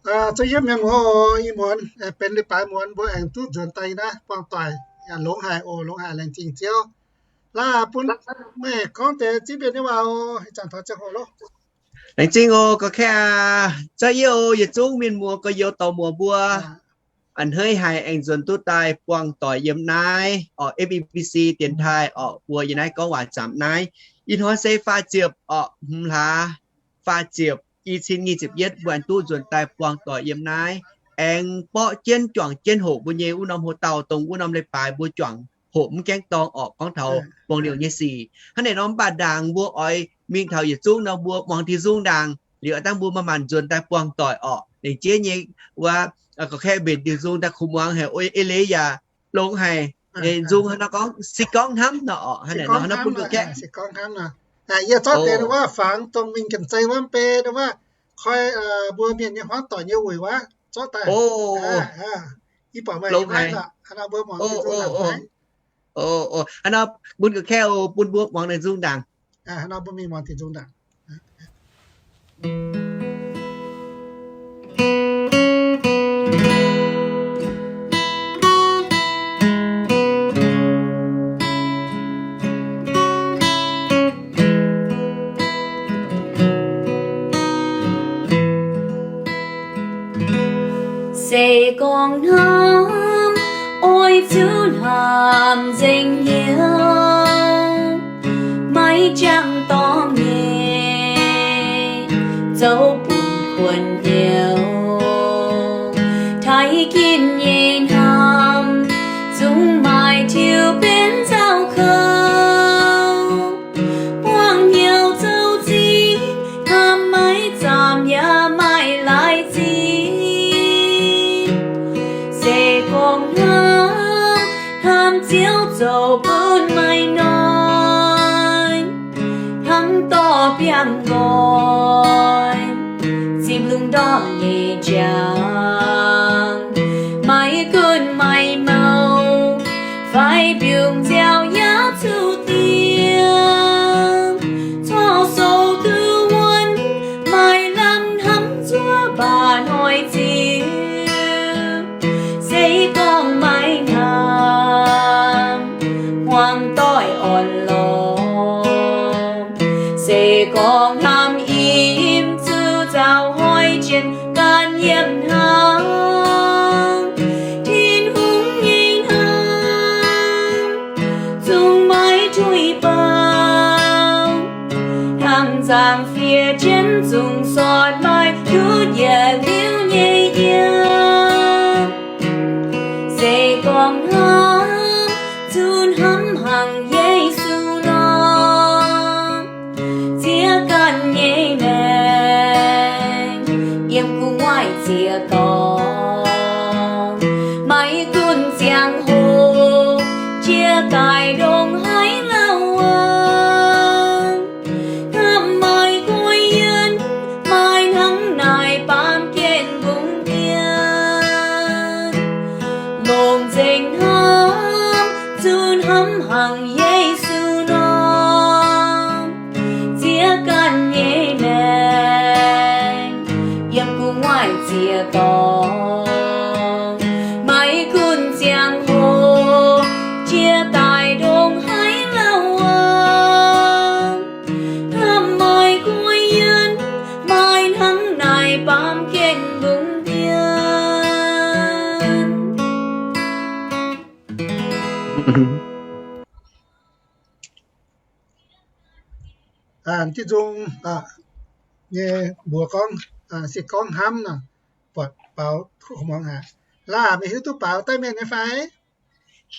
Zoux yiem mienh muoz oc, ih muonz benx leiz-baaix muonz mbuo aengx duqv nzuonx daaih naaiv buangh doic, longx haic oc, longx haic, laengz zingh Ziouv. Laaix bun meih gorngv deix ziex mienh nyei waac oc, ih zanc taux ziangh hoc loh. Laengz zingh oc, gorx-kaeqv aac, za'gengh oc, yietc zungv mienh muoz gorx-youz dorc muoz mbuo a'hneiv haic aengx nzuonx duqv daaih buangh doic yiem naaiv oc, F E B C dienx taaih oc, mbuo yiem naaiv gorngv waac zaamc naaiv. Ih hnoi se faah ziepc oc, hmz hlaax faah ziepc, i cin nyic ziepc yietv mbuo aengx duqv nzuonx daaih buangh doic yiem naaiv, aengx borqv jienv juangc jienv hoqc mbuo nyei wuov norm hoc-dauh, dongh wuov norm leiz-baaix mbuo juangc hoqc mv gaengh dorng orqc, gorngv taux buangh liouh nyei sic. Hnangv naaiv nor mv baac ndaangc mbuo oix mingh taux yietc zungv nor mbuo muangx diuh nzung ndaangc liuz a'dangh mbuo maaih maanc nzuonx daaih buangh doic orqc. Lengc jeiv nyei wuov, gorx-kaeqv mbenc diuh nzung daaih kuv muangx haic, ei leiz yaac longx haic. Nzung hnangv nor gorngv, se gorngv hnamv nor orqc, hnangv naaiv nor hnangv nor bun gorx-kaeqv. Yie zorqv deix wuov fangx dongh mingh Janx-Zei wuov mv bei wuov, koi mbuo mienh nyei hmuangv doic nyei wuic wuov zorqv daaih. Yie buatc meih longx haic. Hnangv nor mbuo muangx diuh nzung ndaangc. Hnangv nor bun gorx-kaeqv bun mbuo muangx diuh nzung ndaangc. Hnangv nor bun mingh muangx diuh nzung ndaangc. Se gorngv hnamv, oix zuqc hnamv nzengc hnyouv, maiv jangx dorngx nyei, zoux bun kuonx hnyouv. Taaih ginv nyei hnamv, zungv maaih tiux benx nzauh kouv. Buangh hnyouv zoux zingh, hnamv maiv zaamc yaac maaih laaix zingh. Se gorngv hnamv, hnamv Ziouv zoux bun maaih noic, hnangv dorh biangh nqoi zipv lungh ndorm nyei njang. Maiv gunv maaih mouh fai mbiungc nziaaux yaac zuqc diev, corc sou duqv wuonv, maaih lamh hnamv zuov baac noic ziux. Se gorngv maaih hnamv, hmuangx doic orn-lorqc. Se gorngv hnamv im zuqc nzauh hnoi jienh ganh yiem hnangv. Tin-Hungh nyei hnamv zungv maiv tuix baac, hnangv nzangc fiev jienv zungv sortv maaih tutv yietc liuz nyei yiem. Se gorngv hnamv zuqc hnamv hnangv Yesu nor, ziex ganh nyei maengc yiem gu'nguaaic ziex dorngx. Maiv gunv ziangh hoc jiex daaih ndongc haaix lauh aqv, hnamv maaih guai yienh, maaih hnangv naaic baamh gen mbungv dien. Longc nzengc hnamv, zuqc hnamv hnangv Yesu nor, ziex ganh nyei maengc yiem gu'nguaaic ziex dorngx. Maiv gunv ziangh hoc jiex daaih ndongc haaix lauh aqv, hnamv maaih guai yienh, maaih hnangv naaic baamh gen mbungv dien. Diuh nzung nyei mbuox gorngv, se gorngv hnamv nor, buatc baaux kuv muangx haic. Laaix meih hiuv duqv baaux daaih mienh nyei fai?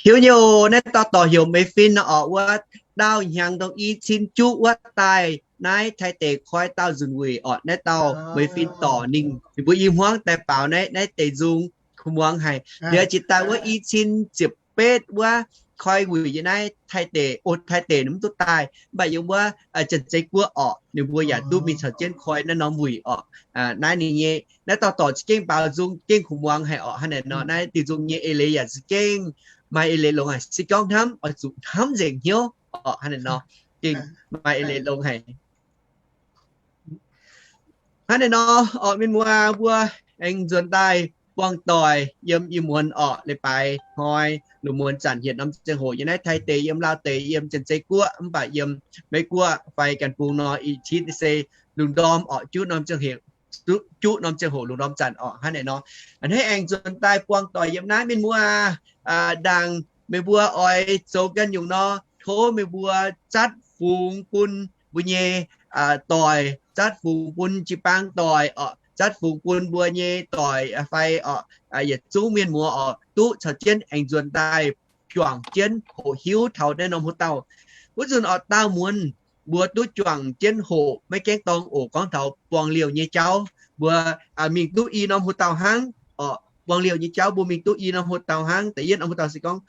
Hiuv nyei oc. Naaiv dauh dorc heuc Mei Fin nor orqc, wuov dauh hnyangx dongh i cin juqv wuov daaih naaiv Taiv deic koi daauh nzunc wuic orqc. Naaiv dauh Mei Fin dorc ninh, ninh mbuo i hmuangv daaih baaux naaiv, naaiv deix nzung kuv muangx haic. Liuz jiex daaih wuov i cin ziepc betv wuov koi wuic yiem naaiv Taiv deic, o, Taiv deic mv duqv daaih, mv baac yiem wuov Janx-Zei Guoqv orqc, ninh mbuo yaac duqv mingh caux jienv koi naaiv norm wuic orqc. Naaiv ninh nyei, naaiv dauh dorc za'gengh baaux nzung gengh kuv muangx haic orqc. Hnangv naaic nor, naaiv diuh nzung nyei eix leiz yaac za'gengh maaih eix leiz longx haic, se gorngv hnamv oix zuqc hnamv nzengc hnyouv orqc. Hnangv naaic nor, gengh maaih eix leiz longx haic. Hnangv naaic nor orqc, mienh muoz mbuo, aengx nzuonx daaih buangh doic yiem ih muonz orqc, leiz-baaix hnoi, lungh muonz zanc hietc norm ziangh hoc yiem naaiv Taiv deic, yiem Laauv deic, yiem Janx-Zei guoqv, mv baac yiem Meiv guoqv fai Gan Bung nor, ih citv se lungh ndorm orqc, juqv norm ziangh hoc, juqv norm ziangh hoc lungh ndorm zanc orqc, hnangv naaic nor. A'hneiv aengx nzuonx daaih buangh doic yiem naaiv, mienh muoz ndaangc meih mbuo oix zoux ganh nyungc nor, tov meih mbuo zatv fungx bun mbuo nyei doic, zatv fungx bun jiu-baang doic orqc, zatv fungx bun mbuo nyei doic fai orqc, yietc zungv mienh muoz orqc, duqv caux jienv aengx nzuonx daaih juangc jienv hoqc hiuv taux naaiv norm hoc dauh. Wuov nzunc orqc, daauh muonz mbuo duqv juangc jienv hoqc, maiv gaengh dorng oc, gorngv taux buangh liouh nyei jauv, mbuo mingh duqv i norm hoc dauh hnangv orqc. Buangh liouh nyei jauv mbuo mingh duqv i norm hoc dauh hnangv. Da'yietv norm hoc dauh se gorngv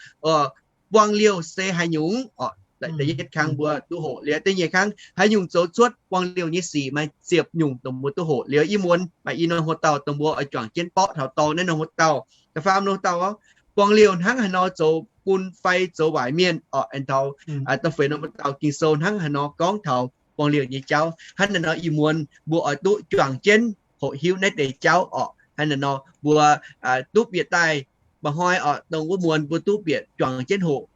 buangh liouh se haaix nyungc orqc. Da'yietv kang mbuo duqv hoqc liuz, da'nyeic kang haaix nyungc zoux cuotv buangh liouh nyei sic, maaih ziepc nyungc dongh mbuo duqv hoqc liuz. Ih muonz maaih i norm hoc dauh dongh mbuo oix juangc jienv borqv taux dorh naaiv norm hoc dauh. Da'faam norm hoc dauh, buangh liouh hnangv haaix nor zoux bun fai zoux waaic mienh orqc. Aengx taux da'feix norm hoc dauh Ging-Sou hnangv haaix nor gorngv taux buangh liouh nyei jauv. Hnangv naaic nor ih muonz mbuo oix duqv juangc jienv hoqc hiuv naaiv deix jauv orqc. Hnangv naaic nor mbuo duqv bieqc daaih, mba'hnoi orqc, dongh wuov muonz mbuo duqv bieqc juangc jienv hoqc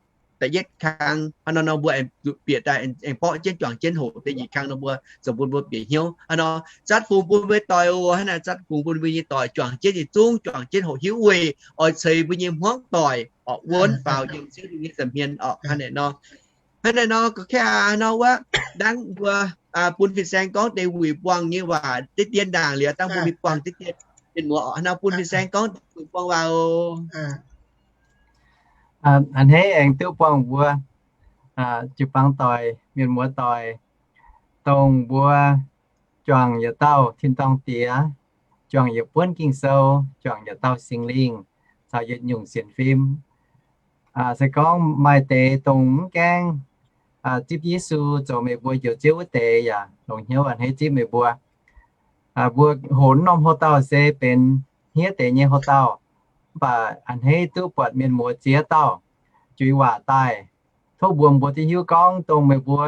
da'yietv kang. Hnangv naaic nor mbuo aengx bieqc daaih aengx borqv jienv juangc jienv hoqc da'nyeic kang nor mbuo zoux bun mbuo bieqc hnyouv. Hnangv naaic nor zatv fungx bun mbuo nyei doic oc. Hnangv naaic zatv fungx bun mbuo nyei doic juangc jienv yietc zungv, juangc jienv hoqc hiuv weic oix ceix mbuo nyei hmuangv doic orqc, wuonv faaux yiem Ziouv nyei nza'hmien orqc. Hnangv naaic nor, hnangv naaic nor, ga'kaaih nor wuov, dangh mbuo bun fin-saeng gorngv deix wuic buangh nyei waac deix dien ndaangc liuz, dangh mbuo mingh buangh deix dien. Mienh muoz orqc, hnangv nor bun fin-saeng gorngv deix wuic buangh waac oc. A'hneiv aengx duqv buangh mbuo jiu-baang doic, mienh muoz doic, dongh mbuo juangc yietc dauh tin-dorngh Diex, juangc yietc buonv Ging-Sou, juangc yietc dauh Singx Lingh, caux yietc nyungc sienx fim. Se gorngv maaih deix dongh mv gaengh zipv Yesu zoux meih mbuo Njoux Ziouv wuov deix yaac longc hnyouv a'hneiv zipv meih mbuo. Mbuo hoqc norm hoc dauh se benx hniev deix nyei hoc dauh, mv baac a'hneiv duqv buatc mienh muoz ziex dauh juix waac daaih. Tov mbuox mbuo duqv hiuv gorngv dongh meih mbuo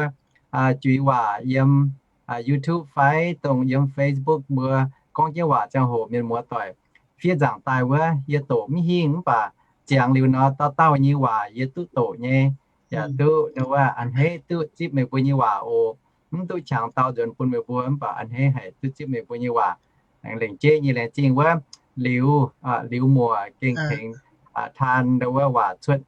juix waac yiem YouTube fai dongh yiem Facebook mbuo gorngv jienv waac ziangh hoc mienh muoz doic fiev nzaangc daaih wuov, yie doqc mv hingh mv baac ziangx liuz nor dauh dauh nyei waac yie duqv doqc nyei. Yaac duqv wuov a'hneiv duqv zipv meih mbuo nyei waac oc. Mv duqv qangx dau nzuonx bun meih mbuo mv baac a'hneiv haic duqv zipv meih mbuo nyei waac. Aengx lengc jeiv nyei laengz zingh wuov liuz, liuz muoc gengh tengx taan ndau wuov waac cuotv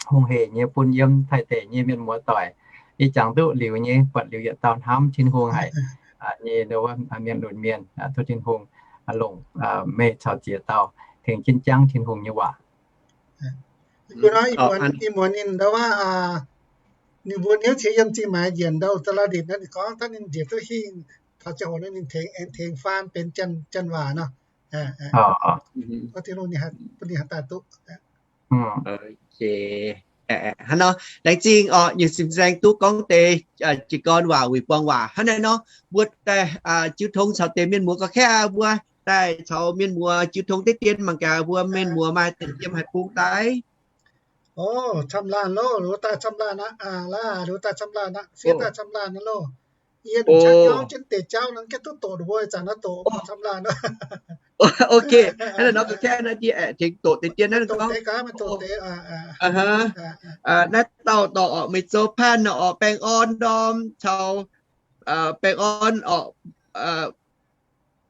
hungh hec nyei bun yiem Taiv deic nyei mienh muoz doic. Yie jangx duqv liuz nyei, buatc liuz yietc dauh hnamv Tin-Hungh haic nyei ndau wuov mienh lunx mienh. Tov Tin-Hungh longc meih caux ziex dauh tengx jienv jangv Tin-Hungh nyei waac. Ih muonz ninh ndau wuov, ninh mbuo hnyouv qiex yiem zingh maaiz njiec ndau za'lauh ndipc naaiv, ninh gorngv daaih ninh njiec duqv hingh taux ziangh hoc naaiv ninh tengx, aengx tengx faan benx janx waac nor. Tov Tin-Hungh bun ninh haih daaih duqv. Hnangv nor, laengz zingh orqc, nyei sin-saeng duqv gorngv deix jiez gorn waac, wuic buangh waac. Hnangv naaiv nor, mbuo daaih jiu tong caux deix mienh muoz ga'kaaih, mbuo daaih caux mienh muoz jiu tong deix dien mangc gaax mbuo mienh muoz maaih deix yiem haaix bung daaih. O, camv laanh loh, liuz daaih camv laanh aqv, laav liuz daaih camv laanh aqv, fiev daaih camv laanh aqv loh. Yie nqa'haav jauv jienv deix jauv nor, gaengh duqv doqc ninh mbuo ih zanc naaiv doqc camv laanh aqv. Ok, hnangv naaiv nor ga'kaaih naaiv ndie aeqv, tengx doqc deix dien naaiv gorngv, naaiv dauh dorh orqc, meih zoux paanh orqc, baengh orn ndorm caux baengh orn orqc,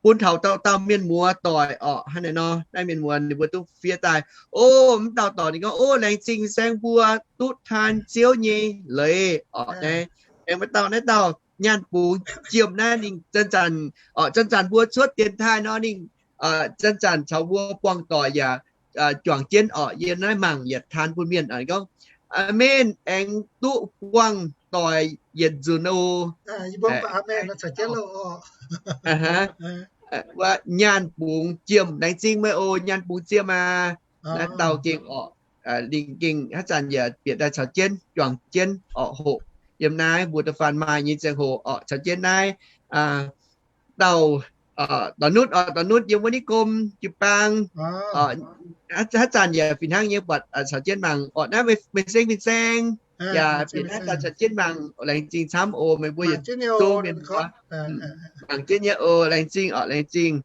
bun taux dauh dauh mienh muoz doic orqc. Hnangv naaiv nor, naaiv mienh muoz ninh mbuo duqv fiev daaih. O, mv dauh dorc ninh gorngv, o, laengz zingh saeng mbuo duqv taan Ziouv nyei leiz orqc. Naaiv aengx maaih dauh, naaiv dauh nyaanh bungx jiem naaiv ninh zanc-zanc orqc, zanc-zanc mbuo cuotv dienx taaih nor ninh zanc-zanc caux mbuo buangh doic yaac juangc jienv orqc, yiem naaiv mangc yaac taan bun mienh gorngv, amenv, aengx duqv buangh doic yietc nzunc oc. Wuov nyaanh bungx jiem, laengz zingh meih oc, nyaanh bungx jiem aac. Naaiv dauh gengh orqc, ninh gengh haaix zanc yaac bieqc daaih caux jienv juangc jienv orqc, hoqc yiem naaiv mbuo da'faanh maaih nyei ziangh hoc orqc, caux jienv naaiv dauh dorh nutv orqc, dorh nutv yiem wuov niv gom jiu-baang. Haaix zanc yaac fih hnangv nyei buatc caux jienv mangc orqc, naaiv meih seng fin-saeng yaac bieqc naaiv daaih caux jienv mangc, laengz zingh camv oc, meih mbuo yietc zungv mienh mbuo mangc jienv nyei oc, laengz zingh orqc, laengz zingh.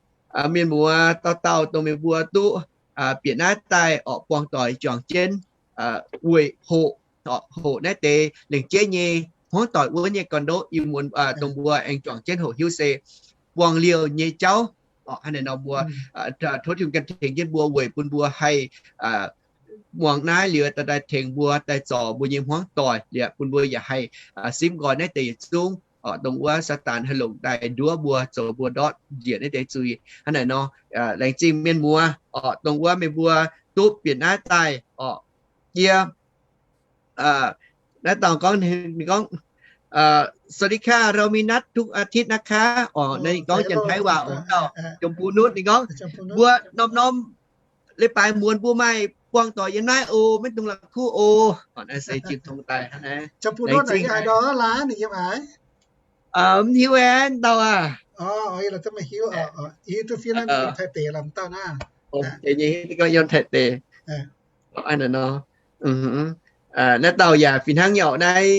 mienh muoz dauh dauh dongh meih mbuo duqv bieqc naaiv daaih orqc, buangh doic juangc jienv weic hoqc, hoqc naaiv deix lengc jeiv nyei hmuangv doic wuov nyei gorn-ndoqv ih muonz dongh mbuo aengx juangc jienv hoqc hiuv se buangh liouh nyei jauv. Hnangv naaiv nor mbuo tov Tin-Hungh ganh tengx jienv mbuo weic bun mbuo haih muangx naaiv liuz daaih tengx mbuo daaih zorc mbuo nyei hmuangv doic liuz bun mbuo yaac haih simv nqoi naaiv deix yietc zungv dongh wuov Saadaan haih longc daaih nduov mbuo, zoux mbuo ndortv njiec naaiv deix zuiz. Hnangv naaiv nor, laengz zingh mienh muoz orqc, dongh wuov meih mbuo duqv bieqc naaiv daaih orqc. Yie naaiv dauh gorngv, ninh gorngv สวัสดีค่ะ เรามีนัดทุกอาทิตย์นะคะ orqc, naaiv ninh gorngv Janx-Taiv waac orqc, dauh Jomv Bun Nutv ninh gorngv, mbuo norm-norm leiz-baaix muonz mbuo maaih buangh doic yiem naaiv oc, maiv dungx la'kuqv oc. Orqc, naaiv se jiu tong daaih hnangv naaiv. Mv hiuv aeqv, dauh aac. Nyei gorngv yiem Taiv deix. Naaiv dauh yaac fih hnangv nyei orqc, naaiv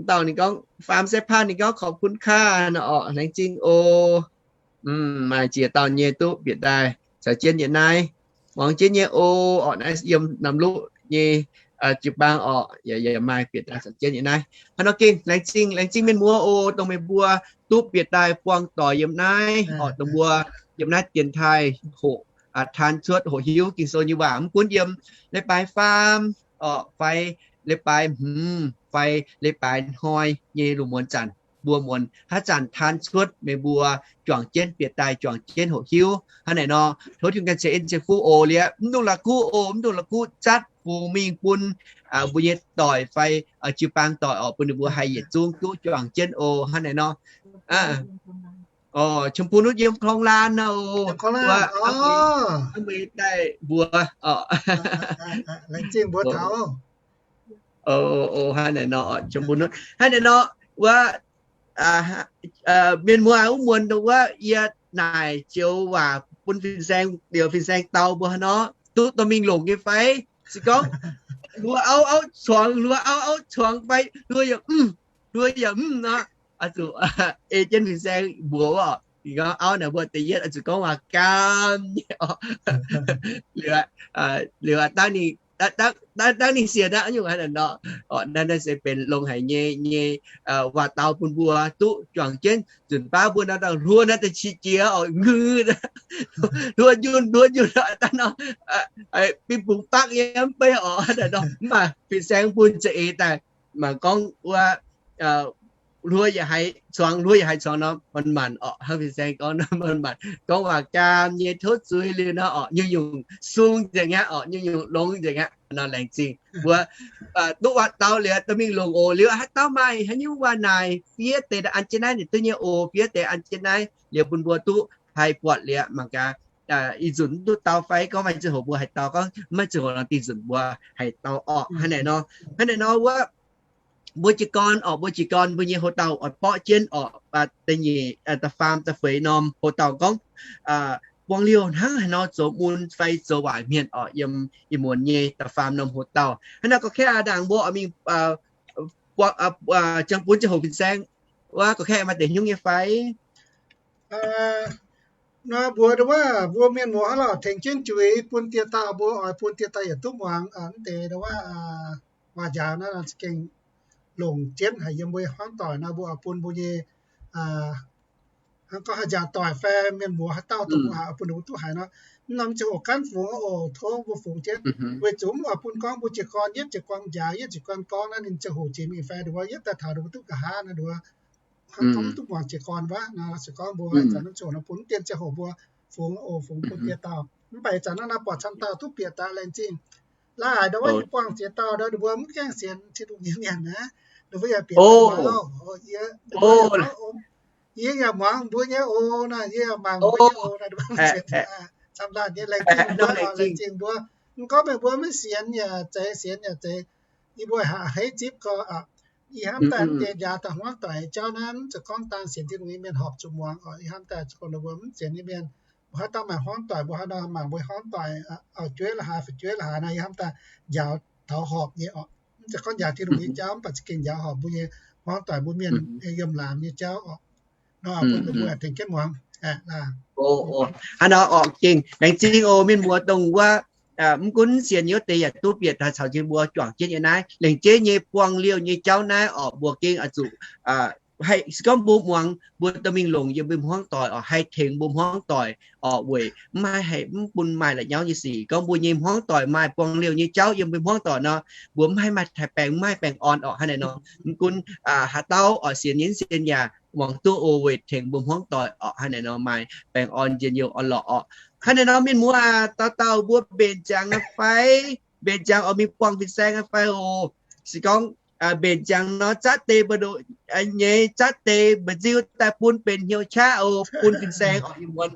dauh ninh gorngv faam sai paan ninh gorngv ขอบคุณค่ะ orqc, laengz zingh oc. Maaih ziex dauh nyei duqv bieqc daaih caux jienv yiem naaiv muangx jienv nyei oc. Orqc, naaiv yiem Namluqv nyei jiu-baang orqc, yaac maaih bieqc daaih caux jienv yiem naaiv. Hnangv nor gengh laengz zingh, laengz zingh mienh muoz oc, dongh meih mbuo duqv bieqc daaih buangh doic yiem naaiv orqc, dongh mbuo yiem naaiv dienx taaih hoqc, taan cuotv hoqc hiuv Ging-Sou nyei waac, mv gunv yiem leiz-baaix faam orqc fai leiz-baaix hmz fai leiz-baaix hnoi nyei lungh muonz zanc, mbuo muonz haaix zanc taan cuotv meih mbuo juangc jienv bieqc daaih juangc jienv hoqc hiuv. Hnangv naaic nor, tov Tin-Hungh ganh ceix en ceix fuqv oc. Liuz mv dungx la'kuqv oc, mv dungx la'kuqv, zatv fungx mingh bun mbuo nyei doic fai jiu-baang doic orqc, bun ninh mbuo haih yietc zungv duqv juangc jienv oc. Hnangv naaic nor, ชมพูนุช yiem Klong Lan nor oc, hnangv meih daaih mbuox oc. Hnangv naaic nor, ชมพูนุช hnangv naaic nor, wuov mienh muoz wuov muonz dongh wuov yie naaic joux waac bun fin-saeng, liuz fin-saeng dau mbuo hnangv nor, duqv dorh mingh longc nyei fai? Se gorngv hluo auv auv cuangx, hluo auv auv cuangx fai hluo yaac mv, hluo yaac mv nor, oix zuqc ei jienv fin-saeng mbuox oc. Ninh gorngv auv naaic mbuo da'yietv oix zuqc gorngv waac gaam nyei oc. Liuz, liuz dangv ninh sienx aqv, nyungc hnangv naaic nor, naaiv se benx longx haic nyei, nyei waac dau bun mbuo duqv juangc jienv. Nzunc baav mbuo naaiv dauh hluo naaiv da'qiex jiex oc, ngui, hluo njunh, hluo njunh daaih nor, binh bungx bakv yiem mv bei oc, hnangv naaic nor. Mv baac fin-saeng bun za'eix daaih mangc gorngv wuov hluo yaac haiz cuangx, hluo yaac haiz cuangx nor, manc-manc oc. Hnangv fin-saeng gorngv nor, manc-manc gorngv waac gaam nyei tov zuiz liuz nor oc, nyungc-nyungc sung nzengc aqv oc, nyungc-nyungc longx nzengc aqv nor. Laengz zingh mbuo duqv waac dau liuz dorh mingh longc oc. Liuz haaix dauh maaih haaix nyungc waac naaic, fiev deix an jienv naaiv ninh duqv nyei oc. Fiev deix an jienv naaiv liuz bun mbuo duqv haih buatc liuz mangc gaax, ih nzunc mv duqv dau fai gorngv maaih ziangh hoc mbuo haih dau, gorngv maiv ziangh hoc nor dih nzunc mbuo haih dau orqc. Hnangv naaic nor, hnangv naaic nor wuov mbuo jiez gorn orqc, mbuo jiez gorn mbuo nyei houx-dauh oix borqv jienv orqc, da'nyeic, da'faam, da'feix norm houx-dauh gorngv buang liouh hnangv haaix nor zoux mun fai zoux waaic mienh orqc, yiem ih muonz nyei da'faam norm houx-dauh. Hnangv naaic gorngv kaeqv aac, ndaangc mbuo oix mingh jangx bun ziangh hoc fin-saeng wuov gorngv kaeqv maaih deix hnyouv nyei fai? Nor mbuox wuov mbuo mienh muoz hnangv lorqc, tengx jienv juix bun dieh dauh, mbuo oix bun dieh dauh yietc duqv muangx mv deix wuov waac njaaux naaiv za'gengh longc jienv haic yiem mbuo hmuangv doic nor, mbuo oix bun mbuo nyei hnangv gorngv haaix njaaux doic fai mienh muoz haaix dauh duqv haic, oix bun ninh mbuo duqv haiz nor, mv norm ziangh hoc gaanv fungx oc, tov mbuo fungx jienv. Weic zuqc mv oix bun gorngv mbuo jiez gorn yietv jiez gorn njaaux, yietv jiez gorn gorngv naaiv ninh ziangh hoc jiex mingh fai nduov, yietv daaih taux ninh mbuo duqv nqa'haav naaiv nduov. Hnangv gorngv mv duqv muangx jiez gorn wuov nor, se gorngv mbuo zanc naaiv ziouc nor bun mv dien ziangh hoc mbuo fungx oc, fungx bun dieh dauh. Mv baac ih zanc naaiv naaiv buatc camv dauh duqv bieqc daaih laengz zingh. Laaix nduov wuov yie buangh ziex dauh nduov, ninh mbuo mv gaengh sienx Tin-Hungh nyei mienh aqv, ninh mbuo yaac bieqc daaih muangx oc. Yie yaac muangx mbuo nyei oc, naaiv yie yaac mangc mbuo nyei oc, naaiv ninh mbuo sienx camv laanh nyei, laengz zingh mbuo, laengz zingh mbuo. Mv gorngv meih mbuo maiv sienx yaac zeiz, sienx yaac zeiz, yie mbuo a'hneiv zipv gorx. Ih hnamv daaih mv deix njaaux daaih hmuangv doic jauv naaiv, mv zeiz gorngv dangh sienx Tin-Hungh nyei mienh horpc zuqc muangx oc. Ih hnamv daaih zuqc gorngv mbuo mv sienx nyei mienh, mbuo haaix dauh maaih hmuangv doic, mbuo haaix dauh mangc mbuo hmuangv doic auv-jueiv la'haaix, fu'jueiv la'haaix nor, ih hnamv daaih njaaux taux horpc nyei oc. Mv zeiz gorngv njaaux Tin-Hungh nyei jauv, mv baac za'gengh njaaux horpc mbuo nyei hmuangv doic, mbuo mienh yiem laangz nyei jauv oc. Nor bun ninh mbuo tengx jienv muangx. Hnangv nor orqc, gengh laengz zingh oc mienh muoz dongh wuov, mv gunv sienx nyei wuov deix yaac duqv bieqc daaih caux jienv mbuo juangc jienv nyei naaiv. Laengz jeiv nyei buangh liouh nyei jauv naaiv orqc, mbuo gengh oix zuqc haih, se gorngv mbuo muangx, mbuo dorh mingh longc yiem mbuo hmuangv doic orqc, haih tengx mbuo hmuangv doic orqc, weic mv haih, haih mv bun maaih la'nyauv nyei sic. Gorngv mbuo nyei hmuangv doic maaih buangh liouh nyei jauv yiem mbuo hmuangv doic nor, mbuo mv haih maaih taaix-baengx, mv haih baengh orn orqc. Hnangv naaiv nor, mv gunv haaix dauh oix sienx nyei mv sienx yaac muangx duqv oc, weic tengx mbuo hmuangv doic orqc, hnangv naaiv nor maaih baengh orn njien-youh orn-lorqc orqc. Hnangv naaiv nor mienh muoz, dauh dauh mbuo mbenc ziangx aqv fai, mbenc ziangx oix mingh buangh fin-saeng aqv fai oc. Se gorngv mbenc ziangx nor, zatv deix mbu'ndoqc nyei, zatv deix mba'nziu daaih bun benx hnyouv qaqv oc, bun fin-saeng orqc, ih muonz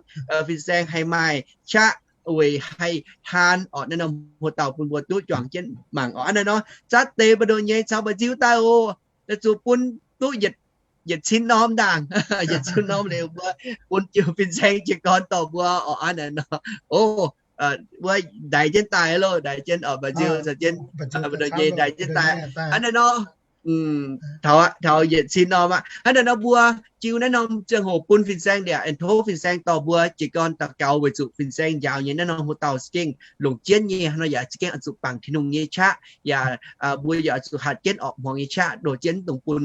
fin-saeng haih maaih qaqv weic haih taan orqc. Naaiv norm hoc dauh bun mbuo duqv juangc jienv mangc orqc. Hnangv naaiv nor, zatv deix mbu'ndoqc nyei caux mba'nziu daaih oc, zuqc bun duqv yietc cin norm ndaangc, yietc cin norm liuz mbuo bun jiu fin-saeng jiez gorn dorh mbuo orqc. Hnangv naaiv nor, o, wuov ndaix jienv daaih loh, ndaix jienv orqc, mba'nziu caux jienv mbu'ndoqc nyei ndaix jienv daaih. Hnangv naaiv nor, taux yietc cin norm aqv. Hnangv naaiv nor mbuo jiu naaiv norm ziangh hoc bun fin-saeng liaqc, aengx tov fin-saeng dorh mbuo jiez gorn daux gaux weic zuqc fin-saeng njaaux nyei naaiv norm hoc dauh se gengh longc jienv nyei. Hnangv nor yaac se gengh oix zuqc bangc Tin-Hungh nyei qaqv, yaac mbuo yaac oix zuqc hatc jienv orqc hmuangx nyei qaqv, ndoh jienv dongh bun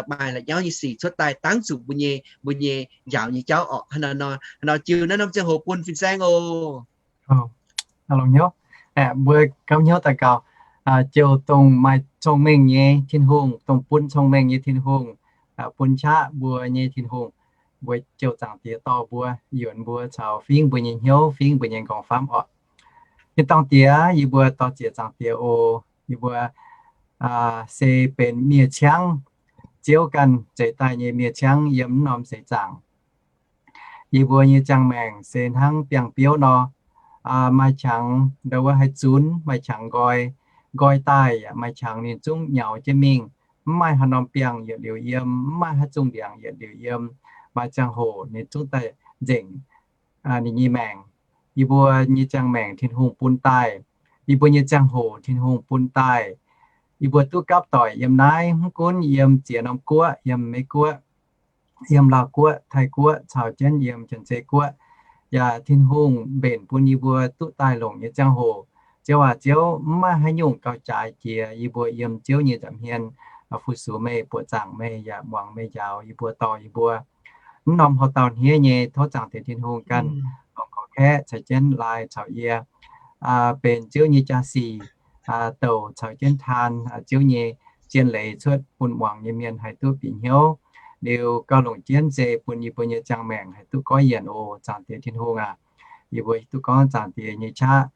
maaih la'nyauv nyei sic cuotv daaih dangv zuqc mbuo nyei, mbuo nyei njaaux nyei jauv orqc. Hnangv naaiv nor, hnangv nor jiu naaiv norm ziangh hoc bun fin-saeng oc. Longx hnyouv, mbuo gauh hnyouv daux gaux, ziouc dongh maaih cong-mengh nyei Tin-Hungh, dongh bun cong-mengh nyei Tin-Hungh, bun qaqv mbuo nyei Tin-Hungh, mbuo ziouc Zaangc Diex dorh mbuo, yuonx mbuo caux fingv mbuo nyei hnyouv, fingv mbuo nyei m'nqorngv famv orqc. Tin Dorng Diex, yie mbuo dor-ziec Zaangc Diex oc. Yie mbuo se benx miev-ciangv, Ziouv ganh zeix daaih nyei miev-ciangv yiem mv norm seix zaangc. Yie mbuo nyei ziangh maengc se hnangv biangh biouv nor, maaih qangx ndo wuov haih zunv, maaih qangx nqoi, nqoi daaih yaac maaih qangx ninh zungv nyaux jienv mingh, mv maaih haaix norm biangh yietc liuz yiem, mv maaih haaix zungh ndiangx yietc liuz yiem. Maaih ziangh hoc ninh zungv daaih nzengc ninh nyei maengc. Yie mbuo nyei ziangh maengc Tin-Hungh bun daaih, yie mbuo nyei ziangh hoc Tin-Hungh bun daaih. Yie mbuo duqv gapv doic yiem naaiv, mv gunv yiem ziex norm guoqv, yiem Meiv Guoqv, yiem Laauh Guoqv, Taiv Guoqv, caux jienv yiem Janx-Zei Guoqv, yaac Tin-Hungh mbenc bun yie mbuo duqv daaih longc nyei ziangh hoc. Ziouv aac, Ziouv, mv maaih haaix nyungc gauh jaaix jiex yie mbuo yiem Ziouv nyei nza'hmien fu-sux meih, buoqc zaangc meih, yaac muangx meih njaaux yie mbuo, dorh yie mbuo. Mv norm hoc dauh hniev nyei, tov Zaangc Diex Tin-Hungh ganh longc gorx-kaeqv caux jienv laai caux yie, benx Ziouv nyei jaa-sic, douc caux jienv taan Ziouv nyei zien leiz cuotv bun muangx nyei mienh haih duqv bieqc hnyouv. Liuz gauh longc jienv se bun yie mbuo nyei ziangh maengc haih duqv goiv yienc oc. Zaangc Diex Tin-Hungh aac, yie mbuo duqv gorngv Zaangc Diex nyei qaqv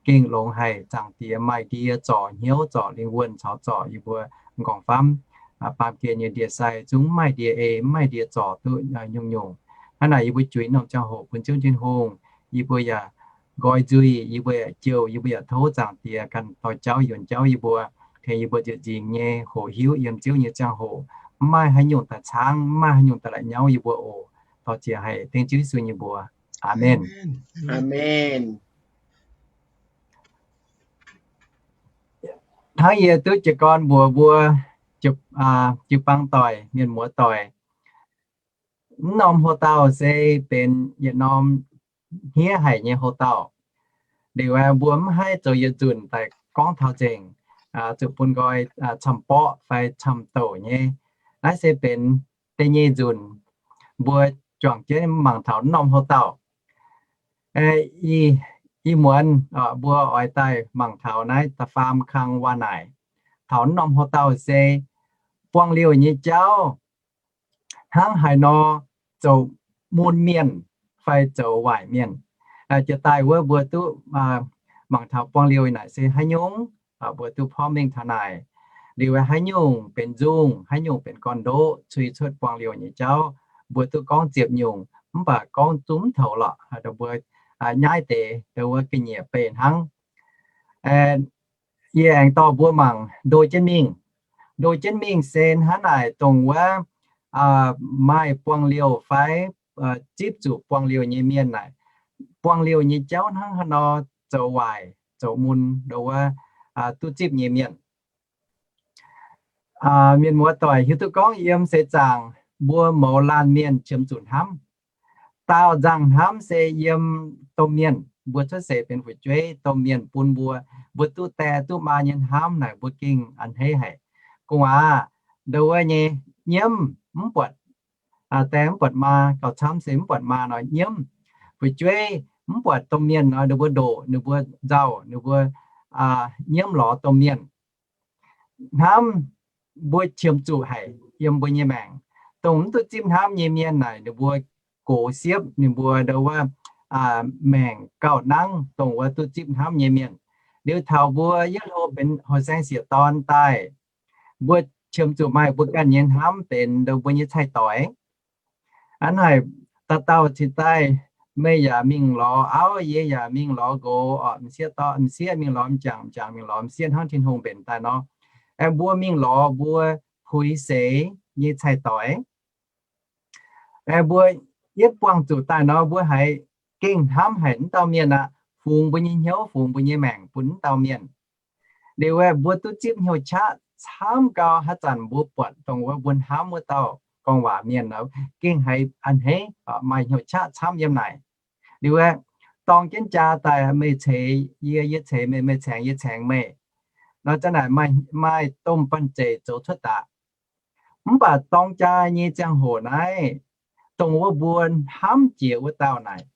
gengh longx haic. Zaangc Diex maaih ndie zorc hnyouv, zorc lingh wuonh caux zorc yie mbuo m'nqorngv famv. Baamh gen nyei ndie-sai zungv mv maaih ndie ei, mv maaih ndie zorc duqv nyungc-nyungc. Hnangv naaic yie mbuo juix norm ziangh hoc bun Ziouv Tin-Hungh, yie mbuo yaac nqoi nzuih, yie mbuo yaac jouh, yie mbuo yaac tov Zaangc Diex ganh dorh jauv yuonx jauv yie mbuo, tengx yie mbuo nzieqc nzingx nyei hoqc hiuv yiem Ziouv nyei ziangh hoc mv maaih haaix nyungc daaih caangv, mv maaih haaix nyungc daaih la'nyauv yie mbuo oc. Dorh ziex haic dengv Ziouv Yesu nyei mbuox. Aamen. Aamen. Hnangv yie duqv jiez gorn mbuox mbuo jiu-baang doic, mienh muoz doic, mv norm hoc-dauh se benx yietc norm hniev haic nyei hoc-dauh. Liuz mbuo mv haih zoux yietc nzunc daaih gorngv taux nzengc, zuqc bun nqoi camv-borqv fai camv-douc nyei. Naaiv se benx da'nyeic nzunc mbuo juangc jienv mangc taux mv norm hoc-dauh. Ih muonz mbuo oix daaih mangc taux naaiv da'faam kang waac naaic, taux mv norm hoc-dauh se buangh liouh nyei jauv hnangv haaix nor zoux mun mienh fai zoux waaic mienh. Jiex daaih wuov mbuo duqv mangc taux buangh liouh naaic se haaix nyungc, mbuo duqv porv mengh taux naaic. Liuz haaix nyungc benx nzungh, haaix nyungc benx gorn-ndoqv cui cuotv buangh liouh nyei jauv, mbuo duqv gorngv ziepc nyungc, mv baac gorngv zungv mv toux lorqc, mbuo nyaiv deix ndo wuov ga'nyiec beih hnangv. Yie aengx dorh mbuo mangc ndo jienv mingh. Ndo jienv mingh se hnangv naaic, dongh wuov maaih buangh liouh fai zipv zuqc buangh liouh nyei mienh naaic, buangh liouh nyei jauv hnangv haaix nor zoux waaic zoux mun ndo wuov duqv zipv nyei mienh. Mienh muoz doic, hiuv duqv gorngv yiem seix zaangc mbuo mouz laanh mienh qiemx zuqc hnamv. Daauh nzangc hnamv se yiem domh mienh, mbuo cuotv seix benx fu'jueiv, domh mienh bun mbuo, mbuo duqv die duqv maa nyei hnamv naaic mbuo gengh a'hneiv haic. Gu'nguaaz aac, ndau wuov nyei nyiemv mv buatc die mv buatc maa, gauh camv se mv buatc maa nor nyiemv. Fu'jueiv mv buatc domh mienh nor ninh mbuo ndoqc, ninh mbuo nzauh, ninh mbuo nyiemv lorz domh mienh. Hnamv mbuo qiemx zuqc haic yiem mbuo nyei maengc. Dongh mv duqv zipv hnamv nyei mienh naaic ninh mbuo gox siepv, ninh mbuo ndau wuov maengc gauh nangv dongh wuov duqv zipv hnamv nyei mienh. Liuz taux mbuo yietv hlo benx horqc saeng sieqv dorn daaih, mbuo qiemx zuqc maaih mbuo ganh nyei hnamv benx ndau mbuo nyei cai-doix. Hnangv naaic, dauh dauh cingx daaih, meih yaac mingh lorz auv, yie yaac mingh lorz nqox, orqc, m'sieqv dorh m'sieqv, mingh lorz m'jangc, m'jangc mingh lorz m'sieqv hnangv Tin-Hungh mbenc daaih nor. Aengx mbuo mingh lorz mbuo puix seix nyei cai-doix. Aengx mbuo yietv buangh zuqc daaih nor, mbuo haiz gengh hnamv haic wuov dauh mienh aqv, fungx mbuo nyei hnyouv, fungx mbuo nyei maengc bun wuov dauh mienh. Liuz aeqv, mbuo duqv zipv hnyouv qaqv camv gau, haaix zanc mbuo buatc dongh wuov mbuo hnamv wuov dauh gorngv waac mienh nor, gengh haiz a'hneiv, maaih hnyouv qaqv camv yiem naaic. Liuz aeqv, dorng jienv jaa daaih, meih ceix yie, yie ceix meih, meih caengx yie, caengx meih nor, za'naaic maaih domh banh zeic zoux cuotv daaih. Mv baac dorng jaa nyei ziangh hoc naaiv, dongh wuov mbuo hnamv jiex wuov dauh naaic,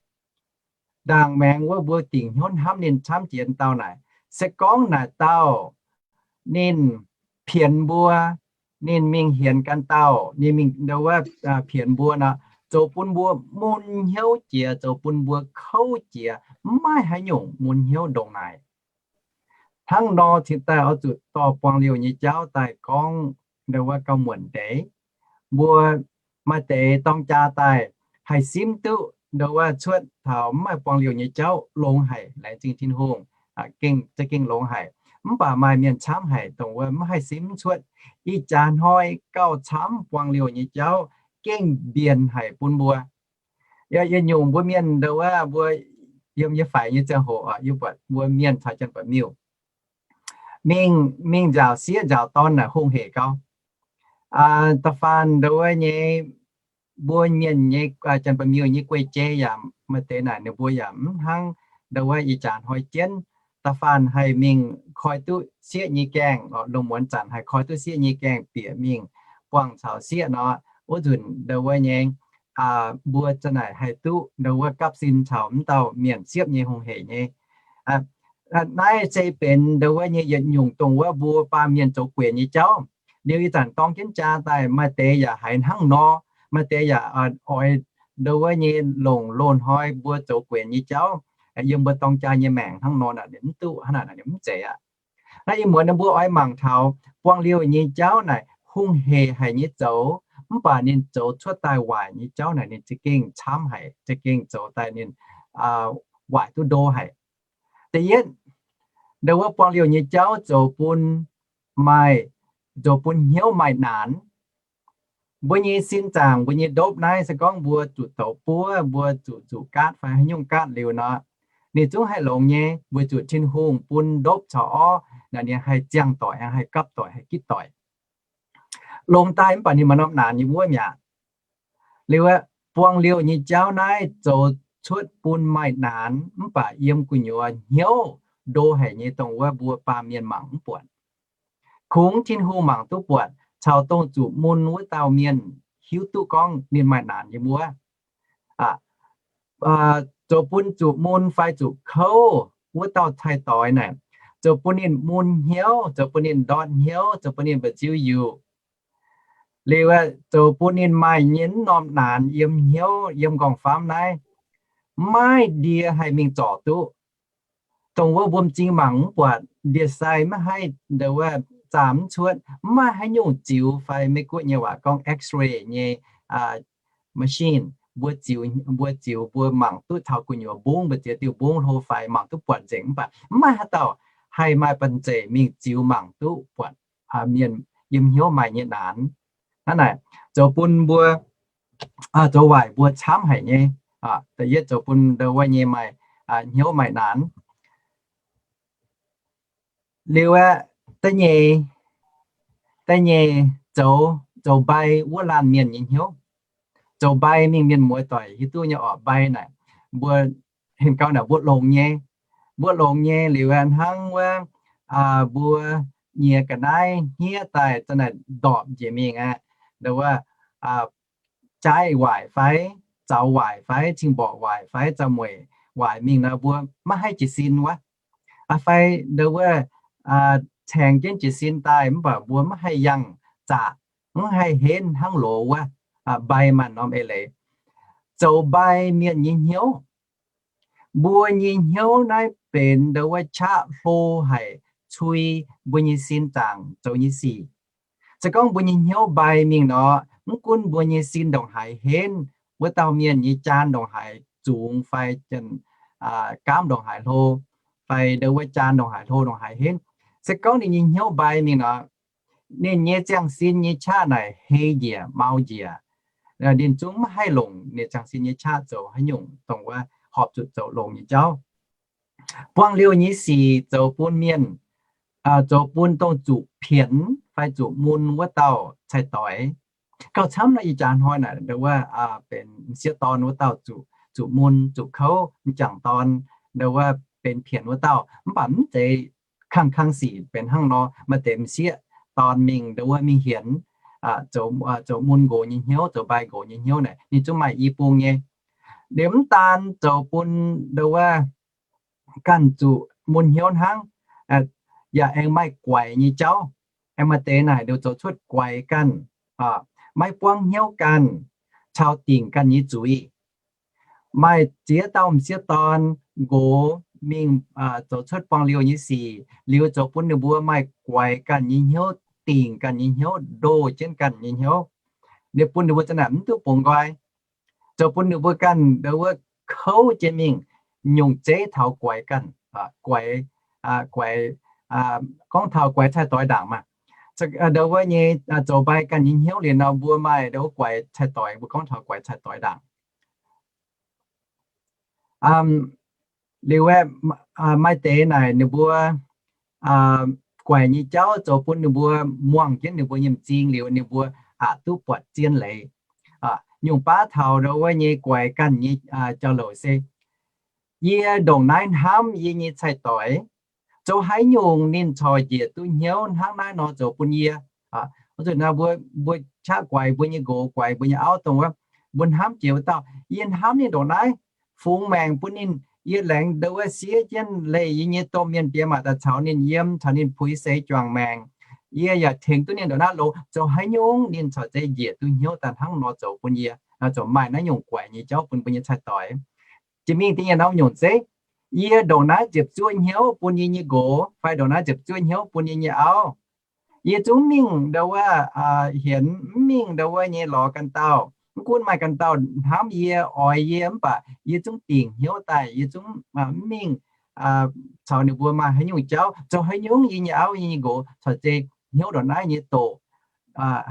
ndaangc maengx wuov mbuo dingc hnyouv hnamv ninh camv jiex dauh naaic, se gorngv naaic dauh ninh pienx mbuo, ninh mingh hienx ganh dauh, ninh mingh ndau wuov pienx mbuo nor, zoux bun mbuo mun hnyouv jiex, zoux bun mbuo kouv jiex, mv maaih haaix nyungc mun hnyouv ndongc naaic. Hnangv nor cingx daaih oix zuqc dorh buang liouh nyei jauv daaih gorngv ndau wuov gauh muonc deix. Mbuo maaih deix dorng jaa daaih haih simv duqv ndau wuov cuotv taux mv maaih buang liouh nyei jauv longx haic, laengz zingh Tin-Hungh, za'gengh longx haic. Mv baac maaih mienh camv haic dongh wuov mv haih simv cuotv. Ih jaax hnoi gauh camv buang liouh nyei jauv gengh mbienc haic bun mbuo. Yietc nyungc mbuo mienh ndau wuov mbuo yiem nyei faix nyei ziangh hoc, yie buatc mbuo mienh caux Janx-Baeqc-Miuh mingh, mingh nzaaux sieqv nzaaux dorn naaic hungh hec gau. Da'faanh ndau wuov nyei mbuo mienh nyei, Janx-Baeqc-Miuh nyei guei-jei yaac maaih deix naaic ninh mbuo yaac mv hnangv ndau wuov ih jaax hnoi jienv. Da'faanh haih mingh koi duqv sieqv nyei gaengh, lungh muonz zanc haih koi duqv sieqv nyei gaengh bieqc mingh buangh caux sieqv nor, wuov nzunc ndau wuov nyei mbuo za'naaic haih duqv ndau wuov gapv sin caux mv dauh mienh siepv nyei hungh hec nyei. Naaiv se benx ndau wuov nyei yietc nyungc dongh wuov mbuo baamh mienh zoux guenx nyei jauv. Liuz ih zanc dorng jienv jaa daaih maaih deix yaac haiz hnangv nor, maaih deix yaac oix ndau wuov nyei longc loz-hnoi mbuo zoux guenx nyei jauv yiem mbuo dorng jaa nyei maengc hnangv nor naaic ninh mv duqv, hnangv naaic ninh mv zeiz aqv. Naaiv ih muonz mbuo oix mangc taux buang liouh nyei jauv naaic hungh hec haic nyei zoux, mv baac ninh zoux cuotv daaih waaic nyei jauv naaic ninh za'gengh camv haic, za'gengh zoux daaih ninh waaic duqv ndo haic. Da'yietv, ndau wuov buang liouh nyei jauv zoux bun maaih, zoux bun hnyouv maaih naanc. Mbuo nyei sin zaangc, mbuo nyei ndopv naaiv se gorngv mbuo zuqc douz buov, mbuo zuqc zuqc gaatv fai haaix nyungc gaatv liuz nor, ninh zungv haih longx nyei, weic zuqc Tin-Hungh bun ndopv caux orv naaic ninh haih ziangh doic, haih gapv doic, haih gitv doic. Longx daaih mv baac ninh maaih norm naanc nyei wuov mi'aqv. Liuz aeqv, buang liouh nyei jauv naaiv zoux cuotv bun maaih naanc mv baac yiem gu'nyuoz hnyouv ndo haic nyei dongh wuov mbuo baamh mienh mangc mv buatc. Kungx Tin-Hungh mangc duqv buatc caux dongh zuqc mun wuov dauh mienh hiuv duqv gorngv ninh maaih naanc nyei wuov. Zoux bun zuqc mun fai zuqc kouv wuov dauh cai-doix naaic, zoux bun ninh mun hnyouv, zoux bun ninh ndortv hnyouv, zoux bun ninh mba'nziu yuqc. Liuz aeqv, zoux bun ninh maaih nyei mv norm naanc yiem hnyouv, yiem nqorngv-famv naaiv, maiv ndie haih mingh zorc duqv. Dongh wuov mbuo m'zing mangc mv buatc, ndie-sai maiv haih, ndau wuov zaah mv cuotv, mv maaih haaix nyungc ziux fai Meiv-Guoqv nyei waac gorngv X-ray nyei machine, mbuo ziux, mbuo ziux mbuo mangc duqv taux gu'nyuoz mbungv, mbuo ziex diuh mbungv hlo fai mangc duqv buatc nzengc, mv baac mv maaih haaix dauh haih maaih banh zeic mingh ziux mangc duqv buatc mienh yiem hnyouv maaih nyei naanc. Hnangv naaic, zoux bun mbuo, zoux waaic mbuo camv haic nyei. Da'yietv zoux bun ndau wuov nyei maaih hnyouv maaih naanc. Liuz aeqv, da'nyeic, da'nyeic zoux, zoux mbai wuov laanh mienh nyei hnyouv. zoux mbai mingh, mienh muoz doic hiuv duqv nyei orqc, mbai naaic mbuo hemx gau naaic mbuo longx nyei. Mbuo longx nyei liuz hnangv wuov, mbuo nyie ga'naaiv hniev daaih za'naaic ndorpc njiec mingh aqv. Ndo wuov, jaaiv waaic fai, zaux waaic fai, cing-mborqc waaic fai, zaux mueic waaic mingh nor, mbuo maiv haih jiez sin wuov. Fai ndo wuov, caengx jienv jiez sin daaih mv baac mbuo maiv haih yangh zaqc, mv haih henv hnangv loz wuov, mbai maanc norm eix leiz. Zoux mbai mienh nyei hnyouv. Mbuo nyei hnyouv naaiv benx ndo wuov qaqv hlo haic cui mbuo nyei sin zaangc zoux nyei sic. Se gorngv mbuo nyei hnyouv mbai mingh nor, mv gunv mbuo nyei sin ndongc haaix henv, wuov dauh mienh nyei jaan ndongc haaix zungx fai gaamv ndongc haaix hlo, fai ndo wuov jaan ndongc haaix hlo ndongc haaix henv, se gorngv ninh nyei hnyouv mbai mingh nor, ninh nyei ziangh sin nyei qaqv naaic hei njiec, mau njiec. Ninh zungv maiv haih longc ninh ziangh sin nyei qaqv zoux haaix nyungc dongh wuov horpc zuqc zoux longx nyei jauv. Buangh liouh nyei sic zoux bun mienh, zoux bun dongh zuqc pienx fai zuqc mun wuov dauh cai-doix. Gauh camv nor ih jaax hnoi naaic ndo wuov benx m'sieqv dorn wuov dauh zuqc mun zuqc kouv m'jangc dorn, ndo wuov benx pienx wuov dauh. Mv baac mv zeiz kangv kangv sic benx hnangv nor. Maaih deix m'sieqv dorn mingh ndo wuov mingh hienx, zoux mun nqox nyei hnyouv, zoux mbai nqox nyei hnyouv naaic ninh zungv maaih i bung nyei. Liuz mv daan zoux bun ndo wuov ganh zuqc mun hnyouv hnangv, yaac aengx maaih guaix nyei jauv. Aengx maaih deix naaic liuz zoux cuotv guaix ganh, maiv buangv hnyouv ganh, caux dingc ganh nyei zuiz. Maaih ziex dauh m'sieqv dorn nqox mingh zoux cuotv buangh liouh nyei sic liuz zoux bun ninh mbuo maaih guaix ganh nyei hnyouv, dingc ganh nyei hnyouv, ndoh jienv ganh nyei hnyouv. Liuz bun ninh mbuo za'naaic mv duqv bungx nqoi, zoux bun ninh mbuo ganh ndo wuov kouv jienv mingh, nyungc zeiv taux guaix ganh, guaix, guaix, gorngv taux guaix cai-doix ndaangc maah. Ndo wuov nyei zoux mbai ganh nyei hnyouv liuz nor mbuo maaih ndo wuov guaix cai-doix, mbuo gorngv taux guaix cai-doix ndaangc. Liuz aeqv, maaih deix naaic ninh mbuo guaix nyei jauv zoux bun ninh mbuo muangh jienv ninh mbuo nyei m'zing liuz ninh mbuo aqc duqv buatc zien leiz. Nyungc baav taux ndo wuov nyei guaix ganh nyei jauv-louc se, yie ndongc naaiv hnamv yie nyei cai-doix, zoux haaix nyungc ninh corc njiec duqv hnyouv hnangv naaiv nor zoux bun yie. Mbuo, mbuo qaqv guaix mbuo nyei nqox, guaix mbuo nyei auv dongh wuov, mbuo hnamv jiex wuov dauh, yie hnamv ninh ndongc naaiv, fungx maengc bun ninh, yie laengz ndo wuov siev jienv leih yie nyei domh mienh diex maac daaih caux ninh yiem, caux ninh puix seix juangc maengc. Yie yaac tengx duqv ninh ndongc naaiv loz, zoux haaix nyungc ninh corc zeiz njiec duqv hnyouv daaih hnangv nor zoux bun yie. Zoux maaih naaiv nyungc guaix nyei jauv bun mbuo nyei cai-doix. Jiex mingh da'nyeic norm nyungc zeiv, yie ndongc naaiv ziepc zuoqv hnyouv bun yie nyei nqox fai ndongc naaiv ziepc zuoqv hnyouv bun yie nyei auv. Yie zungv mingh ndo wuov hienx, mv mingh ndo wuov nyei lorz ganh dauh. Mv gunv maaih ganh dauh hnamv yie, oix yie, mv baac yie zungv dingc hnyouv daaih, yie zungv mv mingh caux ninh mbuo maaih haaix nyungc jauv. Zoux haaix nyungc yie nyei auv, yie nyei nqox corc zeiz hnyouv ndongc naaiv nyei doqc,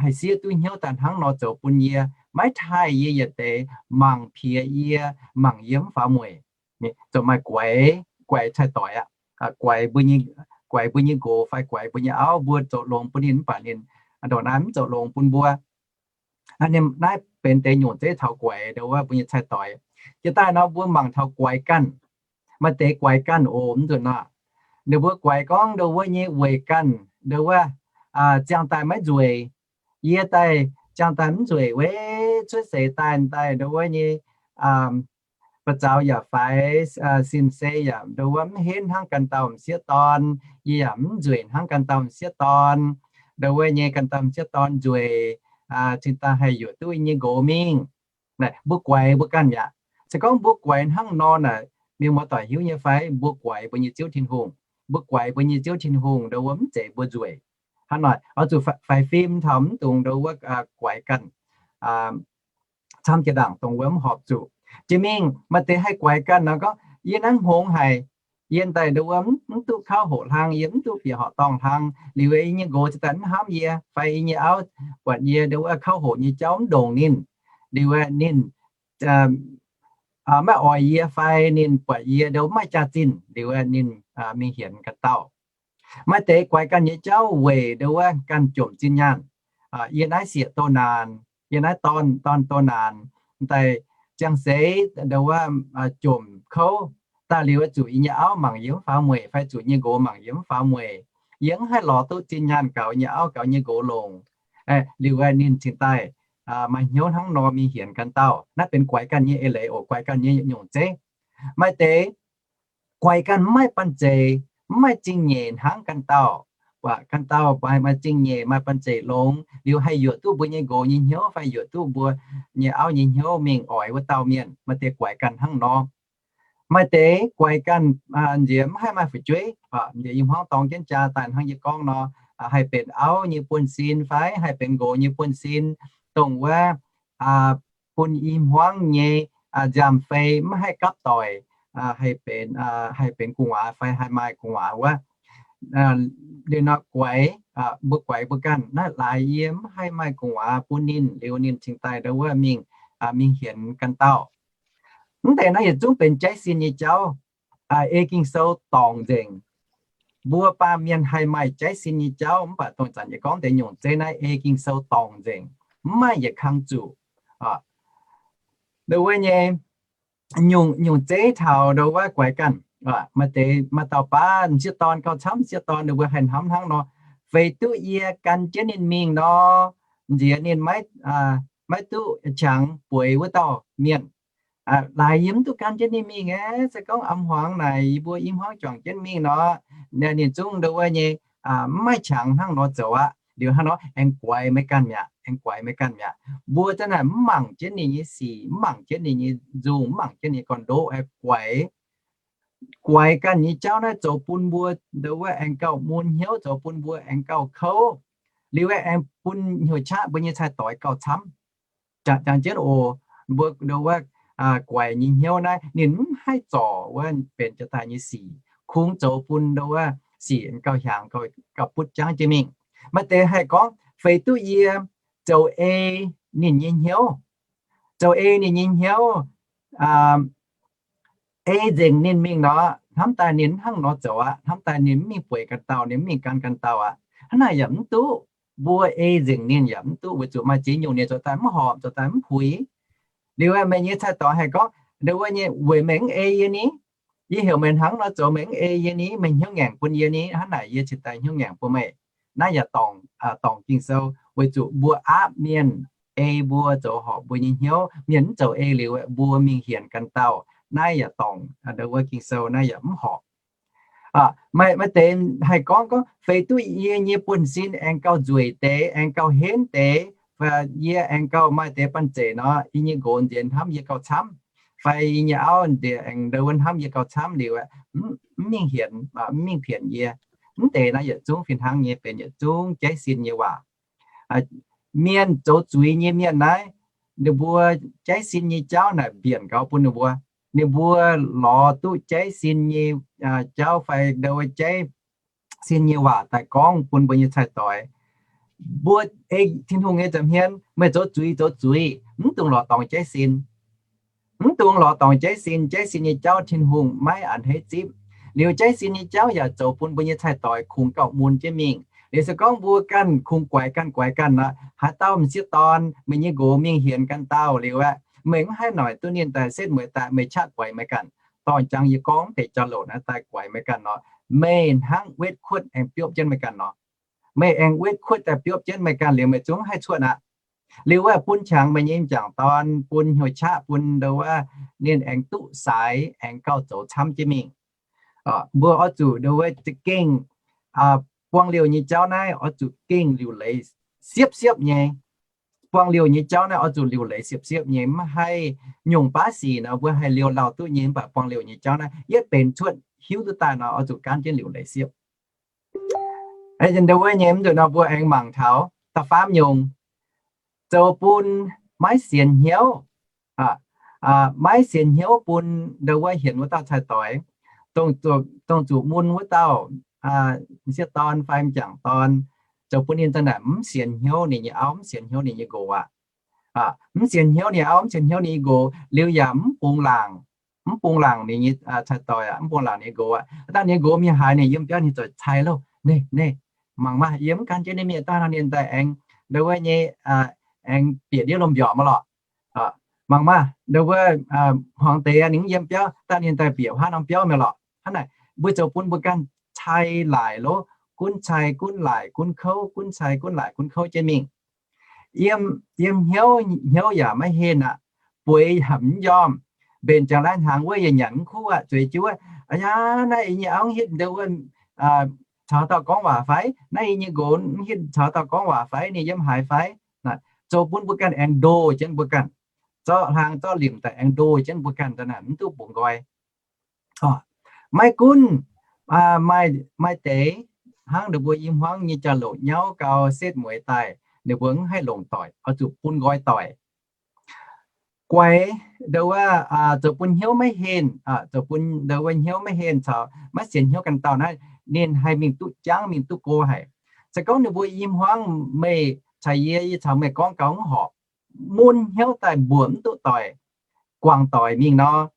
haih siev duqv hnyouv daaih hnangv nor zoux bun yie, maiv taaih yie yietc deix, mangc piex yie, mangc yie mv faaux mueic. Zoux maaih guaix, guaix cai-doix aqv. Guaix mbuo nyei nqox fai guaix mbuo nyei auv, mbuo zoux longx bun ninh mv baac ninh ndongc naaiv mv zoux longx bun mbuo. Naaiv benx deix nyungc zeiv taux guaix ndo wuov mbuo nyei cai-doix. Jiex daaih nor mbuo mangc taux guaix ganh. Maaih deix guaix ganh oc, mv nzunc nor, ninh mbuo guaix gorngv ndo wuov nyei weic ganh ndo wuov ziangh daaih maiv nzueic. Yie daaih ziangh daaih mv nzueic, weic cuotv seix daaih daaih ndo wuov nyei ba'zaux yaac faix, sin-sei yaac ndo wuov mv henv hnangv ganh dauh m'sieqv dorn. Yie yaac mv nzueic hnangv ganh dauh m'sieqv dorn. Ndo wuov nyei ganh dauh m'sieqv dorn nzueic, cingx daaih haih yuoqc duqv yie nyei nqox mingh. Mbuo guaix mbuo ganh aqv. Se gorngv mbuo guaix hnangv nor naaic, mienh muoz-doic hiuv nyei fai? Mbuo guaix mbuo nyei Ziouv Tin-Hungh. Mbuo guaix mbuo nyei Ziouv Tin-Hungh ndo wuov mv zeiz mbuo nzueic. Hnangv naaic oix zuqc faix fim taux mv dungx ndo wuov guaix ganh camv jiex ndaangc dongh wuov mv horpc zuqc. Jiex mingh maaih deix haih guaix ganh nor gorngv, yie naaiv hngongx haic, yie daaih ndo wuov mv duqv kauv hoqc hlang, yie mv duqv bieqc horqc dorngh hlang, liuz yie nyei nqox cingx daaih mv hnamv yie, fai yie nyei auv buatc yie ndo wuov kauv hoqc nyei jauv mv ndongc ninh, liuz ninh maiv oix yie fai ninh buatc yie ndo maaih jaax-zinh liuz ninh mingh hienx ganh dauh. Maaih deix guaix ganh nyei jauv weic ndo wuov ganh jomc zinh nyaanh. Yie naaiv sieqv doh naanc, yie naaiv dorn, dorn doh naanc, daaih ziangh seix ndo wuov jomc kouv daaih liuz, zuqc yie nyei auv mangc yie mv faaux mueic fai zuqc nyei nqox mangc yie mv faaux mueic. Yie mv haih lorz duqv zinh nyaanh gaux nyei auv gaux nyei nqox longc. Liuz ninh cingx daaih maaih hnyouv hnangv nor mingh hienx ganh dauh. Naaiv benx guaix ganh nyei eix leiz oc, guaix ganh nyei nyungc zeiv. Maaih deix guaix ganh mv maaih banh zeic, mv maaih zingh nyeic hnangv ganh dauh. Ganh dauh maaih zingh nyeic, maaih banh zeic longx, liuz haih yuoqc duqv mbuo nyei nqox nyei hnyouv fai yuoqc duqv mbuo nyei auv nyei hnyouv mingh oix wuov dauh mienh. Maaih deix guaix ganh hnangv nor. Maaih deix guaix ganh nziex mv haih maaih fu'jueiv. Nziex yie hmuangv dorng jienv jaa daaih hnangv yie gorngv nor, haih benx auv nyei buonv-sin fai haih benx nqox nyei buonv-sin, dongh wuov bun i hmuangv nyei nziaamv-fei mv haih gapv doic, haih benx, haih benx gu'nguaaz fai haih maaih gu'nguaaz wuov. Liuz nor guaix, mbuo guaix mbuo ganh naaiv laaix yie mv haih maaih gu'nguaaz bun ninh, liuz ninh cingx daaih ndo wuov mingh, mingh hienx ganh dauh. Mv deix naaiv yietc zungv benx jaiv sin nyei jauv. Ei Ging-Sou dorngc nzengc. Mbuo baamh mienh haih maaih jaiv sin nyei jauv, mv baac dongh zanc yie gorngv deix nyungc zeiv naaiv ei Ging-Sou dorngc nzengc, mv maaih yietc kang zuqc. Ndo wuov nyei nyungc, nyungc zeiv taux ndo wuov guaix ganh. Maaih deix, maaih dauh baav m'sieqv dorn gauh camv, m'sieqv dorn ninh mbuo haih hnamv hnangv nor, feix duqv yie gan jienv ninh mingh nor, nziex ninh maiv, maiv duqv qangx bueix wuov dauh mienh. Laaix yie mv duqv gan jienv ninh mingh aqv. Se gorngv am hmuangx naaic yie mbuo i hmuangv juangc jienv mingh nor, ninh zungv ndo wuov nyei mv maaih qangx hnangv nor zoux aqv. Liuz hnangv nor aengx guaix meih ganh mi'aqv, aengx guaix meih ganh mi'aqv. Mbuo zanc naaic mv mangc jienv ninh nyei sic, mv mangc jienv ninh nyei nzungh, mv mangc jienv ninh nyei gorn-ndoqv, aengx guaix, guaix ganh nyei jauv naaiv zoux bun mbuo ndo wuov aengx gauh mun hnyouv, zoux bun mbuo aengx gauh kouv. Liuz aengx bun hnyouv qaqv mbuo nyei cai-doix gauh camv. Jangx jienv oc, mbuo ndo wuov guaix nyei hnyouv naaiv ninh mv haih zorc wuov benx jiex daaih nyei sic, kungx zoux bun ndo wuov sic gauh hiaangx, gauh butv jangv jienv mingh. Maaih deix haih gorngv feix duqv yie zoux ei ninh nyei hnyouv, zoux ei ninh nyei hnyouv, ei nzengc ninh mingh nor, hnamv daaih ninh mv hnangv nor zoux aqv. Hnamv daaih ninh mv mingh bueix ganh dauh, ninh mv mingh gan ganh dauh aqv. Hnangv naaic yaac mv duqv. Mbuo ei nzengc ninh yaac mv duqv, weic zuqc maaih ziex nyungc ninh zoux daaih mv horpc, zoux daaih mv puix. Liuz meih nyei cai-doix haih gorngv, ndo wuov nyei, weic meih mv ei yie ni, yie heuc meih hnangv nor zoux meih mv ei yie ni, meih hnyouv ngaengc bun yie ni, hnangv naaic yie cingx daaih hnyouv ngaengc bun meih. Naaiv yaac dorngc, dorngc Ging-Sou, weic zuqc mbuo aapv mienh ei mbuo zoux horpc mbuo nyei hnyouv. Mienh mv zoux ei liuz mbuo mingh hienx ganh dauh, naaiv yaac dorngc ndo wuov Ging-Sou, naaiv yaac mv horpc. Maaih, maaih deix haih gorngv, gorngv feix duqv yie nyei buonv-sin aengx gauh nzueic deix, aengx gauh henv deix, yie aengx gauh maaih deix banh zeic nor, yie nyei nqox nziex hnamv yie gauh camv, fai yie nyei auv nziex aengx ndo wuov hnamv yie gauh camv liuz, mv mingh hienx, mv mingh pienc yie. Mv deix naaiv yietc zungv fih hnangv nyei benx yietc zungv jaiv sin nyei waac. Mienh zoux zuiz nyei mienh naaiv, ninh mbuo jaiv sin nyei jauv naaic mbienc gaux bun ninh mbuo. Ninh mbuo lorz duqv jaiv sin nyei jauv fai ndo wuov jaiv sin nyei waac daaih gorngv bun mbuo nyei cai-doix. Mbuo ei Tin-Hungh nyei nza'hmien, meih zoux zuiz, zoux zuiz, mv dungx lorz dorngx jaiv sin. Mv dungx lorz dorngx jaiv sin. Jaiv sin nyei jauv Tin-Hungh maiv a'hneiv zipv. Liuz jaiv sin nyei jauv yaac zoux bun mbuo nyei cai-doix kungx gauh mun jienv mingh. Liuz se gorngv mbuo ganh kungx guaix ganh guaix ganh nor, haaix dauh m'sieqv dorn, meih nyei nqox mingh hienx ganh dauh liuz aeqv, meih mv haih noic duqv ninh daaih setv mueiz daaih, meih qaqv guaix meih ganh. Dorh jangx yie gorngv deix jauv-louc naaiv daaih guaix meih ganh nor, meih hnangv wetv kuotv aengx biopv jienv meih ganh nor. Meih aengx wetv kuotv daaih biopv jienv meih ganh liuz, meih zungv haih cuotv aqv. Liuz wuov bun qangx meih nyei m'jangc dorn, bun hnyouv qaqv, bun ndo wuov ninh aengx duqv saaix, aengx gauh zoux camv jienv mingh. Mbuo oix zuqc ndo wuov za'gengh buang liouh nyei jauv naaiv oix zuqc gengh liuc leiz siepv-siepv nyei. Buang liouh nyei jauv naaiv oix zuqc liuc leiz siepv-siepv nyei, maiv haih nyungc baav sic nor mbuo haih liouh lauh duqv nyei, mv baac buang liouh nyei jauv naaiv yietv benx cuotv hiuv duqv daaih nor oix zuqc gaanv jienv liuc leiz siepv. Ndo wuov nyei mv nzunc nor mbuo aengx mangc taux da'faam nyungc, zoux bun maiv sienx hnyouv. Maiv sienx hnyouv bun ndo wuov hienx wuov dauh cai-doix, dongh zuqc mun wuov dauh m'sieqv dorn fai m'jangc dorn, zoux bun ninh zanc naaic mv sienx hnyouv ninh nyei auv, mv sienx hnyouv ninh nyei nqox aqv. Mv sienx hnyouv ninh auv, mv sienx hnyouv ninh nyei nqox liuz yaac mv bungx laangc, mv bungx laangc ninh nyei cai-doix aqv, mv bungx laangc ninh nyei nqox aqv. Dangh ninh nyei nqox mingh haaix ninh yiem biauv ninh zoux cai louh, Naaiv, naaiv, mangc maah, yie mv gan jienv naaiv mienh daaih nor ninh daaih aengx ndo wuov nyei aengx bieqc ndiev lomh mbiorqc maiv lorqc. Mangc maah, ndo wuov hmuangx deix ninh mv yiem biauv, daaih ninh daaih bieqc huaav norm biauv mi'aqv lorqc. Hnangv naaic, mbuo zoux bun mbuo ganh cai laaic lov, gunv cai gunv laaic gunv kouv, gunv cai gunv laaic gunv kouv jienv mingh. Yiem, yiem hnyouv, hnyouv yaac maiv henh aqv. Bueix yaac mv njormh. Mbenc ziangx lai hnaangx wuov yaac nyanc mv kuv aqv. Zueiz jienv wuov, aa yaa, naaiv yie nyei auv mv hitv ndo wuov caux dauh gorngv waac fai? Naaiv yie nyei nqox mv hitv caux dauh gorngv waac fai? Ninh yiem haaix fai? Zoux bun mbuo ganh aengx ndoh jienv mbuo ganh. Zorqv hlang zorqv limc daaih aengx ndoh jienv mbuo ganh, mv duqv bungx nqoi. Maiv gunv maaih, maaih deix hnangv ninh mbuo i hmuangv nyei jauv-louc nyauv gau setv mueiz daaih, ninh mbuo mv haih longc doic, oix zuqc bun nqoi doic. Guaix ndo wuov zoux bun hnyouv maiv henh, zoux bun ndo wuov hnyouv maiv henh caux maiv sienx hnyouv ganh dauh naaiv, ninh haih mingh duqv jangv, mingh duqv go haic. Se gorngv ninh mbuo i hmuangv meih caux yie, yie caux meih gorngv gau mv horpc, mun hnyouv daaih mbuoqc mv duqv doic, guangc doic mingh nor,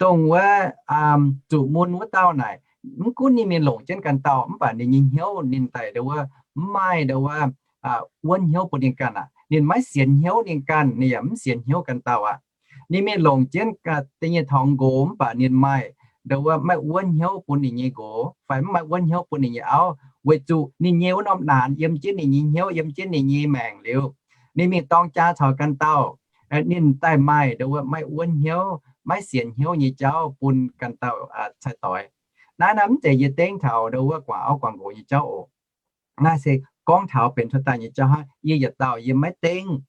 dongh wuov zuqc mun wuov dauh naaic, mv gunv ninh mingh longc jienv ganh dauh, mv baac ninh nyei hnyouv ninh daaih ndo wuov mv maaih ndo wuov wuonv hnyouv bun ninh ganh aqv. Ninh maiv sienx hnyouv ninh ganh, ninh yaac mv sienx hnyouv ganh dauh aqv. Ninh mingh longc jienv da'nyeic taux nqox, mv baac ninh maaih ndo wuov maiv wuonv hnyouv bun ninh nyei nqox fai mv maaih wuonv hnyouv bun ninh nyei auv, weic zuqc ninh nyei wuov norm naanx yiem jienv ninh nyei hnyouv, yiem jienv ninh nyei maengc liuz, ninh mingh dorng jaa caux ganh dauh, ninh daaih maaih ndo wuov maiv wuonv hnyouv, maiv sienx hnyouv nyei jauv bun ganh dauh cai-doix. Naaiv naaiv mv zeiz yie dengv taux ndo wuov guangc auv guangc nqox nyei jauv oc. Naaiv se gorngv taux benx cuotv daaih nyei jauv hnangv. Yie yietc dauh yie maiv dengv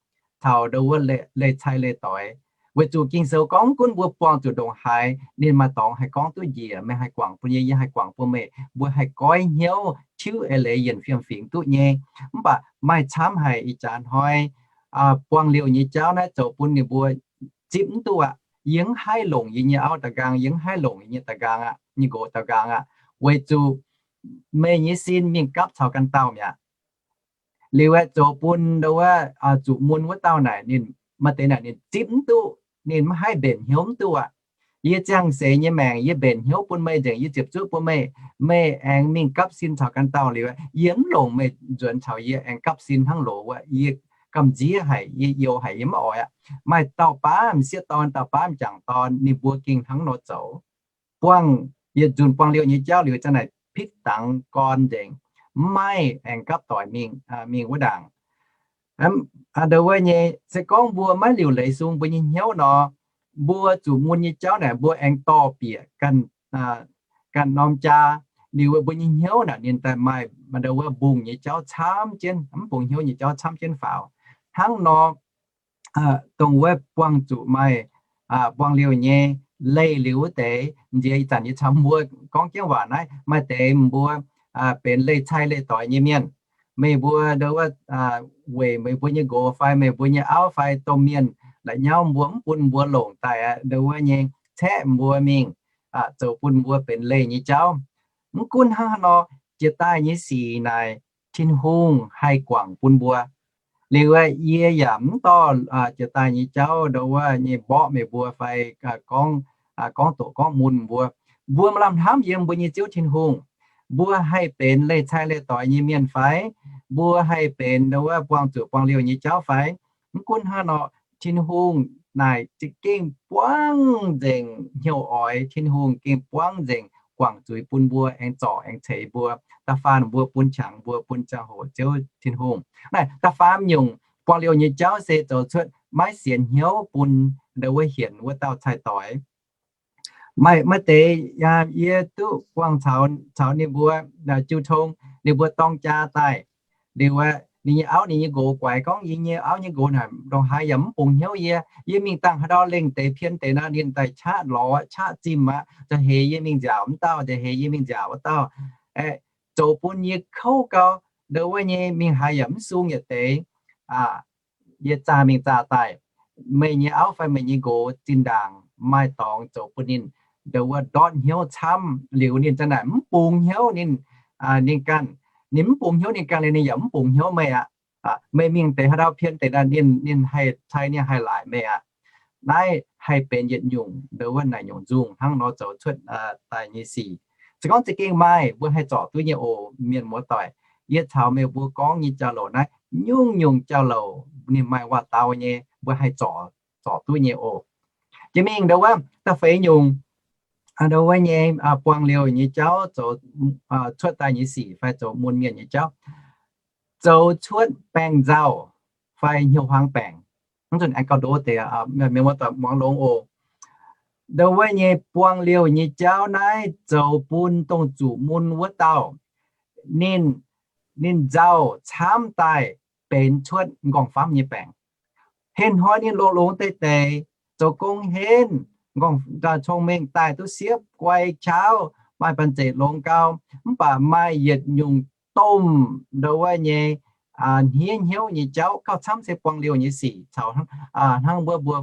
taux ndo wuov leih cai leih doix, weic zuqc Ging-Sou gorngv mv gunv mbuo buangh zuqc ndongc haaix, ninh maaih dorngx haih gorngv duqv njiec, meih haih guangc bun yie, yie haih guangc bun meih, mbuo haih goiv hnyouv tiuv eix leiz yienc fiem-fingx duqv nyei. Mv baac maaih camv haic ih jaax hnoi buangh liouh nyei jauv naaiv zoux bun ninh mbuo zipv mv duqv aqv. Yie mv haih longc yie nyei auv da'nqaang, yie mv haih longc yie nyei da'nqaang aqv, nyei nqox da'nqaang aqv, weic zuqc meih nyei sin mingh gapv caux ganh dauh mi'aqv. Liuz aeqv, zoux bun ndo wuov zuqc mun wuov dauh naaic ninh maaih deix naaic ninh zipv mv duqv, ninh mv haih mbenc hnyouv mv duqv aqv. Yie ziangh seix nyei maengc yie mbenc hnyouv bun meih nzengc, yie ziepc zuoqv bun meih, meih aengx mingh gapv sin caux ganh dauh liuz, yie mv longc meih nzuonx caux yie aengx gapv sin hnangv loz wuov. Yie gamh nziev haic, yie youx haic, yie mv oix aqv. Maaih dauh baav m'sieqv dorn, dauh baav m'jangc dorn, ninh mbuo gengh hnangv nor zoux. Buangh yietc nzunc buangh liouh nyei jauv liuz, za'naaic pitv dangx gorn nzengc, mv maaih aengx gapv doic mingh, mingh wuov ndaangc. Ndo wuov nyei, se gorngv mbuo maiv liuc leiz sung mbuo nyei hnyouv nor, mbuo zuqc mun nyei jauv naaic mbuo aengx dorh bieqc ganh, ganh norm jaa. Liuz mbuo nyei hnyouv naaic ninh daaih maaih ndo wuov mbungh nyei jauv camv jienv, mv bungx hnyouv nyei jauv camv jienv faaux. Hnangv nor, dongh wuov buangh zuqc maaih buangh liouh nyei leih liuz wuov deix. Nziex ih zanc yie caux mbuo gorngv jienv waac naaiv, maaih deix mbuo benx leih cai leih doix nyei mienh. Meih mbuo ndo wuov weic meih mbuo nyei nqox fai meih mbuo nyei auv fai domh mienh la'nyauv mbuo mv bun mbuo longc daaih aqv, ndo wuov nyei caeqv mbuo mingh, zoux bun mbuo benx leih nyei jauv. Mv gunv hnangv haaix nor, jiex daaih nyei sic naaic Tin-Hungh haih guangc bun mbuo. Liuz yie yaac mv dorh jiex daaih nyei jauv ndo wuov nyei mborqv meih mbuo fai gorngv, gorngv doqc gorngv mun mbuo. Mbuo maaih lamh hnamv yiem mbuo nyei Ziouv Tin-Hungh. Mbuo haih benx leih cai leih doix nyei mienh fai? Mbuo haih benx ndo wuov buangh zuqc buangh liouh nyei jauv fai? Mv gunv hnangv nor, Tin-Hungh naaic za'gengh buangv nzengc hnyouv oix. Tin-Hungh gengh buangv nzengc guangc zuiz bun mbuo, aengx zorc aengx ceix mbuo. Da'faanh mbuo bun qangx mbuo, bun ziangh hoc Ziouv Tin-Hungh. Naaiv da'faanh nyungc buangh liouh nyei jauv se zoux cuotv maiv sienx hnyouv bun ndo wuov hienx wuov dauh cai-doix. Maaih, maaih deix yie duqv buangh caux, caux ninh mbuo jiu tong, ninh mbuo dorng jaa daaih. Liuz ninh nyei auv ninh nyei nqox guaix gorngv, yie nyei auv nyei nqox naaic ndongc haaix yaac mv bungx hnyouv yie. Yie mingh dangh haaix ndau lengh deix pien deix nor, ninh daaih qaqv lorz aqv, qaqv zimh aqv. Nzauh heix yie mingh nziaauc wuov dauh, nzauh heix yie mingh nziaauc wuov dauh. Zoux bun yie kouv gau, ndo wuov nyei mingh haaix yaac mv sung yietc deix. Yie zaah mingh zaah daaih, meih nyei auv fai meih nyei nqox zinh ndaangc maaih dorngx zoux bun ninh ndo wuov ndortv hnyouv camv liuz, ninh za'naaic mv bungx hnyouv ninh, ninh ganh. Ninh mv bungx hnyouv ninh ganh liuz, ninh yaac mv bungx hnyouv meih aqv. Meih mingh deix haaix ndau pien deix nor, ninh, ninh haih cai, ninh haih laaic meih aqv. Naaiv haih benx yietc nyungc ndo wuov naaic nyungc nzungh hnangv nor zoux cuotv daaih nyei sic. Se gorngv za'gengh maaih, mbuo haih zorc duqv nyei oc, mienh muoz-doic. Yie caux meih mbuo gorngv nyei jauv-louc naaiv, nyungc-nyungc jauv-louc ninh maaih waac-dau nyei, mbuo haih zorc zorc duqv nyei oc. Jiex mingh ndo wuov da'feix nyungc, ndo wuov nyei buangh liouh nyei jauv zoux cuotv daaih nyei sic fai zoux mun mienh nyei jauv, zoux cuotv baengh nzauh fai hnyouv huaang baengc. Mv zunc aengx gauh ndo deix, mienh muoz-doic muangx longx oc. Ndo wuov nyei buangh liouh nyei jauv naaiv zoux bun dongh zuqc mun wuov dauh, ninh, ninh nzauh camv daaih benx cuotv m'nqorngv-famv nyei baengc. Hinh hnoi ninh longx-longx deix deix, zoux gong henv, m'nqorngv, cong-mengh daaih duqv siepv, guai qaqv, maaih banh zeic longx gau, mv baac maaih yietc nyungc domh ndo wuov nyei hniev hnyouv nyei jauv gauh camv se buangh liouh nyei sic caux hnangv mbuo, mbuo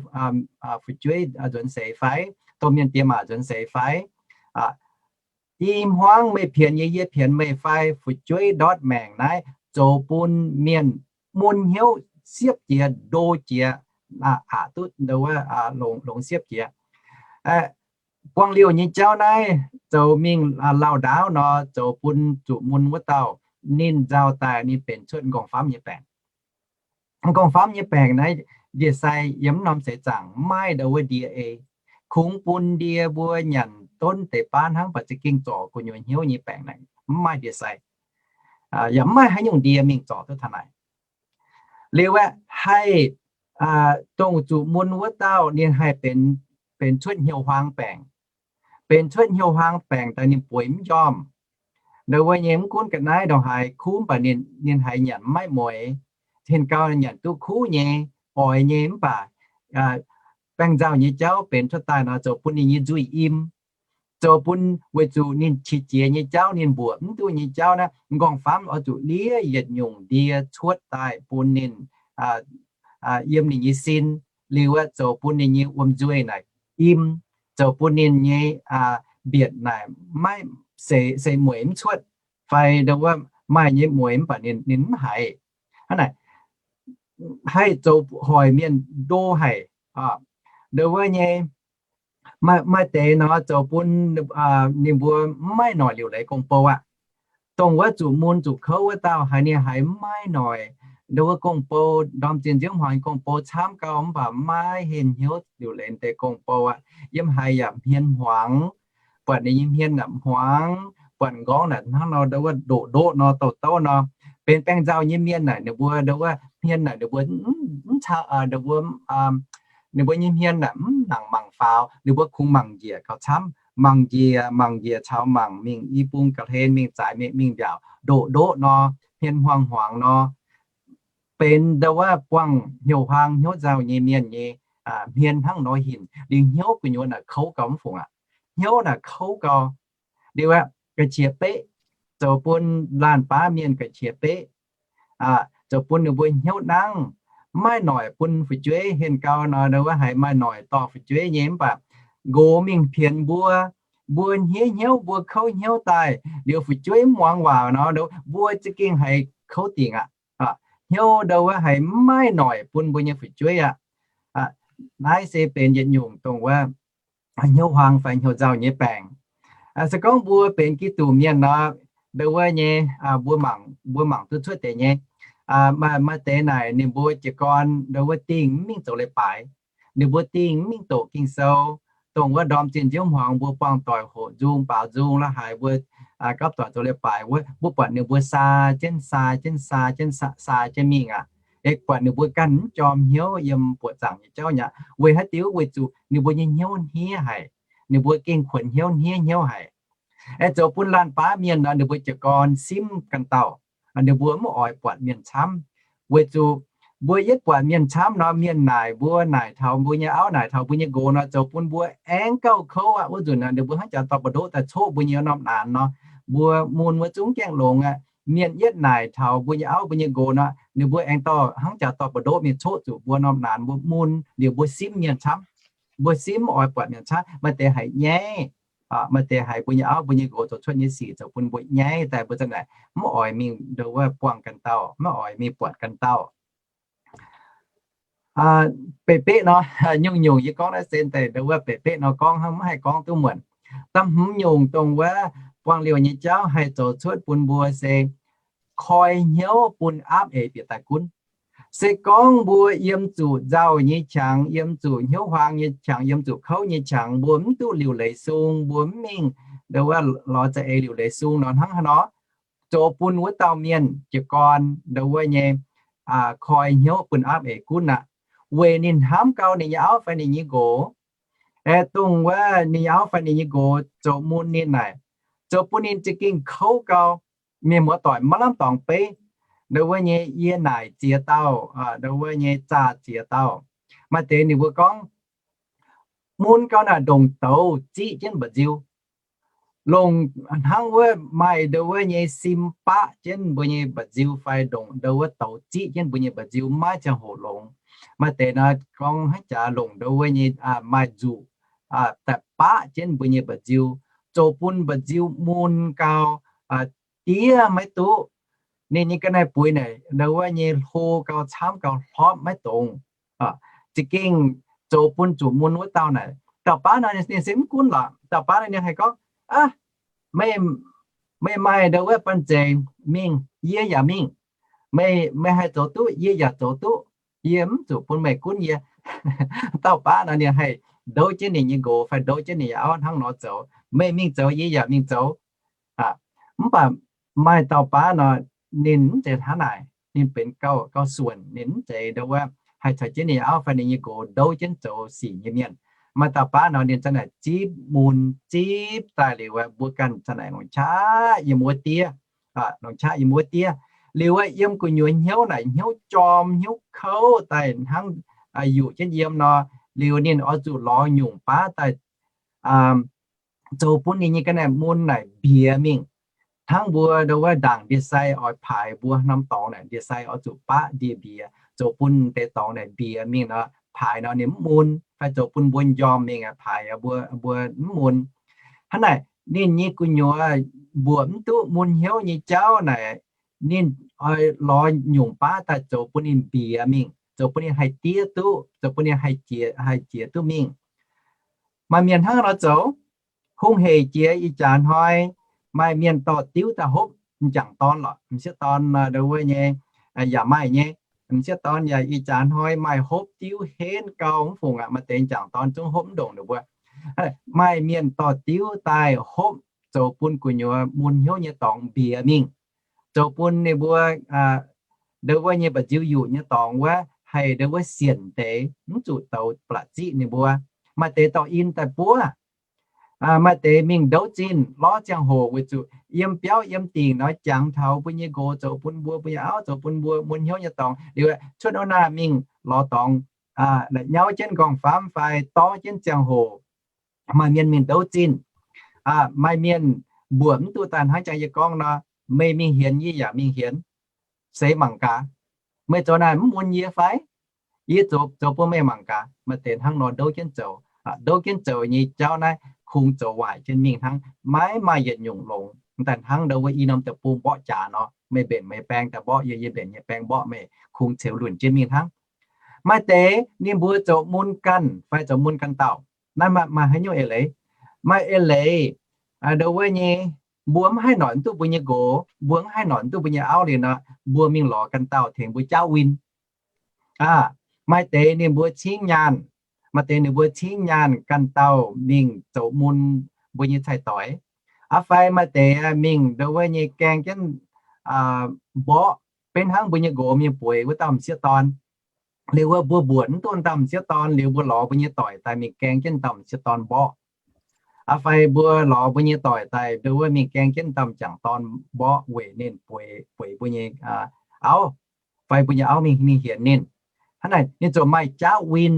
fu'jueiv nzuonx seix fai, domh mienh diex maac nzuonx seix fai, i hmuangv meih pienx yie, yie pienx meih fai fu'jueiv ndortv maengc naaiv zoux bun mienh mun hnyouv siepv jiex, ndo jiex, aqc duqv ndo wuov longx siepv jiex. Buangh liouh nyei jauv naaiv zoux mingh lauh ndaauv nor, zoux bun zuqc mun wuov dauh ninh nzauh daaih ninh benx cuotv m'nqorngv-famv nyei baengc. M'nqorngv-famv nyei baengc naaiv ndie-sai yiem mv norm seix zaangc mv maaih ndo wuov ndie ei. Kungx bun ndie mbuo nyanc donv deix baav hnangv, mv baac za'gengh zorc gu'nyuoz hnyouv nyei baengc naaic mv maaih ndie-sai. Yaac mv maaih haaix nyungc ndie mingh zorc duqv taux naaic. Liuz aeqv, haih dongh zuqc mun wuov dauh ninh haih benx cuotv hnyouv huaang baengc. Benx cuotv hnyouv huaang baengc daaih ninh bueix mv njormh. Ndo wuov nyei mv gunv ga'naaiv ndongc haaix kuv, mv baac ninh haiz nyanc mv maaih mueix. Hinh gau nyanc duqv kuv nyei, oix nyei, mv baac baengh nzauh nyei jauv benx cuotv daaih nor, zoux bun ninh nyei nzuih im, zoux bun weic zuqc ninh qiex jiez nyei jauv, ninh mbuoqc mv duqv nyei jauv naaiv, m'nqorngv-famv oix zuqc liev yietc nyungc ndie cuotv daaih bun ninh yiem ninh nyei sin, liuz aeqv, zoux bun ninh nyei wuom-nzuih naaic im, zoux bun ninh nyei mbietc naaic maiv, seix mueic mv cuotv, fai ndo wuov maaih nyei mueic mv baac ninh mv haiz. Hnangv naaic, haih zoux hoic mienh ndo haic. Ndo wuov nyei maaih deix nor zoux bun ninh mbuo mv maaih noic liuc leiz gong-bou aqv. Dongh wuov zuqc mun zuqc kouv wuov dauh haiz ninh haiz mv maaih noic, ndo wuov gong-bou, ndorm zinh nziouv hmuangx gong-bou camv gau mv baac maiv henh hnyouv liuc leiz deix gong-bou aqv. Yiem haaix yaac hmien hmuangx, buatc ninh nyei hmien naaic hmuangx, buatc m'nqorngv naaic hnangv nor, ndo wuov ndoqc ndoqv nor, douh douv nor. Benx baengh nzauh nyei mienh naaic ninh mbuo ndo wuov hmien naaic ninh mbuo mv cau, ninh mbuo nyei hmien naaic mv nangc mangc faaux, ninh mbuo kungx mangc njiec gauh camv, mangc njiec mangc njiec caux mangc mingh i bung ga'hlen mingh zaaix mingh mbiaauc ndoqc ndoqv nor, hmien hmuangx hmuangx nor. Benx ndo wuov buangh hnyouv huaang hnyouv nzauh nyei mienh nyei hmien hnangv nor hinc, liuz hnyouv gu'nyuoz naaic kouv gau mv fungc aqv. Hnyouv naaic kouv gau. Liuz aeqv, ga'qiex beqv, zoux bun laanh baav mienh ga'qiex beqv, zoux bun ninh mbuo hnyouv nangv, mv maaih noic bun fu'jueiv. Henh gau nor, ndo wuov haiz maaih noic dorh fu'jueiv nyei mv baac nqox mingh pienx mbuo, mbuo hniev hnyouv, mbuo kouv hnyouv daaih, liuz fu'jueiv mv muangx waac nor, mbuo za'gengh haiz kouv dingc aqv. Hnyouv ndo wuov haiz mv maaih noic bun mbuo nyei fu'jueiv aqv. Naaiv se benx yietc nyungc dongh wuov hnyouv huaang fai hnyouv nzauh nyei baengc. Se gorngv mbuo benx Giduc mienh nor, ndo wuov nyei, mbuo mangc, mbuo mangc duqv cuotv deix nyei. Maaih deix naaic ninh mbuo jiez gorn ndo wuov dingh mv mingh zoux leiz-baaix, ninh mbuo dingh mv mingh doqc Ging-Sou. Dongh wuov ndorm zinh nziouv hmuangx mbuo buangh doic hoqc nzung baaux nzung la'haaix mbuo gapv doic zoux leiz-baaix wuov, mbuo buatc ninh mbuo saa jienv saa jienv saa jienv saa jienv mingh aqv. Buatc ninh mbuo ganh mv jorm hnyouv yiem buoqc zaangc nyei jauv nyei aqv. Weic haaix diuc? Weic zuqc ninh mbuo nyei hnyouv hniev haic. Ninh mbuo gengh kuonx hnyouv hniev hnyouv haic. Aengx zoux bun laanh baav mienh nor, ninh mbuo jiez gorn simv ganh dauh, ninh mbuo mv oix buatc mienh camv. Weic zuqc mbuo yietv buatc mienh camv nor, mienh naaic mbuo, naaic taux mbuo nyei auv, naaic taux mbuo nyei nqox nor, zoux bun mbuo aengx gauh kouv aqv. Wuov nzunc ninh mbuo hnangv jaax dorh buoz-ndoqv daaih coqv mbuo nyei norm naanx nor, mbuo mun wuov zungv gaengh longx aqv. Mienh yietv naaic taux mbuo nyei auv, mbuo nyei nqox nor, ninh mbuo aengx dorh hnangv jaax dorh buoz-ndoqv mingh coqv zuqc mbuo norm naanx, mbuo mun liuz mbuo simv mienh camv. Mbuo simv mv oix buatc mienh camv. Maaih deix haiz nyaiv, maaih deix haiz mbuo nyei auv, mbuo nyei nqox zoux cuotv nyei sic zoux bun mbuo nyaiv daaih, mbuo za'naaic mv oix mingh ndo wuov buangh ganh dauh, mv oix mingh buatc ganh dauh. Beiv beqv nor, nyungc-nyungc yie gorngv naaiv se deix ndo wuov beiv beqv nor gorngv hnangv, mv haih gorngv duqv muonc. Da'hmz nyungc dongh wuov buangh liouh nyei jauv haih zoux cuotv bun mbuo se koi hnyouv bun aapv eix bieqc daaih gunv. Se gorngv mbuo yiem zuqc nzauh nyei qangx, yiem zuqc hnyouv huaang nyei qangx, yiem zuqc kouv nyei qangx, mbuo mv duqv liuc leiz sung, mbuo mv mingh ndo wuov lorz za'eix liuc leiz sung nor hnangv haaix nor, zoux bun wuov dauh mienh jiez gorn ndo wuov nyei koi hnyouv bun aapv eix gunv aqv. Weic ninh hnamv gau ninh nyei auv fai ninh nyei nqox, aeqv, dongh wuov ninh nyei auv fai ninh nyei nqox zoux mun ninh naaic, zoux bun ninh za'gengh kouv gau. Mienh muoz-doic, maiv lamh dorngx beiv ndo wuov nyei yie naaic ziex dauh, ndo wuov nyei zaah ziex dauh. Maaih deix ninh mbuo gorngv, mun gau naaic ndongc douz ziqv jienv mba'nziu, longc hnangv wuov maaih ndo wuov nyei sim baqv jienv mbuo nyei mba'nziu fai ndongc ndo wuov douz ziqv jienv mbuo nyei mba'nziu, maiv ziangh hoc longx. Maaih deix nor gorngv hnangv jaax longc ndo wuov nyei maaih nzuqc daaih baqv jienv mbuo nyei mba'nziu, zoux bun mba'nziu mun gau, diev maiv duqv. Ninh nyei ga'naaiv-buix naaic ndo wuov nyei hlo gau, camv gau, hlopv maiv dongz. Za'gengh zoux bun zuqc mun wuov dauh naaic, dauh baav nor ninh se mv gunv lorqc. Dauh baav nor ninh haih gorngv, Aav, meih maaih ndo wuov banh zeic mingh, yie yaac mingh. Meih, meih haih zoux duqv, yie yaac zoux duqv. Yie mv zuqc bun meih gunv yie. Dauh baav nor ninh haih ndouv jienv ninh nyei nqox fai ndouv jienv ninh nyei auv hnangv nor zoux, meih mingh zoux, yie yaac mingh zoux. Mv baac maaih dauh baav nor, ninh mv zeiz hnangv naaic. Ninh benx gauh, gauh suonc, ninh mv zeiz ndo wuov haih caux jienv ninh nyei auv fai ninh nyei nqox ndouv jienv zoux sic nyei mienh. Maaih dauh baav nor ninh zanc naaic zipv mun zipv daaih liuz, mbuo ganh zanc naaic longc qaqv yiem wuov diev, longc qaqv yiem wuov diev. Liuz wuov yiem gu'nyuoz hnyouv naaic hnyouv jorm hnyouv kouv daaih hnangv yuqc jienv yiem nor, liuz ninh oix zuqc lorz nyungc baav daaih zoux bun ninh nyei ga'naaiv mun naaic mbiex mingh. Hnangv mbuo ndo wuov ndaangc ndie-sai oix paaix mbuo norm dorngx naaic, ndie-sai oix zuqc baqv ndie-mbiex, zoux bun deix dorngx naaic mbiex mingh nor, paaix nor ninh mv mun, fai zoux bun mbuo njormh mingh paaix mbuo, mbuo mv mun. Hnangv naaic ninh nyei gu'nyuoz mbuoqc mv duqv mun hnyouv nyei jauv naaic, ninh oix lorz nyungc baav daaih zoux bun ninh mbiex mingh, zoux bun ninh haih diev duqv, zoux bun ninh haih jiex, haih jiex duqv mingh. Maaih mienh hnangv nor zoux. Hungh hec jiex ih jaax hnoi, maaih mienh dorh diuv daaih hopv m'jangc dorn lorqc. M'sieqv dorn ndo wuov nyei yaac maaih nyei. M'sieqv dorn yaac ih jaax hnoi maaih hopv diuv henv gau mv fungc aqv. Maaih deix m'jangc dorn zungv hopv mv ndongc ninh mbuo. Maaih mienh dorh diuv daaih hopv zoux bun gu'nyuoz mun hnyouv nyei dorngx mbiex mingh, zoux bun ninh mbuo ndo wuov nyei mba'nziu yuqc nyei dorngx wuov haih ndo wuov sienc deix, mv zuqc douz ba'laqc ziqv ninh mbuo. Maaih deix dorh in daaih buov. Maaih deix mingh ndouv zinh lorz ziangh hoc weic zuqc yiem biauv yiem dingc nor jangx taux mbuo nyei nqox zoux bun mbuo, mbuo nyei auv zoux bun mbuo mun hnyouv nyei dorngx liuz, cuotv wuov naaic mingh lorz dorngx, la'nyauv jienv nqorngv-famv fai dorv jienv ziangh hoc. Maaih mienh mingh ndouv zinh. Maaih mienh mbuoqc mv duqv daaih hnangv jangx yie gorngv nor, meih mingh hienx yie yaac mingh hienx. Seix mangc gaax, meih zoux naaic mv mun yie fai? Yie zoux, zoux bun meih mangc gaax. Maaih deix hnangv nor ndouv jienv zoux. Ndouv jienv zoux nyei jauv naaiv kungx zoux waaic jienv mingh hnangv, maiv maaih yietc nyungc longx. Daaih hnangv ndo wuov i norm deic-bung mborqv jaax nor, meih mbenc meih baeng daaih mborqv yie, yie mbenc yie baeng mborqv meih, kungx ceux lunc jienv mingh hnangv. Maaih deix ninh mbuo zoux mun ganh fai zoux mun ganh dauh. Naaiv maaih haaix nyungc eix leiz? Maaih eix leiz ndo wuov nyei, mbuo mv haih noic mv duqv mbuo nyei nqox, mbuo mv haih noic mv duqv mbuo nyei auv liuz nor, mbuo mingh lorz ganh dauh tengx mbuo jauv win. Maaih deix ninh mbuo cingv nyaanh, maaih deix ninh mbuo cingv nyaanh ganh dauh mingh zoux mun mbuo nyei cai-doix. Aa fai maaih deix mingh ndo wuov nyei gaeng jienv mborqv, benx hnangv mbuo nyei nqox mingh bueix wuov dauh m'sieqv dorn. Liuz wuov mbuo mbuoqc mv duqv dauh m'sieqv dorn liuz mbuo lorz mbuo nyei doic daaih mingh gaeng jienv dauh m'sieqv dorn mborqv. Aa fai mbuo lorz mbuo nyei doic daaih ndo wuov mingh gaeng jienv dauh m'jangc dorn mborqv weic ninh bueix, bueix mbuo nyei auv, fai mbuo nyei auv mingh, mingh hienx ninh. Hnangv naaic ninh ziouc maaih jauv win,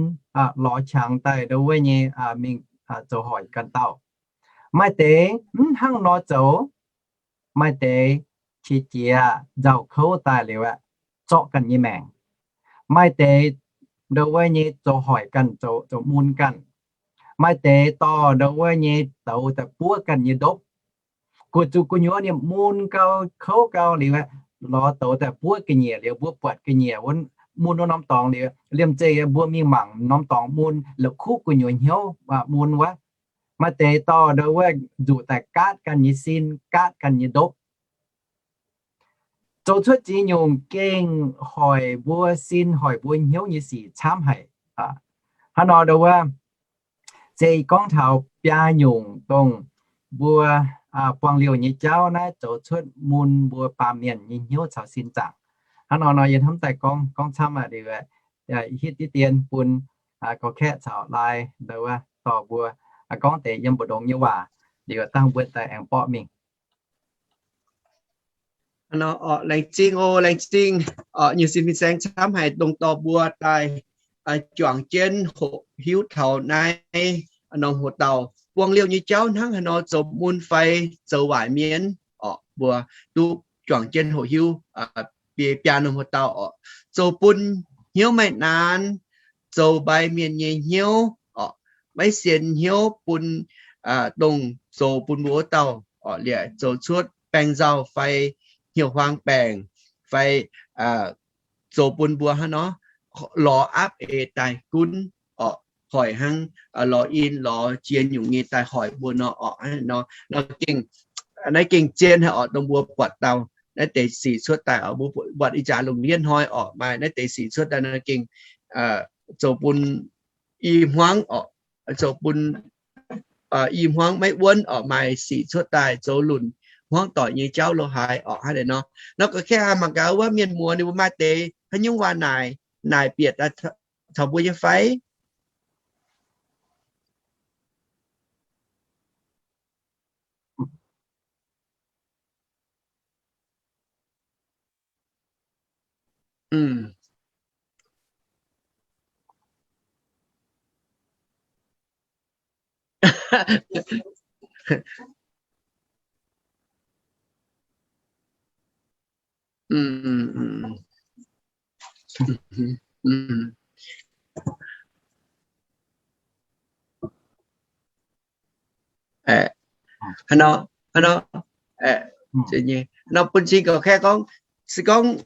lorz qangx daaih ndo wuov nyei mingh zoux hoic ganh dauh. Maaih deix mv hnangv nor zoux. Maaih deix qiex jiez nzauh kouv daaih liuz aeqv, zorqv ganh nyei maengc. Maaih deix ndo wuov nyei zoux hoic ganh, zoux mun ganh. Maaih deix dorh ndo wuov nyei douz daaih buov ganh nyei ndopv. Gu'zuqc gu'nyuoz ninh mun gau, kouv gau liuz aeqv, lorz douz daaih buov ga'nyiec liuz, mbuo buatc ga'nyiec wuov mun wuov norm dorngx liuz, liemh zeih mbuo mingh mangc norm dorngx mun, la'kuqv gu'nyuoz hnyouv mun wuov. Maaih deix dorh ndo wuov nzuqc daaih gaatv ganh nyei sin, gaatv ganh nyei ndopv. zoux cuotv ziex nyungc gengh hoic mbuo sin, hoic mbuo hnyouv nyei sic camv haic. Hnangv nor ndau wuov, se gorngv taux biaa nyungc dongh mbuo buangh liouh nyei jauv naaiv zoux cuotv mun mbuo baamh mienh nyei hnyouv caux sin zaangc. Hnangv nor nor yie hnamv daaih gorngv, gorngv camv aqv, liuz hitv diqv dien bun gorx-kaeqv caux laai ndau wuov dorh mbuo gorngv deix yiem mbu'ndongx nyei waac, liuz dangh mbuo daaih aengx borqv mingh. Laengz zingh oc, laengz zingh. Nyei sin fin-saeng camv haic dongh dorh mbuo daaih juangc jienv hoqc hiuv taux naaiv norm hoc-dauh buangh liouh nyei jauv hnangv haaix nor zoux mun fai zoux waaic mienh orqc, mbuo duqv juangc jienv hoqc hiuv biaa norm hoc-dauh orqc. Zoux bun hnyouv maiv naanc, zoux mbai mienh nyei hnyouv orqc, maiv sienx hnyouv bun dongh zoux bun mbuo wuov dauh orqc, liuz zoux cuotv baengh nzauh fai hnyouv huaang baengc fai zoux bun mbuo hnangv nor lorz aapv eix daaih gunv orqc, hoic hnangv lorz in lorz jiex nyungc nyei daaih hoic mbuo nor orqc. Nor gengh, naaiv gengh zien haic orqc, dongh mbuo buatc dauh naaiv deix sic cuotv daaih orqc, mbuo buatc ih jaax lungh ndiev hnoi orqc, maaih naaiv deix sic cuotv daaih nor gengh zoux bun i hmuangv orqc, zoux bun i hmuangv maiv wuonv orqc, maaih sic cuotv daaih zoux lunc hmuangv doic nyei jauv lo haaix orqc, hnangv naaiv nor. Nor gorngv kaav mangc gaax wuov mienh muoz ninh mbuo maaih deix haaix nyungc waac naaic, naaic bieqc taux mbuo nyei fai? Hnangv nor, hnangv nor, nor bun cing gorqv-kaeqv gorngv, se gorngv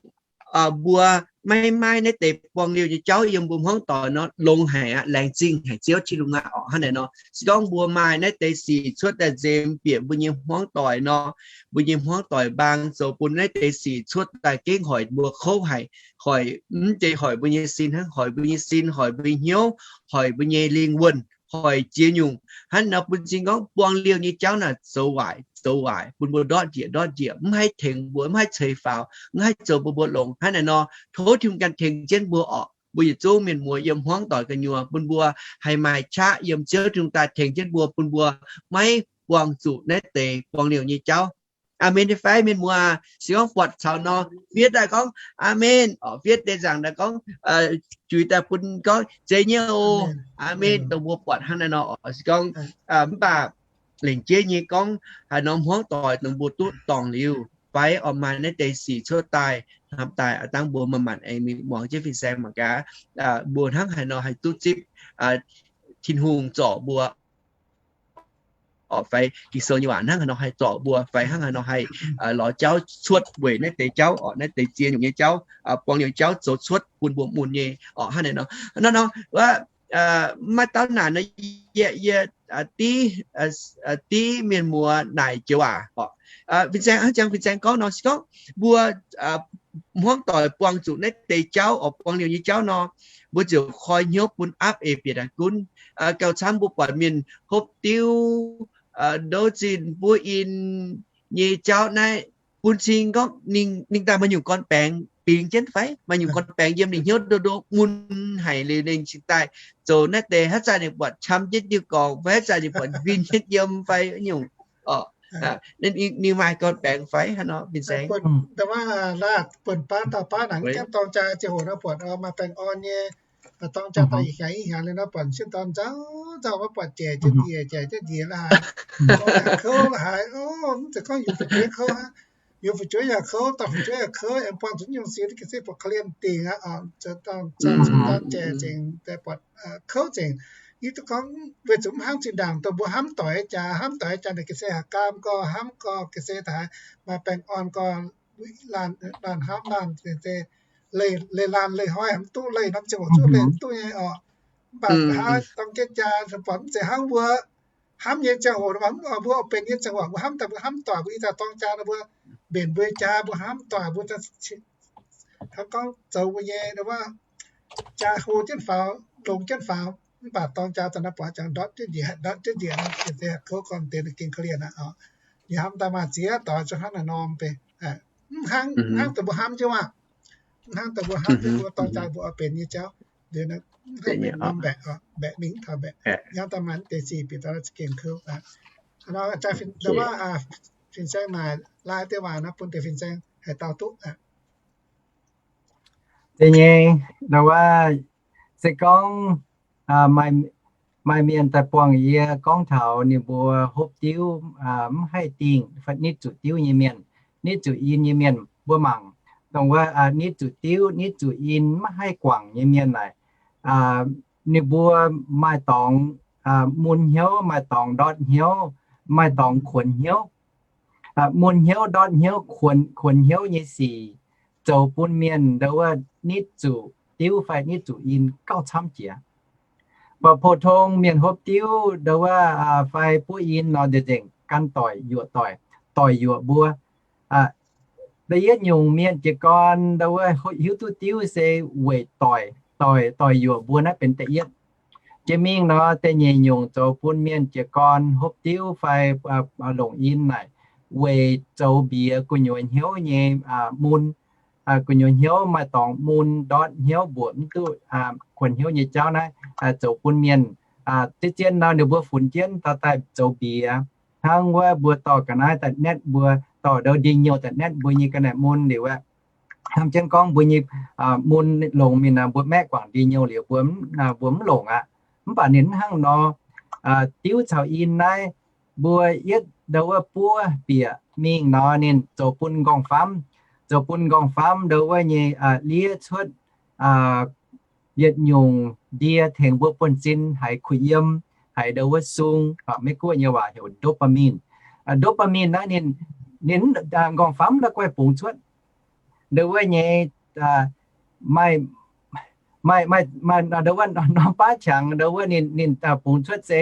mbuo maiv maaih naaiv deix buangh liouh nyei jauv yiem mbuo hmuangv doic nor, longx haic aqv, laengz zingh haic Ziouv Tin-Hungh aqv orqc. Hnangv naaic nor, se gorngv mbuo maaih naaiv deix sic cuotv daaih nzemx bieqc mbuo nyei hmuangv doic nor, mbuo nyei hmuangv doic mbaang zoux bun naaiv deix sic cuotv daaih gengh hoic mbuo kouv haic, hoic mv zeiz hoic mbuo nyei sin hnangv, hoic mbuo nyei sin, hoic mbuo nyei hnyouv, hoic mbuo nyei lingh wuonh, hoic ziex nyungc. Hnangv nor bun cing gorngv buangh liouh nyei jauv naaic zoux waaic, zoux waaic, bun mbuo ndortv njiec, ndortv njiec, mv haih tengx mbuo, mv haih ceix faaux, mv haih zoux bun mbuo longx. Hnangv naaic nor, tov Tin-Hungh ganh tengx jienv mbuo orqc. Mbuo yietc zungv mienh muoz yiem hmuangv doic gu'nyuoz, bun mbuo haih maaih qaqv yiem Ziouv Tin-Hungh daaih tengx jienv mbuo, bun mbuo maiv buangh zuqc naaiv deix buangh liouh nyei jauv. Aamen fai mienh muoz? Se gorngv buatc caux nor, fiev daaih gorngv, Aamen. Orqc, fiev deix nzaangc daaih gorngv, juix daaih bun gorngv, Zeiz nyei oc. Aamen. Dongh mbuo buatc hnangv naaiv nor orqc, se gorngv mv baac lengc jeiv nyei gorngv haaix norm hmuangv doic dongh mbuo duqv dorngc liuz fai orqc, maaih naaiv deix sic cuotv daaih, hnamv daaih aqv, dangh mbuo manc-manc aengx mingh muangx jienv fin-saeng mangc gaax, mbuo hnangv haaix nor haih duqv zipv Tin-Hungh zorc mbuo orqc, fai Ging-Sou nyei waac hnangv haaix nor haih zorc mbuo, fai hnangv haaix nor haih lorz jauv cuotv weic naaiv deix jauv orqc, naaiv deix ziex nyungc nyei jauv, buangh nyungc jauv zoux cuotv bun mbuo mun nyei orqc. Hnangv naaic nor, nor nor, wuov, maiv dauh naaic nor, yie, yie div, div mienh muoz naaic joux waac orqc. Fin-saeng, hnangv jangx fin-saeng gorngv nor, se gorngv mbuo hmuangv doic buangh zuqc naaiv deix jauv orqc, buangh liouh nyei jauv nor, mbuo ziouc koi hnyouv bun aapv eix bieqc daaih gunv. Gauh camv mbuo buatc mienh hopv diuv, ndouv zinh buov in nyei jauv naaiv, bun cing gorngv ninh, ninh daaih maaih nyungc gorn-baengx bingx jienv fai? Maaih nyungc gorn-baengx yiem ninh hnyouv ndo ndo mun haic liuz ninh cingx daaih zoux naaiv deix, haaix zanc ninh buatc qam jienv diuh gorngc fai, haaix zanc ninh buatc nquin jienv yiem fai nyungc orqc. Ninh maaih gorn-baengx fai hnangv nor, fin-saeng? Buonc baav dauh baav naaic, gaengh dorng jaa ziangh hoc nor buatc maaih baengh orn nyei, dorng jaa daaih ih hnyangx ih hnyangx liuz nor buatc sieqv dorn nzauh nzauh, maiv buatc jaic jienv njiec, jaic jienv njiec la'haaix, kouv la'haaix, mv zeiz gorngv yungz fu'jueiv kouv aqv. Yungz fu'jueiv yaac kouv, dorh fu'jueiv yaac kouv, aengx buangh zuqc nyungc sin, ga'sie buatc korv-lienh dingc aqv, dorng jaa dorng jaic zengc, buatc kouv zengc. Yie duqv gorngv weic zuqc mv hnangv zinh ndaangc dongh mbuo hnamv doic jaax, hnamv doic jaax naaic ga'sie haaix gaam gorx, hnamv gorx ga'sie daaih maaih baengh orn gorx, laanh hnamv laanh, leih laanh leih hnoi mv duqv, leih norm ziangh hoc zuqv leih mv duqv nyei orqc. Mv baac haaix dorng jienv jaa buatc mv zeiz hnangv mbuo hnamv nyei ziangh hoc, mbuo oix benx nyei ziangh hoc mbuo hnamv daaih, mbuo hnamv doic mbuo ih daaih dorng jaa nor mbuo mbenc mbuo nyei jaa, mbuo hnamv doic mbuo, hnangv gorngv zoux mbuo nyei wuov jaa hlo jienv faaux, longx jienv faaux, mv baac dorng jaa daaih naaiv buatc jangx ndortv jienv njiec, ndortv jienv njiec, kouv gorn deix gengh korv-lienh aqv. Yie hnamv daaih maaih ziex doix zungv hnangv naaiv norm benx, mv hnangv, hnangv deix mbuo hnamv jienv aqv. Mv hnangv deix mbuo hnamv jienv mbuo dorng jaa mbuo oix benx nyei jauv. Liuz mv haih benx norm mbaeqc, mbaeqc mingh mv taux mbaeqc. Hnamv daaih maaih deix sic bieqc daaih za'gengh kouv. Hnangv nor, fin-saeng naaic laai deix waac nor bun deix fin-saeng haih dau duqv aqv. Deix nyei, ndau wuov, se gorngv maaih mienh daaih buangh yie gorngv taux ninh mbuo hopv diuv mv haih dingh fai nitv zuqc diuv nyei mienh, nitv zuqc in nyei mienh, mbuo mangc dongh wuov nitv zuqc diuv, nitv zuqc in mv haih guangc nyei mienh naaic, ninh mbuo maaih dorngx mun hnyouv, maaih dorngx ndortv hnyouv, maaih dorngx kuonx hnyouv. Mun hnyouv, ndortv hnyouv, kuonx, kuonx hnyouv nyei sic zoux bun mienh ndau wuov nitv zuqc diuv fai nitv zuqc in gauh camv jiex. Mv baac pou-tong mienh hopv diuv ndau wuov fai buov in nor, nzengc gan doic yuoqc doic, doic yuoqc mbuo. Da'yietv nyungc mienh jiez gorn ndau wuov hiuv duqv diuv se weic doic, doic, doic yuoqc mbuo naaiv benx da'yietv. Jiex mingh nor, da'nyeic nyungc zoux bun mienh jiez gorn hopv diuv fai longc in naaic weic zoux mbiez gu'nyuoz hnyouv nyei mun. Gu'nyuoz hnyouv maaih dorngx mun ndortv hnyouv mbuoqc mv duqv kuonx hnyouv nyei jauv naaiv zoux bun mienh, zien-zien nor ninh mbuo funx jienv dorh daaih zoux mbiez. Hnangv wuov mbuo dorh ga'naaiv daaih netv mbuo, dorh ndau ndie-nyouh daaih netv mbuo nyei ga'naaiv mun liuz aqv, hnamv jienv gorngv mbuo nyei mun longx mingh nor, mbuo maeqv guangc ndie-nyouh liuz mbuo, mbuo mv longc aqv. Mv baac ninh mv hnangv nor. Diuv caux in naaiv mbuo yietv ndau wuov buov bieqc mingh nor, ninh zoux bun nqorngv-famv, zoux bun nqorngv-famv ndau wuov nyei liev cuotv yietc nyungc ndie tengx mbuo buonv-sin haiz kuh yiem, haiz ndau wuov sung, Meiv-Guoqv nyei waac heuc dopamine. Dopamine naaiv ninh, ninh nqorngv-famv naaiv guaih bungx cuotv ndau wuov nyei, maaih, maaih, maaih, maaih ndau wuov norm baav qangx ndau wuov ninh, ninh bungx cuotv se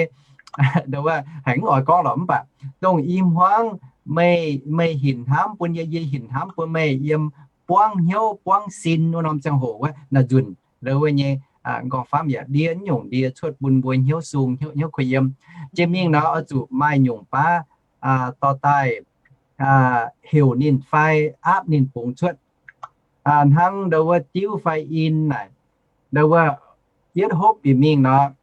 ndau wuov haiz mv oix gorngv lorqc, mv baac dongh i hmuangv meih, meih hinc hnamv bun yie, yie hinc hnamv bun meih, yiem buangv hnyouv buangv sin wuov norm ziangh hoc wuov, naaiv nzunc ndau wuov nyei nqorngv-famv yaac ndie nyungc ndie cuotv bun mbuo hnyouv sung, hnyouv, hnyouv kuh yiem. Jiex mingh nor oix zuqc maaih nyungc baav dorh daaih heuc ninh fai aapv ninh bungx cuotv. Hnangv ndau wuov diuv fai in naaic, ndau wuov yietv hopv bieqc mingh nor,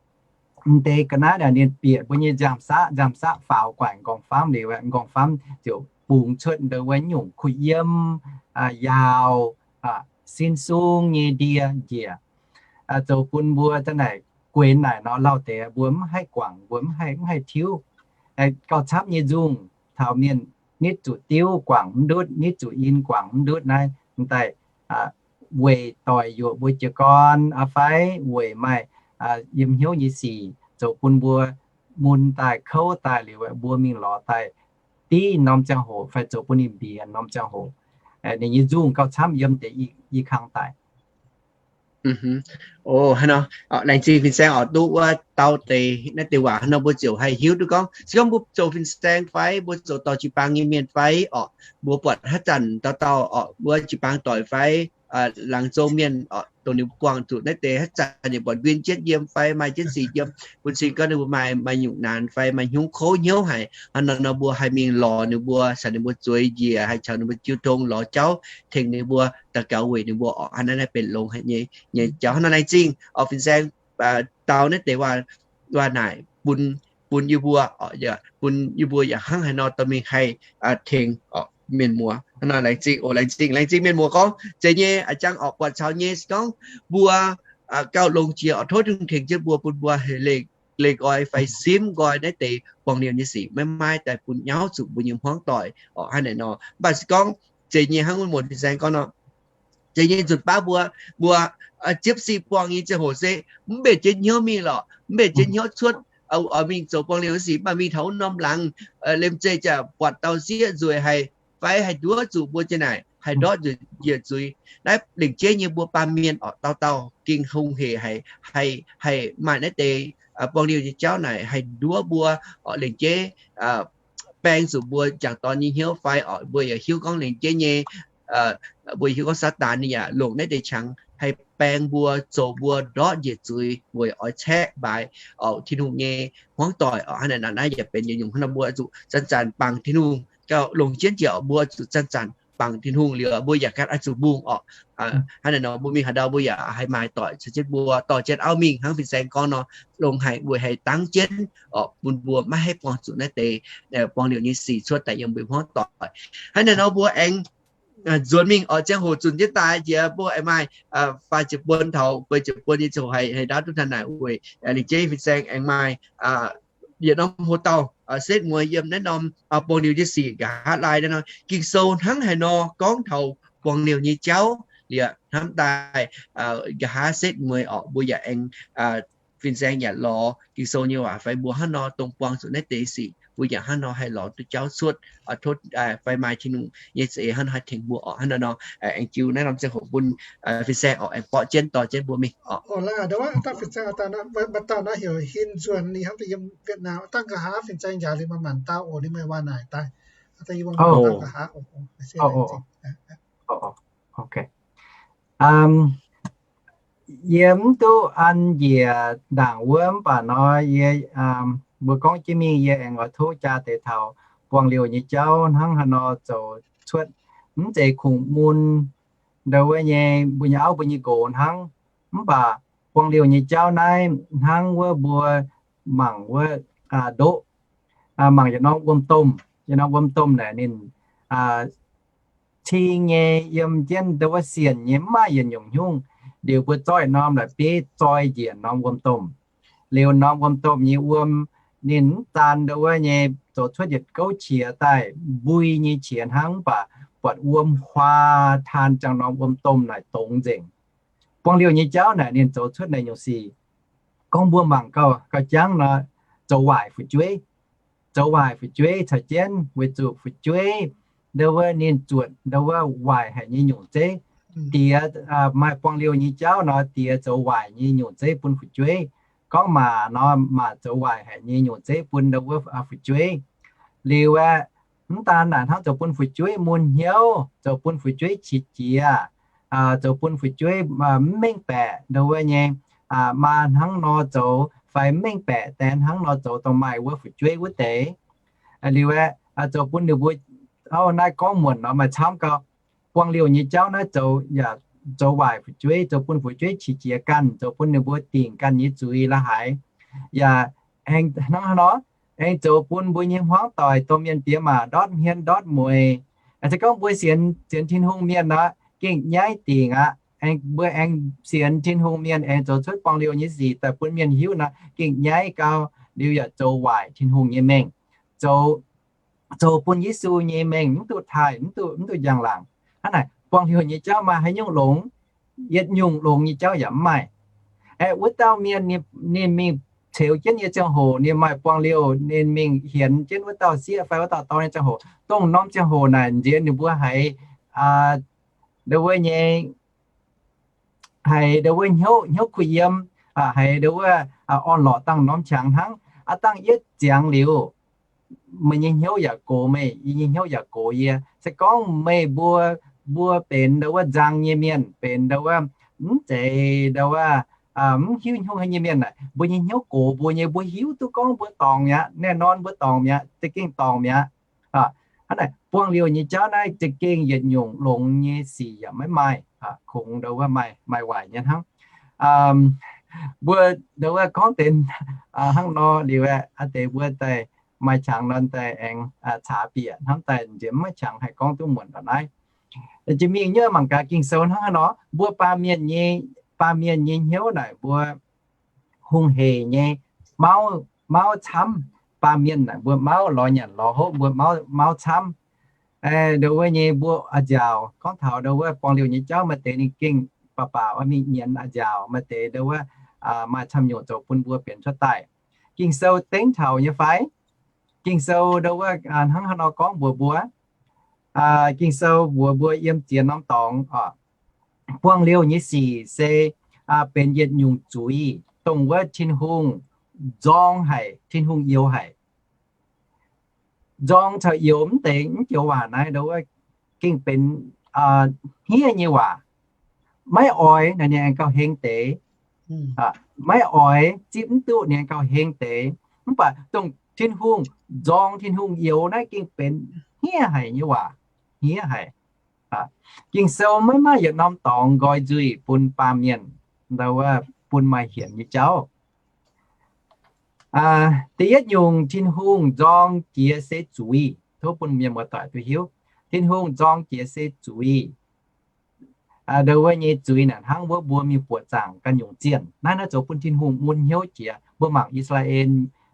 m'deix ga'naaiv naaic ninh bieqc mbuo nyei nziaamv-saqv, nziaamv-saqv faaux guangc nqorngv-famv liuz, nqorngv-famv ziouc bungx cuotv ndau wuov nyungc kuh yiem, yaauc, sin sung nyei ndie njiec, zoux bun mbuo za'naaic guenx naaic nor lauh deix mbuo mv haih guangc, mbuo mv haih, mv haih tiuv. Gauh camv nyei nzungh taux mienh nitv zuqc diuv guangc mv ndutv, nitv zuqc in guangc mv ndutv naaiv, m'daaih weic doic yuoqc mbuo jiez gorn fai weic maaih yiem hnyouv nyei sic zoux bun mbuo mun daaih kouv daaih liuz mbuo mingh lorz daaih div norm ziangh hoc fai zoux bun ninh mbienx norm ziangh hoc. Ninh nyei nzungh gauh camv yiem deix i kang daic. O, hnangv nor, laengz zingh fin-saeng oix duqv wuov dau deix naaiv deix waac hnangv nor mbuo ziouc haih hiuv duqv gorngv se gorngv mbuo zoux fin-saeng fai mbuo zoux dorh jiu-baang nyei mienh fai orqc, mbuo buatc haaix zanc dauh dauh orqc, mbuo jiu-baang doic fai laangz zong mienh orqc, dongh ninh buangh zuqc naaiv deix haaix zanc yaac buatc win jienv yiem fai maaih jienv sic yiem, bun cing gorngv ninh mbuo maaih, maaih nyungc naanc fai maaih hnyouv kouv hnyouv haic, hnangv nor nor mbuo haih mingh lorz ninh mbuo, caux ninh mbuo zueiz njiec, haih caux ninh mbuo jiu tong lorz jauv tengx ninh mbuo daux gaux weic ninh mbuo orqc. Hnangv naaiv naaiv benx longx haic nyei, nyei jauv. Hnangv nor laengz zingh oc fin-saeng dau naaiv deix waac naaic bun, bun yie mbuo, bun yie mbuo yaac hnangv haaix nor dorh mingh haih tengx mienh muoz. Hnangv nor laengz zingh oc, laengz zingh, laengz zingh mienh muoz gorngv zeiz nyei, a'jang orqc buatc caux nyei se gorngv mbuo gauh longx jiex orqc, tov Tin-Hungh tengx jienv mbuo bun mbuo leih, leih nqoi fai simv nqoi naaiv deix buangh liemh nyei sic maiv maaih daaih bun nyauv zuqc mbuo nyei hmuangv doic orqc hnangv naaic nor. Mv baac se gorngv zeiz nyei hnangv wuov muonc fin-saeng gorngv nor, zeiz nyei nzunc baav mbuo, mbuo ziepv sic buangh nyei ziangh hoc se mv mbenc jienv hnyouv mingh lorqc, mv mbenc jienv hnyouv cuotv, oix mingh zoux buangh liemh nyei sic, mv baac mingh taux wuov norm laangz liemh zeih jaax buatc dauh sieqv nzueic haic fai haih nduov zuqc mbuo jiex naaic, haih ndortv njiec zuiz. Naaiv lengc jeiv nyei mbuo baamh mienh orqc dauh dauh gengh hungh hec haic, haih, haih maaih naaiv deix buangh liemh nyei jauv naaic haih nduov mbuo orqc lengc jeiv baeng zuqc mbuo jangc dorn nyei hnyouv fai orqc, mbuo yaac hiuv gorngv lengc jeiv nyei, mbuo hiuv gorngv Saadaan ninh yaac longc naaiv deix qangx haih baeng mbuo, zoux mbuo ndortv njiec zuiz weic oix caeqv mbaaix orqc Tin-Hungh nyei hmuangv doic orqc. Hnangv naaic, naaiv yaac benx yietc nyungc hnangv nor mbuo zuqc zanc-zanc bangc Tin-Hungh gauh longc jienv jiex, mbuo zuqc zanc-zanc bangc Tin-Hungh liuz, mbuo yaac ganh oix zuqc mbungh orqc. Hnangv naaic nor mbuo mingh haaix ndau mbuo yaac haih maaih doic caux jienv mbuo dorh jienv auv mingh hnangv fin-saeng gorngv nor, longc haic weic haih dangv jienv orqc bun mbuo maiv haih buangh zuqc naaiv deix buangh liouh nyei sic cuotv daaih yiem mbuo hmuangv doic. Hnangv naaic nor mbuo aengx nzuonx mingh orqc, ziangh hoc zunc jienv daaih jiex mbuo aengx maaih faah ziepc buon taux feix ziepc buon nyei ziangh hoc haih, haih ndaauv duqv hnangv naaic weic lengc jeiv fin-saeng aengx maaih yietc norm hoc-dauh setv mueiz yiem naaiv norm buangh liouh nyei sic nqa'haav laai naaiv nor. Ging-Sou hnangv haaix nor gorngv taux buangh liouh nyei jauv liuz hnamv daaih nqa'haav setv mueiz orqc, mbuo yaac aengx fin-saeng yaac lorz Ging-Sou nyei waac fai mbuo hnangv nor dongh buangh zuqc naaiv deix sic mbuo yaac hnangv nor haih lorz duqv jauv cuotv, tov fai maaih Tin-Hungh nyei za'eix hnangv nor haih tengx mbuo orqc. Hnangv naaiv nor aengx jiu naaiv norm ziangh hoc bun fin-saeng orqc aengx borqv jienv dorh jienv mbuo mingh orqc. Maaih dauh naaiv heuc Hin Nzuonx, ninh hnamv daaih yiem Vietnam, dangh nqa'haav fin-saeng njaaux liuz maaih maanc dauh oc, ninh maaih waac naaic daaih. Yie mv duqv an njiec ndaangc wuov, mv baac nor yie, mbuo gorngv jienv mingh yie aengx oix tov jaa deix taux buangh liouh nyei jauv hnangv haaix nor zoux cuotv. Mv zeiz kungx mun ndau wuov nyei mbuo nyei auv mbuo nyei nqox hnangv, mv baac buangh liouh nyei jauv naaiv hnangv wuov mbuo mangc wuov ndoqv, mangc yietc norm wuom-domh. Yietc norm wuom-domh naaic ninh cing nyei yiem jienv ndau wuov sienc nyei mv maaih yietc nyungc hnyungv. Liuz mbuo zorqv norm la'bieiv zoi njiec norm wuom-domh. Liuz norm wuom-domh nyei wuom ninh mv zaan ndau wuov nyei zoux cuotv yietc gouv qiex daaih, mbui nyei qiex hnangv, mv baac buatc wuom huaa taan ziangh norm wuom-domh naaic dongz nzengc. Buangh liouh nyei jauv naaic ninh zoux cuotv naaiv nyungc sic. Gorngv mbuo mangc gauh, gauh jangv nor, zoux waaic fu'jueiv. Zoux waaic fu'jueiv caux jienv weic zuqc fu'jueiv ndau wuov ninh zuotc ndau wuov waaic haic nyei nyungc zeiv. Diex maaih buangh liouh nyei jauv nor, diex zoux waaic nyei nyungc zeiv bun fu'jueiv. Gorngv maac nor, maac zoux waaic haic nyei nyungc zeiv bun ndau wuov fu'jueiv. Liuz aeqv, mv daan naaic hnangv zoux bun fu'jueiv mun hnyouv, zoux bun fu'jueiv qiex jiez, zoux bun fu'jueiv mv mengh baeqc ndau wuov nyei, maa hnangv nor zoux fai mv mengh baeqc deix hnangv nor zoux dongh maaih wuov fu'jueiv wuov deix. Liuz aeqv, zoux bun ninh mbuo, ov, naaiv gorngv muonc nor maaih camv gau. Buangh liouh nyei jauv naaiv zoux yaac zoux waaic fu'jueiv, zoux bun fu'jueiv qiex jiez ganh, zoux bun ninh mbuo dingc ganh nyei zuiz la'haaix. Yaac aengx hnangv haaix nor, aengx zoux bun mbuo nyei hmuangv doic domh mienh diex maac ndortv hmien ndortv mueiz. Se gorngv mbuo sienx, sienx Tin-Hungh mienh nor, gengh nyaiv dingc aqv. Aengx mbuo aengx sienx Tin-Hungh mienh aengx zoux cuotv buangh liouh nyei sic daaih bun mienh hiuv nor, gengh nyaiv gau. Liuz yaac zoux waaic Tin-Hungh nyei mengh, zoux, zoux bun Yesu nyei mengh mv duqv taaih, mv duqv, mv duqv njang-laangc. Hnangv naaic, buangh liouh nyei jauv maaih haaix nyungc longx? Yietc nyungc longx nyei jauv yaac mv maaih. Aeqv, wuov dauh mienh ninh, ninh mingh ceux jienv nyei ziangh hoc, ninh maaih buangh liouh, ninh mingh hienx jienv wuov dauh sieqv fai wuov dauh dorn nyei ziangh hoc, dongh norm ziangh hoc naaic nziex ninh mbuo haiz ndau wuov nyei, haiz ndau wuov hnyouv, hnyouv kuh yiem, haiz ndau wuov orn-lorqc dangh norm qangx hnangv. Aav dangh yie ziangx liuz, meih nyei hnyouv yaac gox meih, yie nyei hnyouv yaac gox yie. Se gorngv meih mbuo, mbuo benx ndau wuov nzang nyei mienh, benx ndau wuov mv zeiz ndau wuov mv hiuv hnyouv haaix nyei mienh naaic, mbuo nyei hnyouv gox mbuo nyei, mbuo hiuv duqv gorngv mbuo dorngc mi'aqv, แน่นอน mbuo dorngc mi'aqv, za'gengh dorngc mi'aqv. Hnangv naaic, buangh liouh nyei jauv naaiv za'gengh yietc nyungc longx nyei sic yaac maiv maaih, kungx ndau wuov maaih, maaih waaic nyei hnangv. Mbuo ndau wuov gorngv deix hnangv nor liuz aeqv, deix mbuo daaih maaih qangx nor daaih aengx caax bieqc hnamv daaih nziex maiv qangx haih gorngv duqv muonc ndongc naaiv. Jiex mingh nyuoz mangc gaax Ging-Sou hnangv haaix nor, mbuo baamh mienh nyei, baamh mienh nyei hnyouv naaic mbuo hungh heic nyei, mauv, mauv camv. Baamh mienh naaic mbuo mauv lorz nyanc lorz hopv, mbuo mauv, mauv camv. Ndau wuov nyei mbuo a'nziaauc, gorngv taux ndau wuov buangh liouh nyei jauv maaih deix ninh gengh baac baac oix mingh nyienz a'nziaauc, maaih deix ndau wuov maaih camv nyungc zoux bun mbuo benx cuotv daaih. Ging-Sou dengv taux nyei fai? Ging-Sou ndau wuov hnangv haaix nor gorngv mbuox mbuo? Ging-Sou mbuox mbuo yiem ziex norm dorngx, buangh liouh nyei sic se benx yietc nyungc zuiz, dongh wuov Tin-Hungh nzorng haic, Tin-Hungh youx haic. nzorng caux youx mv deix mv joux waac naaiv, nduov wuov gengh benx hniev nyei waac. Maiv oix naaic ninh aengx gauh heng deix. Maiv oix, zipv mv duqv, ninh aengx gauh heng deix. Mv baac dongh Tin-Hungh nzorng, Tin-Hungh youx naaiv gengh benx hniev haic nyei waac, hniev haic. Ging-Sou maiv maaih yietc norm dorngx nqoi nzuih bun baamh mienh, nduov wuov bun maaih hienx nyei jauv. Da'yietv nyungc, Tin-Hungh nzorng jiex se zuiz. Tov bun mienh muoz-doic duqv hiuv, Tin-Hungh nzorng jiex se zuiz. Nduov wuov nyei zuiz naaic hnangv wuov mbuo mingh buoqc zaangc ganh nyungc zienh. Naaiv naaiv zoux bun Tin-Hungh mun hnyouv jiex. Mbuo mangc I^saa^laa^en,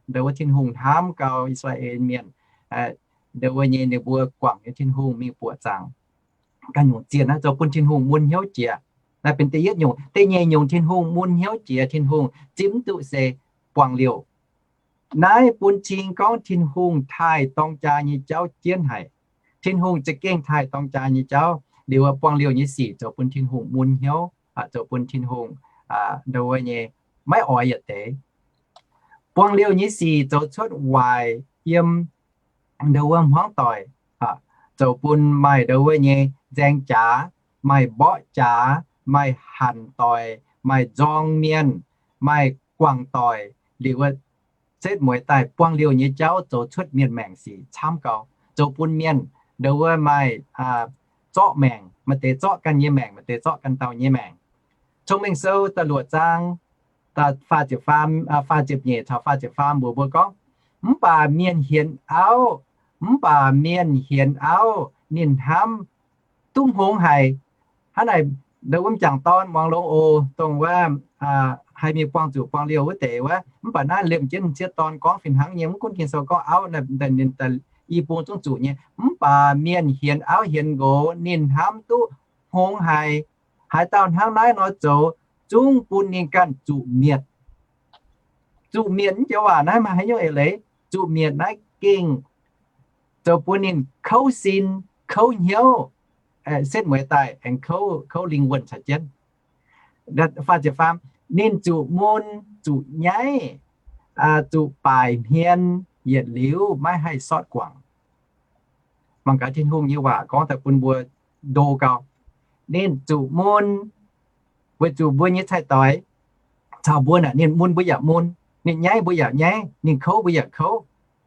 nduov wuov Tin-Hungh hnamv gau I^saa^laa^en Mienh, nduov wuov nyei ninh mbuo guangc nyei Tin-Hungh mingh buoqc zaangc ganh nyungc zienh, naaiv zoux bun Tin-Hungh mun hnyouv jiex. Naaiv benx da'yietv nyungc. Da'nyeic nyungc Tin-Hungh mun hnyouv jiex, Tin-Hungh zipv mv duqv se buangh liouh. Naaiv bun cing gorngv Tin-Hungh taaih dorng jaa nyei jauv jienv haic. Tin-Hungh za'gengh taaih dorng jaa nyei jauv, liuz buangh liouh nyei sic zoux bun Tin-Hungh mun hnyouv, zoux bun Tin-Hungh nduov wuov nyei maiv oix yietc deix. Buangh liouh nyei sic zoux cuotv waaic yiem nduov wuov hmuangv doic, zoux bun maaih nduov wuov nyei nzaeng jaax, maaih mborqv jaax, maaih hanc doic, maaih nzorng mienh, maaih guangc doic, liuz wuov setv mueiz daaih buangh liouh nyei jauv zoux cuotv mienh maengc sic camv gau, zoux bun mienh nduov wuov maaih zorqv maengc, maaih deix zorqv ganh nyei maengc, maaih deix zorqv ganh dauh nyei maengc. Cong-Mengh Sou da'luoqc zaang faah ziepc faam, faah ziepc nyeic caux faah ziepc faam mbuox mbuo gorngv, mv baac mienh hienx auv, mv baac mienh hienx auv ninh hnamv duqv hngongx haic. Hnangv naaic, nduov wuov m'jangc dorn muangx longx oc, dongh wuov haih mingh buangh zuqc buangh liouh wuov deix wuov. Mv baac naaiv liemh jienv m'sieqv dorn gorngv fih hnangv nyei, mv gunv Ging-Sou gorngv auv, ninh i bung zungv zuqc nyei. Mv baac mienh hienx auv hienx nqox ninh hnamv duqv hngongx haic. Haaix dauh hnangv naaiv nor zoux zungv bun ninh ganh zuqc mietc. Zuqc mietc mv joux waac naaiv maaih haaix nyungc eix leiz? Zuqc mietc naaiv gengh zoux bun ninh kouv sin, kouv hnyouv, setv mueiz daaih aengx kouv, kouv lingh wuonh caux jienv. Ninh zuqc mun, zuqc nyaiv, zuqc baaic hmien, yietc liuz maiv haih sortv guangc. Mangc gaax Tin-Hungh nyei waac gorngv daaih bun mbuo ndo gau. Ninh zuqc mun weic zuqc mbuo nyei cai-doix caux mbuo naaic, ninh mun mbuo yaac mun, ninh nyaiv mbuo yaac nyaiv, ninh kouv mbuo yaac kouv,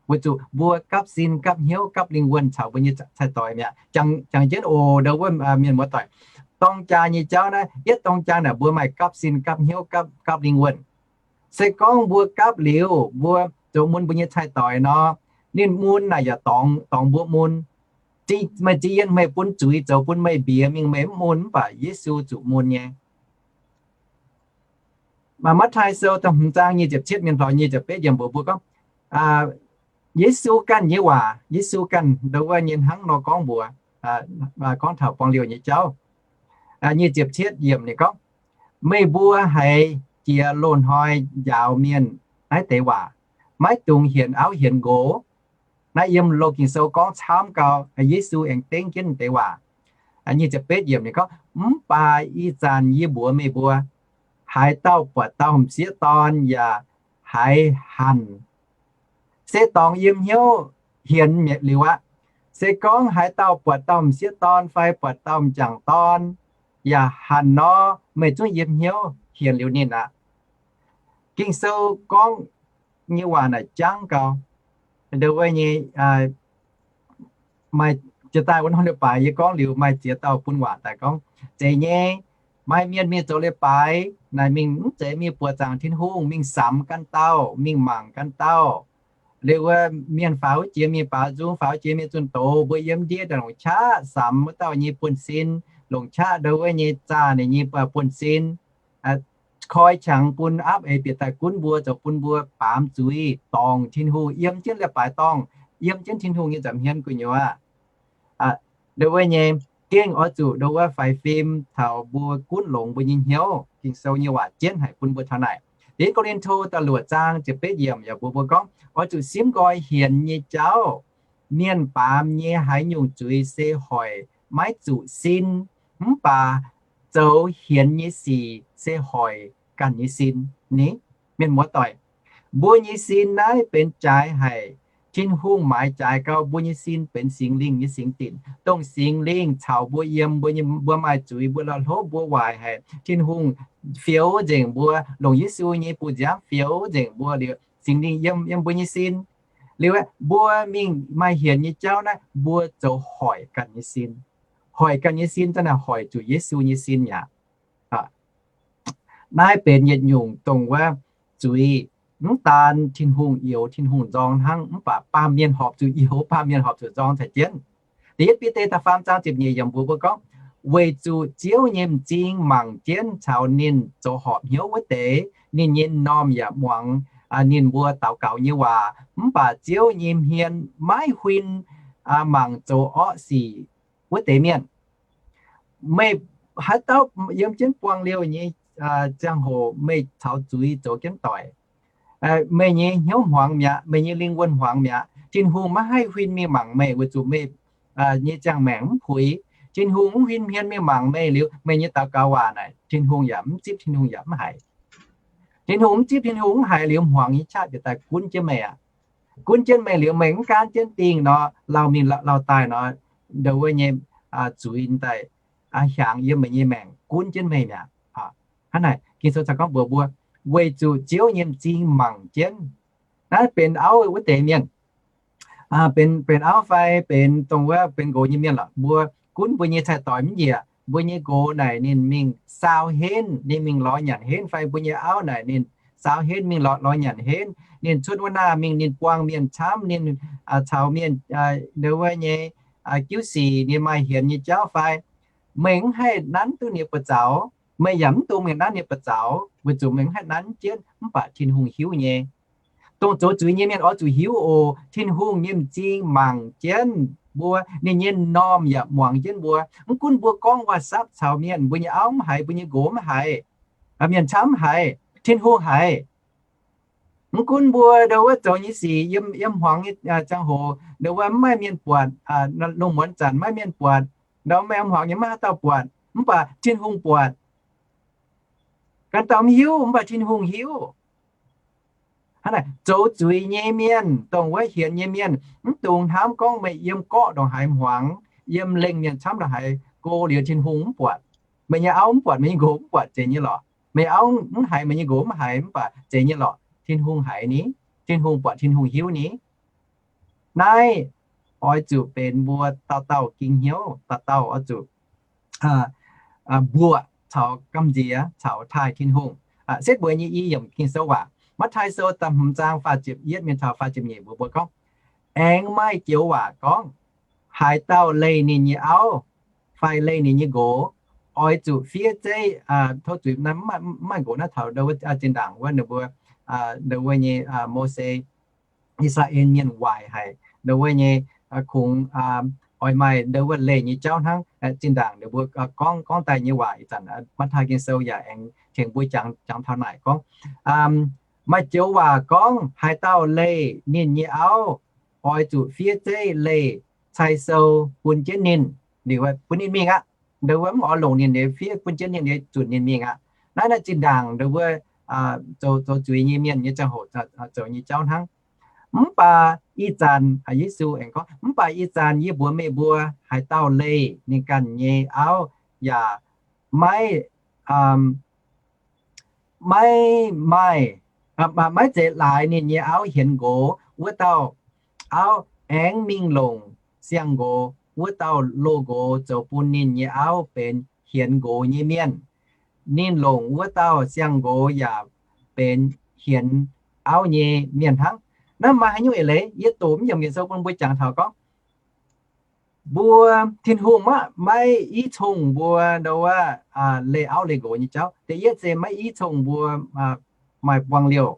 weic zuqc mbuo gapv sin gapv hnyouv gapv lingh wuonh caux mbuo nyei cai-doix mi'aqv. Jangx jienv oc, ndo wuov mienh muoz-doic, dorng jaa nyei jauv naaiv, yietv dorng jaa naaic mbuo maaih gapv sin gapv hnyouv, gapv lingh wuonh. Se gorngv mbuo gapv liuz, mbuo zoux mun mbuo nyei cai-doix nor, ninh mun naaic yaac dorngx, dorngx mbuo mun. Meih ziqc yienh meih bun zuiz zoux bun meih mbiex mingh meih mv mun, mv baac Yesu zuqc mun nyei. Maaih Matv^taai Sou da'hmz zaang nyic ziepc cietv mingh taux nyic ziepc betv yiemc mbuox mbuo gorngv, Yesu ganh nyei waac, Yesu ganh ndo wuov nyei hnangv nor gorngv mbuox, gorngv taux buangh liouh nyei jauv. Nyic ziepc cietv yiemc ninh gorngv, meih mbuo haiz jiex loz-hnoi njaaux mienh naaiv deix waac, maiv dungx hienx auv hienx nqox. Naaiv yiem Loz-Ging Sou gorngv camv gau, Yesu aengx dengv jienv deix waac. Nyic ziepc betv yiemc ninh gorngv, mv baac ih zanc yie mbuox meih mbuo, haaix dauh buatc dauh m'sieqv dorn yaac haiz hanc, se dorngx yiem hnyouv hienx mietc liuz aqv. Se gorngv haaix dauh buatc dauh m'sieqv dorn fai buatc dauh m'jangc dorn yaac hanc nor, meih zungv yiem hnyouv hienx liuz ninh aqv. Ging-Sou gorngv nyei waac naaic jangv gau. Ndo wuov nyei, maaih jiex daaih wuov norm leiz-baaix yie gorngv liuz maaih ziex dauh bun waac daaih gorngv, zeiz nyei, maaih mienh mingh zoux leiz-baaix naaic mingh mv zeiz mingh buoqc zaangc Tin-Hungh, mingh samx ganh dauh, mingh mangc ganh dauh. Liuz wuov mienh faaux jiex mingh baaux nzung, faaux jiex mingh zunh doz, mbuo yiem ndiev longc qaqv samx wuov dauh nyei buonv-sin, longc qaqv ndo wuov nyei zaah ninh nyei buonv-sin, koi qangx bun aapv eix bieqc daaih gunv mbuo, zoux bun mbuo baamz zuiz dorngc Tin-Hungh, yiem jienv leiz-baaix dorngh, yiem jienv Tin-Hungh nyei nza'hmien gu'nyuoz. Ndo wuov nyei, gengh oix zuqc ndo wuov faix fim taux mbuo gunv longx mbuo nyei hnyouv. Ging-Sou nyei waac jienv haic bun mbuo taux naaic. Deix Ko^lin^to da'luoqc zaang ziepc betv yiemc yaac mbuox mbuo gorngv, oix zuqc simv nqoi hienx nyei jauv. Mienh baamz nyei haaix nyungc zuiz se hoic maiv zuqc sin, mv baac zoux hienx nyei sic se hoic ganh nyei sin. Ni, mienh muoz-doic, mbuo nyei sin naaiv benx jaaix haic. Tin-Hungh maaiz jaaix gau mbuo nyei sin benx Singx Lingh nyei singx dinc, dongh Singx Lingh caux mbuo yiem, mbuo nyei, mbuo maaih zuiz, mbuo la'hlopv, mbuo waaic haic, Tin-Hungh fioux nzengc mbuo, longc Yesu nyei bu nziaamv fioux nzengc mbuo liuz, Singx Lingh yiem, yiem mbuo nyei sin. Liuz mbuo mingh maaih hienx nyei jauv naaiv, mbuo zoux hoic ganh nyei sin. Hoic ganh nyei sin, za'naaic hoic zuqc Yesu nyei sin mi'aqv. Naaiv benx yietc nyungc dongh wuov zuiz, mv daan Tin-Hungh youx Tin-Hungh nzorng hnangv, mv baac baamh mienh horpc zuqc youx, baamh mienh horpc zuqc nzorng caux jienv. Da'yietv Bide da'faam zaang ziepc nyeic yiemc mbuox mbuo gorngv, weic zuqc Ziouv nyei m'zing mangc jienv caux ninh zoux horpc hnyouv wuov deix, ninh nyei m'normh yaac muangx ninh mbuo daux gaux nyei waac. Mv baac Ziouv nyei hmien maiv huin mangc zoux orqv sic wuov deix mienh. Meih haaix dauh yiem jienv buangh liouh nyei ziangh hoc meih caux zuiz zoux jienv doic, meih nyei hnyouv hmuangx mi'aqv, meih nyei lingh wuonh hmuangx mi'aqv. Tin-Hungh maiv haih huin mingh mangc meih weic zuqc meih nyei ziangh maengc mv puix. Tin-Hungh mv huin hmien mingh mangc meih liuz, meih nyei daux gaux waac naaic Tin-Hungh yaac mv zipv, Tin-Hungh yaac mv haiz. Tin-Hungh mv zipv, Tin-Hungh mv haiz liuz, hmuangx nyei qaqv bieqc daaih gunv jienv meih aqv. Gunv jienv meih liuz, meih mv gaanv jienv dingh nor, lauh mingh lauh daaih nor, ndo wuov nyei zuiz daaih hiaangx yiem meih nyei maengc gunv jienv meih mi'aqv. Hnangv naaic, Ging-Sou caux gorngv mbuox mbuo, weic zuqc Ziouv nyei m'zing mangc jienv. Naaiv benx auv wuov deix mienh, benx, benx auv fai benx dongh wuov benx nqox nyei mienh lorqc, mbuo gunv mbuo nyei cai-doix mv njiec, mbuo nyei nqox naaic ninh mingh saau henv, ninh mingh lorz nyanc henv, fai mbuo nyei auv naaic ninh saau henv mingh lorz, lorz nyanc henv, ninh cuotv wuov naah mingh, ninh buangh mienh camv, ninh caux mienh ndo wuov nyei jiuv sic, ninh maaih hienx nyei jauv fai, meih mv haih nanv duqv ninh nyei buoz zaux, meih yaac mv dungx mingh nanv ninh nyei buoz zaux, weic zuqc meih mv haih nanv jienv, mv baac Tin-Hungh hiuv nyei. Dongh zoux zuiz nyei mienh oix zuqc hiuv oc, Tin-Hungh nyei m'zing mangc jienv mbuo, ninh nyei m'normh yaac muangx jienv mbuo. Mv gunv mbuo gorngv WhatsApp caux mienh, mbuo nyei auv mv haiz, mbuo nyei nqox mv haiz, mienh camv mv haiz, Tin-Hungh haiz. Mv gunv mbuo ndo wuov zoux nyei sic yiem, yiem hmuangx nyei ziangh hoc, ndo wuov mv maaih mienh buatc, lungh muonz zanc maiv mienh buatc, ndo maaih hmuangx nyei maiv haaix dauh buatc, mv baac Tin-Hungh buatc. Ganh dauh mv hiuv, mv baac Tin-Hungh hiuv. Hnangv naaic, zoux zuiz nyei mienh, dongh wuov hienx nyei mienh, mv dungx hnamv gorngv meih yiem gorqv ndongc haaix hmuangx, yiem lengh mienh camv ndongc haaix go liuz Tin-Hungh mv buatc. Meih nyei auv mv buatc, meih nyei nqox mv buatc, zeiz nyei lorqc. Meih auv mv haiz, meih nyei nqox mv haiz, mv baac zeiz nyei lorqc. Tin-Hungh haiz ni. Tin-Hungh buatc, Tin-Hungh hiuv ni. Naaiv oix zuqc benx mbuo dauh dauh ging hnyouv, dauh dauh oix zuqc mbuoqc caux gamh nziex caux taaih Tin-Hungh. Setv mbuo nyei i yiemc Ging-Sou waac, Matv^taai Sou da'hmz zaang faah ziepc yietv mingh taux faah ziepc nyeic mbuox mbuo gorngv, aengx maaih joux waac gorngv, haaix dauh leih ninh nyei auv fai leih ninh nyei nqox, oix zuqc fiev zeiv, tov zuiz, mv maaih nqox naaiv taux ndo wuov zinh ndaangc wuov ninh mbuo, ndo wuov nyei Mose, I^saa^laa^en Mienh waaic haic ndo wuov nyei, kungx oix maaih ndo wuov leih nyei jauv hnangv. Zinh ndaangc ninh mbuo gorngv, gorngv daaih nyei waac ih zanc Matv^taai Ging-Sou yaac aengx tengx mbuo jangx, jangx taux naaic gorngv, maaih joux waac gorngv, haaix dauh leih ninh nyei auv, oix zuqc fiev zeiv leih cai sou bun jienv ninh, liuz bun ninh mingh aqv. Ndo wuov mv oix longc ninh, fiev bun jienv ninh, zunc ninh mingh aqv. Naaiv, naaiv zinh ndaangc ndo wuov zoux, zoux zuiz nyei mienh nyei ziangh hoc zoux nyei jauv hnangv. Mv baac ih zanc, Yesu aengx gorngv, mv baac ih zanc yie mbuox meih mbuo, haaix dauh leih ninh ganh nyei auv yaac maiv, maiv maaih, maiv zeiz laaix ninh nyei auv hienx nqox, wuov dauh auv aengx mingh longc siang-nqox, wuov dauh loz-nqox zoux bun ninh nyei auv benx hienx nqox nyei mienh. Ninh longc wuov dauh siang-nqox yaac benx hienx auv nyei mienh hnangv. Naaiv maaih haaix nyungc eix leiz? Yie doqc mv yiemc Ging-Sou bun mbuo jangx taux gorngv, mbuo, Tin-Hungh maiv, maiv i cong mbuo ndo wuov leih auv leih nqox nyei jauv. Da'yietv se maiv i cong mbuo maaih buangh liouh.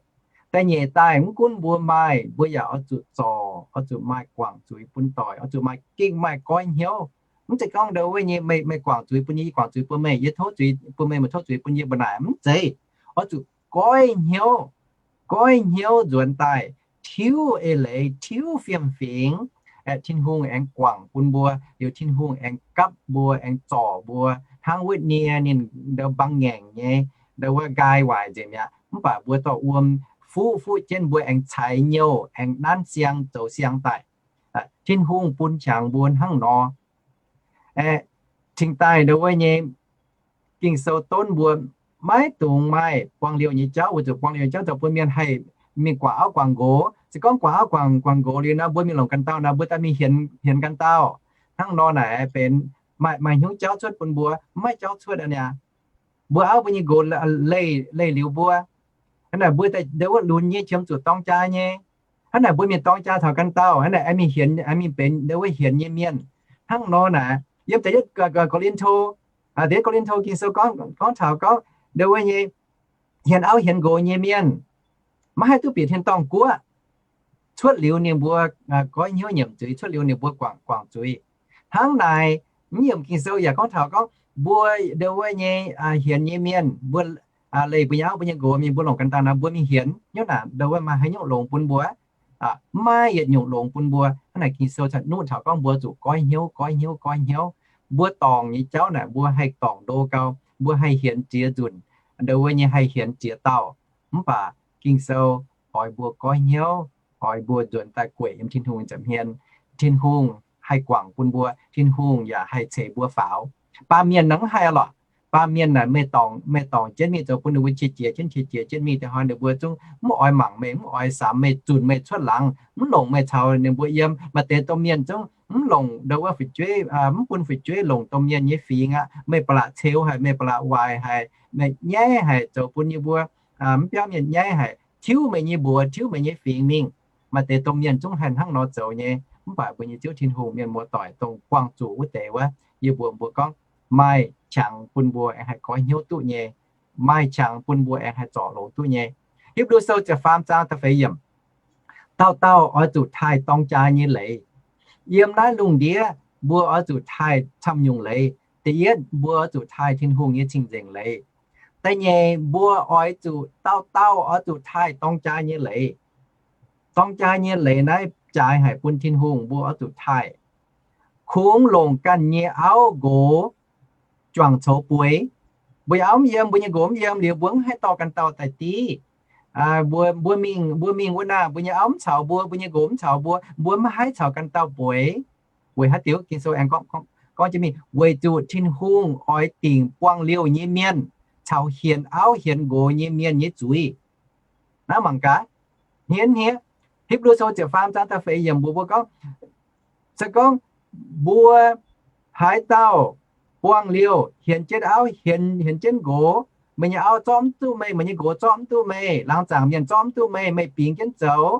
Da'nyeic daaih mv gunv mbuo maaih, mbuo yaac oix zuqc zorc, oix zuqc maaih guangc zuiz bun doic, oix zuqc maaih, gengh maaih goiv hnyouv. Mv zeiz gorngv ndo wuov nyei meih, meih guangc zuiz bun yie, yie guangc zuiz bun meih, yie tov zuiz bun meih, meih tov zuiz bun yie, mbuo naaic mv zeiz. Oix zuqc goiv hnyouv, goiv hnyouv nzuonx daaih, tiuv eix leiz, tiuv fiem-fingx, aeqv, Tin-Hungh aengx guangc bun mbuo, liuz Tin-Hungh aengx gapv mbuo, aengx zorc mbuo, hnangv wuov nie ninh ndo mbang ngaengc nyei, ndo wuov nqaai waaic nzengc mi'aqv. Mv baac mbuo dorh wuom fuqv fuqv jienv mbuo aengx ceix nyouh, aengx nanv siang zoux siang daaih. Tin-Hungh bun qangx mbuo hnangv nor. Aeqv, cingx daaih ndo wuov nyei Ging-Sou donv mbuo maiv dungx maaih buang liouh nyei jauv, weic zuqc buang liouh nyei jauv zoux bun mienh haih mingh guangc auv guangc nqox. Se gorngv guangc auv guangc, guangc nqox liuz nor, mbuo mingh longc ganh dauh nor, mbuo daaih mingh hienx, hienx ganh dauh. Hnangv nor naaic benx maaih, maaih hnyouv jauv cuotv bun mbuo, maiv jauv cuotv aqv niaa. Mbuo auv mbuo nyei nqox leih, leih liuz mbuo. Hnangv naaic mbuo daaih ndo wuov lunx nyei qiemx zuqc dorng jaa nyei. Hnangv naaic mbuo mingh dorng jaa taux ganh dauh, hnangv naaic aengx mingh hienx, aengx mingh benx ndo wuov hienx nyei mienh. Hnangv nor naaic, yiem da'yietv Gor^lin^to, da'yietv Gor^lin^to Ging-Sou gorngv, gorngv taux gorngv ndo wuov nyei hienx auv hienx nqox nyei mienh, maiv haih duqv bieqc tin-dorngh guoqv. Cuotv liuz ninh mbuo goiv hnyouv nyiemc zuiz, cuotv liuz ninh mbuo guangc, guangc zuiz. Hnangv naaic, mv yiemc Ging-Sou yaac gorngv taux gorngv mbuo ndo wuov nyei hienx nyei mienh, mbuo leih mbuo nyei auv mbuo nyei nqox mingh, mbuo longc ganh dauh nor, mbuo mingh hienx, hnyouv naaic ndo wuov maaih haaix nyungc longx bun mbuo? Mv maaih yietc nyungc longx bun mbuo. Hnangv naaic Ging-Sou cingx nuqv taux gorngv mbuo zuqc goiv hnyouv, goiv hnyouv, goiv hnyouv. Mbuo dorngc nyei jauv naaic mbuo haih dorngc ndo gau, mbuo haih hienx ziex nzunc, ndo wuov nyei haih hienx ziex dauh. Mv baac Ging-Sou oix mbuo goiv hnyouv, oix mbuo nzuonx daaih gueic yiem Tin-Hungh nza'hmien. Tin-Hungh haih guangc bun mbuo, Tin-Hungh yaac haih ceix mbuo faaux. Baamh mienh naaic mv haih lorqc. Baamh mienh naaic meih dorngc, meih dorngc jienv mingh zoux bun ninh mbuo qiex jiez jienv, qiex jiez jienv mingh deix hnoi ninh mbuo zungv mv oix mangc meih, mv oix samx meih, zunc meih cuotv laangz, mv longc meih caux ninh mbuo yiem. Maaih deix domh mienh zungv mv longc ndo wuov fu'jueiv, mv bun fu'jueiv longc domh mienh nyei fingx aqv. Meih ba'laqc ceux haic, meih ba'laqc waaic haic, meih nyaiv haic, zoux bun yie mbuo mv biauv mienh nyaiv haic, tiuv meih nyei mbuox, tiuv meih nyei fingx mingh. Maaih deix domh mienh zungv haih hnangv nor zoux nyei. Mv baac mbuo nyei Ziouv Tin-Hungh, mienh muoz-doic, dongh buangh zuqc wuov deix wuov, yie mbuox mbuo gorngv maaih qangx bun mbuo aengx haih goiv hnyouv duqv nyei, maaih qangx bun mbuo aengx haih zorc longx duqv nyei. Hipv^lu Sou ziepc faam zaang da'feix yiemc. Dauh dauh oix zuqc taaih dorng jaa nyei leiz. Yiem naaiv lungh ndiev mbuo oix zuqc taaih camv nyungc leiz. Da'yietv, mbuo oix zuqc taaih Tin-Hungh nyei cing-nzengc leiz. Da'nyeic, mbuo oix zuqc, dauh dauh oix zuqc taaih dorng jaa nyei leiz. Dorng jaa nyei leiz naaiv jaaix haic bun Tin-Hungh, mbuo oix zuqc taaih. Kungx longc ganh nyei auv nqox juangc coux bueix. Mbuo nyei auv mv yiem, mbuo nyei nqox mv yiem liuz, mbuo mv haih dorh ganh dauh daaih div. Mbuo, mbuo mingh, mbuo mingh wuov naaic, mbuo nyei auv mv caux mbuo, mbuo nyei nqox mv caux mbuo, mbuo mv haih caux ganh dauh bueix. Weic haaix diuc? Ging-Sou aengx gorngv, gorngv jienv mingh, weic zuqc Tin-Hungh oix dingc buangh liouh nyei mienh caux hienx auv hienx nqox nyei mienh nyei zuiz. Naaiv mangc gaax, hniev hniev, Hipv^lu Sou ziepc faam zaang da'feix yiemc mbuox mbuo gorngv, se gorngv mbuo haaix dauh buangh liouh, hienx jienv auv, hienx, hienx jienv nqox, meih nyei auv zorqv mv duqv meih, meih nyei nqox zorqv mv duqv meih, laangz zaangc mienh zorqv mv duqv meih, meih bingx jienv zoux,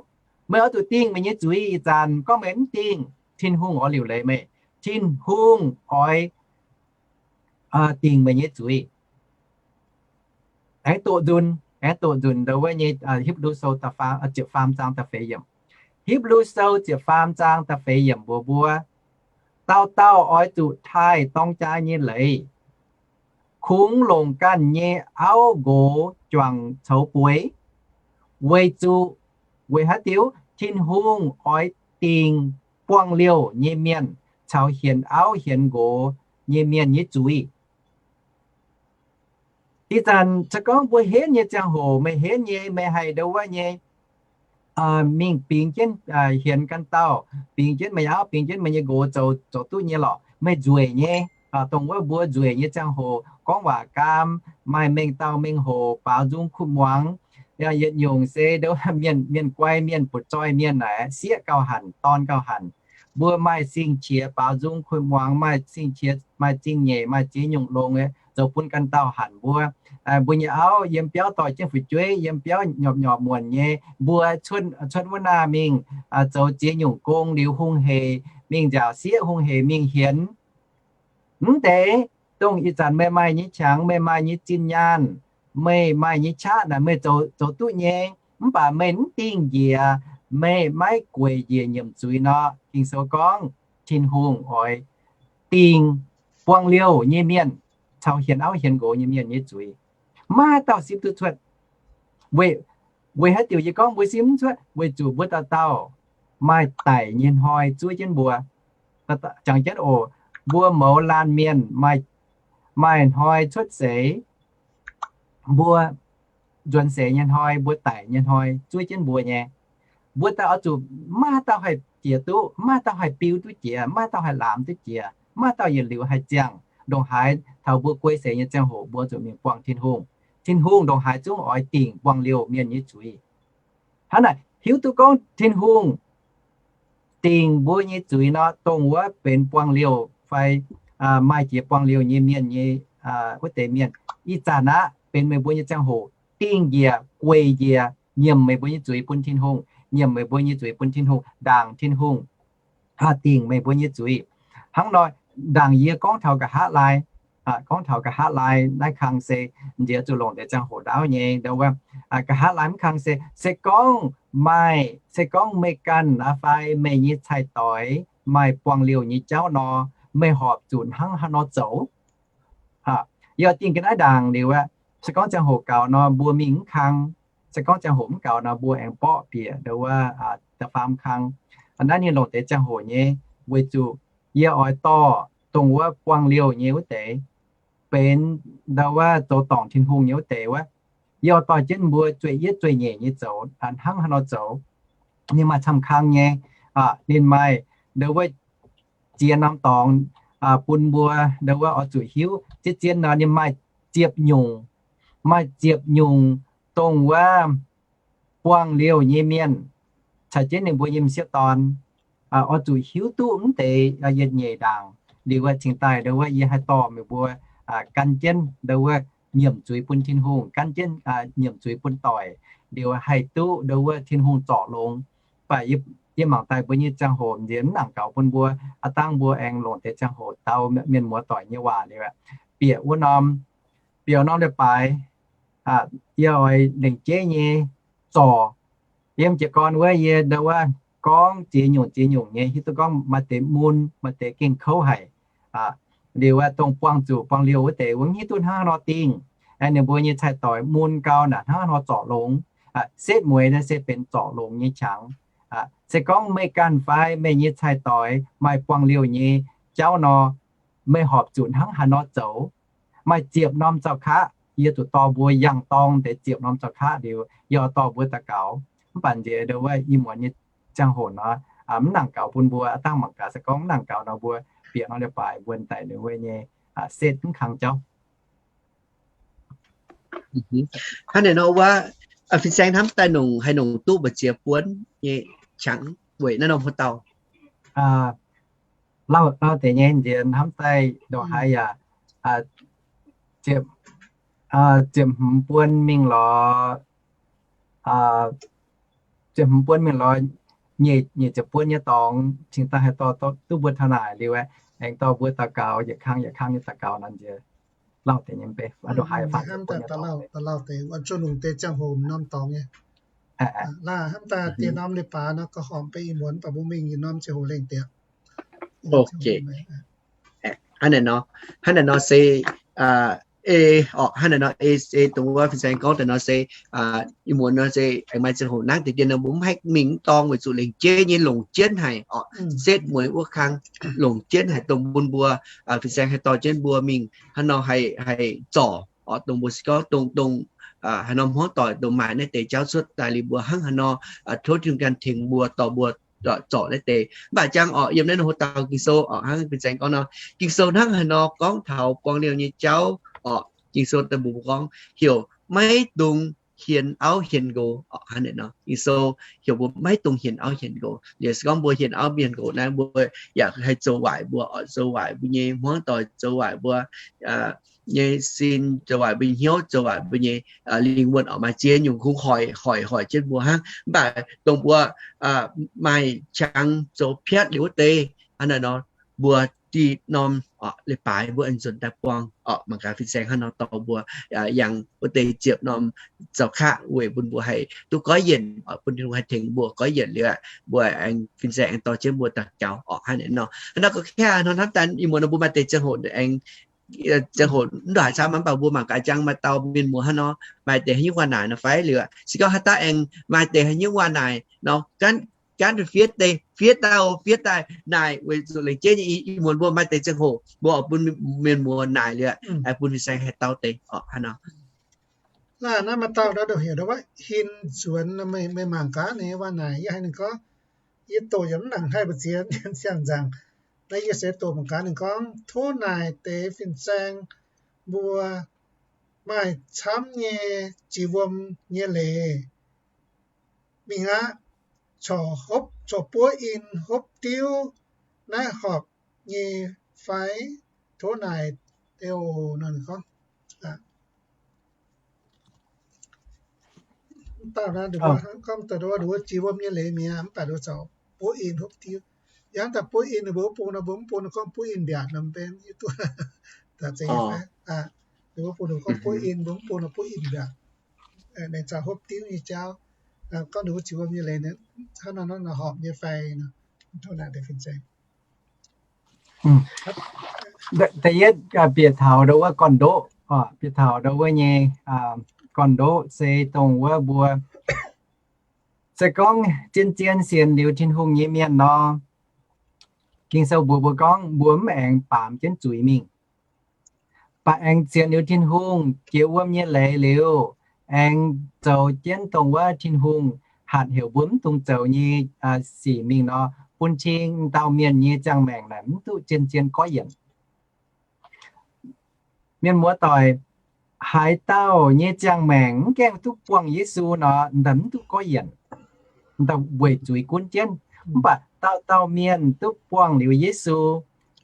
meih oix zuqc dingh meih nyei zuiz. Ih zanc gorngv meih mv dingh, Tin-Hungh oix liuc leiz meih. Tin-Hungh oix dingc meih nyei zuiz. Aengx doqc nzunc, aengx doqc nzunc ndo wuov nyei Hipv^lu Sou ziepc faam zaang da'feix yiemc. Hipv^lu Sou ziepc faam zaang da'feix yiemc mbuox mbuo, dauh dauh oix zuqc taaih dorng jaa nyei leiz, kungx longc ganh nyei auv nqox juangc coux bueix, weic zuqc, weic haaix diuc? Tin-Hungh oix dingc buangh liouh nyei mienh caux hienx auv hienx nqox nyei mienh nyei zuiz. Ih zanc se gorngv mbuo henv nyei ziangh hoc, meih henv nyei, meih haih ndo wuov nyei mingh bingx jienv, hienx ganh dauh, bingx jienv meih auv, bingx jienv meih nyei nqox zoux, zoux duqv nyei lorqc. Meih nzueic nyei, dongh wuov mbuo nzueic nyei ziangh hoc, gorngv waac gaam, maaih mengh dauh mengh hoc, baaux nzung kuv muangx, yietc nyungc se ndo mienh, mienh guai mienh, butv-zoih mienh naaic, sieqv gauh hanc, dorn gauh hanc. Mbuo maaih sing-qiex baaux nzung kuv muangx, maaih sing-qiex, maaih zingh nyeic, maaih ziex nyungc longx, zoux bun ganh dauh hanc mbuo. Mbuo nyei auv yiem biauv dorh jienv fu'jueiv, yiem biauv nyopv nyopv muonc nyei, mbuo cuotv, cuotv wuov naah mingh zoux ziex nyungc gong liuz hungh heic mingh nziaauc sieqv, hungh heic mingh hienx. Mv deix, dongh ih zanc meih maaih nyei qangx, meih maaih nyei zinh nyaanh, meih maaih nyei qaqv naaic, meih zoux, zoux duqv nyei. Mv baac meih mv dingh njiec, meih maiv gueic njiec nyiemc zuiz nor, Ging-Sou gorngv Tin-Hungh oix dingh buangh liouh nyei mienh caux hienx auv hienx nqox nyei mienh nyei zuiz. Maiv haaix dauh sipv duqv cuotv. Weic, weic haaix diuc yie gorngv mbuo sipv mv cuotv? Weic zuqc mbuo dauh dauh maaih daic nyei hnoi zuov jienv mbuo. Jangx jienv oc, mbuo mouz laanh mienh maaih, maaih hnoi cuotv seix, mbuo nzuonx seix nyei hnoi, mbuo daic nyei hnoi zuov jienv mbuo nyei. Mbuo daaih oix zuqc maiv maaih dauh haih jiex duqv, maiv maaih dauh haih biu duqv jiex, maiv maaih dauh haih laamx duqv jiex, maiv maaih dauh yietc liuz haih ziangh. Ndongc haaix taux mbuo guei seix nyei ziangh hoc mbuo zuqc mingh buangh Tin-Hungh. Tin-Hungh ndongc haaix zungv oix dingc buangh liouh mienh nyei zuiz. Hnangv naaic hiuv duqv gorngv Tin-Hungh dingc mbuo nyei zuiz nor, dongh wuov benx buangh liouh fai maaih jiex buangh liouh nyei mienh nyei wuov deix mienh, ih zanc aqv benx meih mbuo nyei ziangh hoc dingh njiec, gueic njiec, nyiemc meih mbuo nyei zuiz bun Tin-Hungh, nyiemc meih mbuo nyei zuiz bun Tin-Hungh, ndaangc Tin-Hungh dingc meih mbuo nyei zuiz. Hnangv nor, ndaangc yie gorngv taux nqa'haav laai, gorngv taux nqa'haav laai naaiv kang se nziex zuqc longc deix ziangh hoc ndaauv nyei, nqa'haav laai mv kang se, se gorngv maaih, se gorngv meih ganh aqv fai meih nyei cai-doix maaih buangh liouh nyei jauv nor, meih horpc zuqc hnangv haaix nor zoux? Yie dingh ga'naaiv ndaangc liuz aqv, se gorngv ziangh hoc gaux nor mbuo mingh mv kang, se gorngv ziangh hoc mv gaux nor mbuo aengx mborqv bieqc ndau wuov da'faam kang. Naaiv ninh longc deix ziangh hoc nyei, weic zuqc yie oix dorh dongh wuov buangh liouh nyei wuov deix, benx ndau wuov zoux dorngc Tin-Hungh nyei wuov deix wuov, yie oix dorh jienv mbuo zueih yietv zueih nyeic nyei zoux, hnangv haaix nor zoux. Ninh maaih camv kang nyei, ninh maaih ndau wuov ziex norm dorngx bun mbuo ndau wuov oix zuqc hiuv. Zien-zien nor ninh maaih ziepc nyungc, maaih ziepc nyungc dongh wuov buangh liouh nyei mienh caux jienv ninh mbuo nyei m'sieqv dorn oix zuqc hiuv duqv mv deix yietc nyeic ndaangc. Liuz cingx daaih ndau wuov yie haih dorh meih mbuo gan jienv ndau wuov nyiemc zuiz bun Tin-Hungh, gan jienv nyiemc zuiz bun doic, liuz haih duqv ndau wuov Tin-Hungh zorc longx. Mv baac yie mangc daaih mbuo nyei ziangh hoc nziex mv nangc gaux bun mbuo, aav dangh mbuo aengx longc deix ziangh hoc dau mienh muoz doic nyei waac liuz, bieqc wuov norm, bieqc norm leiz-baaix, yie oix lengc jeiv nyei zorc. Yiem jiez gorn wuov yie ndau wuov gorngv ziex nyungc ziex nyungc nyei, hiuv duqv gorngv maaih deix mun, maaih deix gengh kouv haic. Liuz dongh buangh zuqc buangh liouh wuov deix wuov hiuv duqv hnangv haaix nor dingh, ninh mbuo nyei cai-doix mun gau naaic hnangv haaix nor zorc longx. Setv mueiz naaiv se benx zorc longx nyei qangx. Se gorngv meih ganh fai meih nyei cai-doix maaih buangh liouh nyei jauv nor, meih horpc zuqc hnangv haaix nor zoux? Maaih ziepc norm zaux kaqv, yie zuqc dorh mbuo yangh dorng deix ziepc norm zaux kaqv liuz, yie dorh mbuo daux gaux. Mv baac nziex ndau wuov ih muonz nyei ziangh hoc nor, mv nangc gaux bun mbuo. Aav dangh mangc gaax se gorngv mv nangc gaux nor mbuo bieqc norm leiz-baaix mbuo daaih ndau wuov nyei setv mv kang jauv. Hnangv naaic nor wuov, fin-saeng hnamv daaih nongc, haih nongc duqv mbu'ziex buonv nyei qangx weic naaiv norm haaix dauh? Lauh, lauh deix nyei nziex hnamv daaih ndongc haaix yaac ziepc hmz buonv mingh lorz, ziepc hmz buonv mingh lorz nyic, nyic ziepc buonv nyei dorngx cingx daaih haih dorh duqv mbuo taux naaic liuz, aengx dorh mbuo daux gaux yietc kang yietc kang nyei daux gaux nor nziex lauh deix nyei mv bei, ndongc haaix faanh hnamv daaih lauh deix, zuqc longc deix ziangh hoc norm dorngx nyei. Hnamv daaih diex norm leiz-baaix nor, gauh horpc mv bei ih muonz, mv baac mbuo mingh yietc norm ziangh hoc lengh deix. Hnangv naaic nor, hnangv naaic nor se, ei, orqc, hnangv naaic nor ei, ei dongh wuov fin-saeng gorngv daaih nor se, ih muonz nor se aengx maaih ziangh hoc nangv deix dien nor mbuo mv haih mingh mv dorng weic zuqc lengc jeiv nyei longc jienv haic orqc. Setv mueiz wuov kang longc jienv haic dongh bun mbuo, fin-saeng haih dorh jienv mbuo mingh haaix nor haih, haih zorc orqc, dongh mbuo se gorngv dongh, dongh haaix nor hmuangv doic dongh maaih naaiv deix jauv cuotv daaih liuz mbuo hnangv haaix nor tov Tin-Hungh ganh tengx mbuo, dorh mbuo zorc naaiv deix. Mv baac jangx orqc, yiem naaiv norm hoc dauh Ging-Sou orqc, hnangv fin-saeng gorngv nor, Ging-Sou hnangv haaix nor gorngv taux buangh liouh nyei jauv orqc, Ging-Sou daaih mbuox mbuo gorngv heuc maiv dungx hienx auv hienx nqox orqc. Hnangv naaic nor Ging-Sou heuc mbuo maiv dungx hienx auv hienx nqox. Liuz se gorngv mbuo hienx auv hienx nqox naaiv, mbuo yaac haih zoux waaic mbuo orqc, zoux waaic mbuo nyei hmuangv doic, zoux waaic mbuo nyei sin, zoux waaic mbuo nyei hnyouv, zoux waaic mbuo nyei lingh wuonh orqc. Maaih ziex nyungc kungx hoic, hoic, hoic jienv mbuo hnangv. Mv baac dongh mbuo maaih qangx zoux piatv liuz wuov deix, hnangv naaic nor mbuo diqv norm leiz-baaix mbuo aengx nzuonx daaih buangh orqc. Mangc gaax fin-saeng hnangv nor dorh mbuo yangh wuov deix ziepc norm zaux kaqv weic bun mbuo haih duqv goiv yienc, bun Tin-Hungh haih tengx mbuo goiv yienc liuz, mbuo aengx fin-saeng aengx dorh jienv mbuo daux gaux orqc. Hnangv naaic nor, hnangv nor gauh kaav nor hnamv daaih ih muonz nor mbuo maaih deix ziangh hoc aengx, ziangh hoc mv ndongc haaix camv, mv baac mbuo mangc gaax jangx maaih dauh mienh muoz hnangv nor, maaih deix haaix nyungc waac-naaic nor fai liuz, se gorngv haaix dauh aengx maaih deix haaix nyungc waac-naaiv nor, gaanv, gaanv fiev deix, fiev daaih, fiev daaih naaic weic zuqc lengc jeiv nyei ih muonz mbuo maaih deix ziangh hoc mbuo oix bun mienh muoz naaic liuz, bun fin-saeng haih dau deix orqc. Hnangv nor. Laanh naaiv maaih dauh nor, ndoqc heuc ndoqc wuov Hin Nzuonx, meih mangc gaax ninh nyei waac naaic. Yie haiz ninh gorngv, yie doqc yaac mv nangc haih mbu'ziex mienh siang-nzangc. Naaiv yie se doqc mangc gaax ninh gorngv, tov naaic deix fin-saeng mbuo maaih camv nyei jiex wuom nyei leiz mingh aqv, corc hopv, corc buov in hopv diuv naaiv horpc nyei fai? Tov naaic deix oc. Nor ninh gorngv, mv baac nduov, gorngv daaih nduov jiex wuom nyei leiz mi'aqv, mv baac nduov corc buov in hopv diuv. Yangh daaih buov in, ninh mbuo wuov bung nor, mbuo mv bun gorngv buov in mbiaatc nor, mv benx duqv. Ninh mbuo bun gorngv buov in, mbuo mv bun nor buov in mbiaatc. Ninh corc hopv diuv nyei jauv. Gorngv nduov jiex wuom nyei leiz, hnangv nor horpc nyei fai? Tov naaic deix fin-saeng. Da'yietv bieqc taux nduov wuov gorn-ndoqv, bieqc taux nduov wuov nyei gorn-ndoqv se dongh wuov mbuo se gorngv zien-zien sienx liuz Tin-Hungh nyei mienh nor, Ging-Sou mbuox mbuo gorngv mbuo mv aengx baamz jienv zuiz mingh. Mv baac aengx sienx liuz Tin-Hungh jiex wuom nyei leiz liuz, aengx zoux jienv dongh wuov Tin-Hungh hatc heuc mbuo mv dungx zoux nyei sic mingh nor, bun cing dauh mienh nyei ziangh maengc naaic mv duqv zien-zien goiv yienc. Mienh muoz-doic, haaix dauh nyei ziangh maengc mv gaengh duqv buangh Yesu nor, daaih mv duqv goiv yienc, daaih weic zuiz gunv jienv. Mv baac dauh dauh mienh duqv buangh liuz Yesu,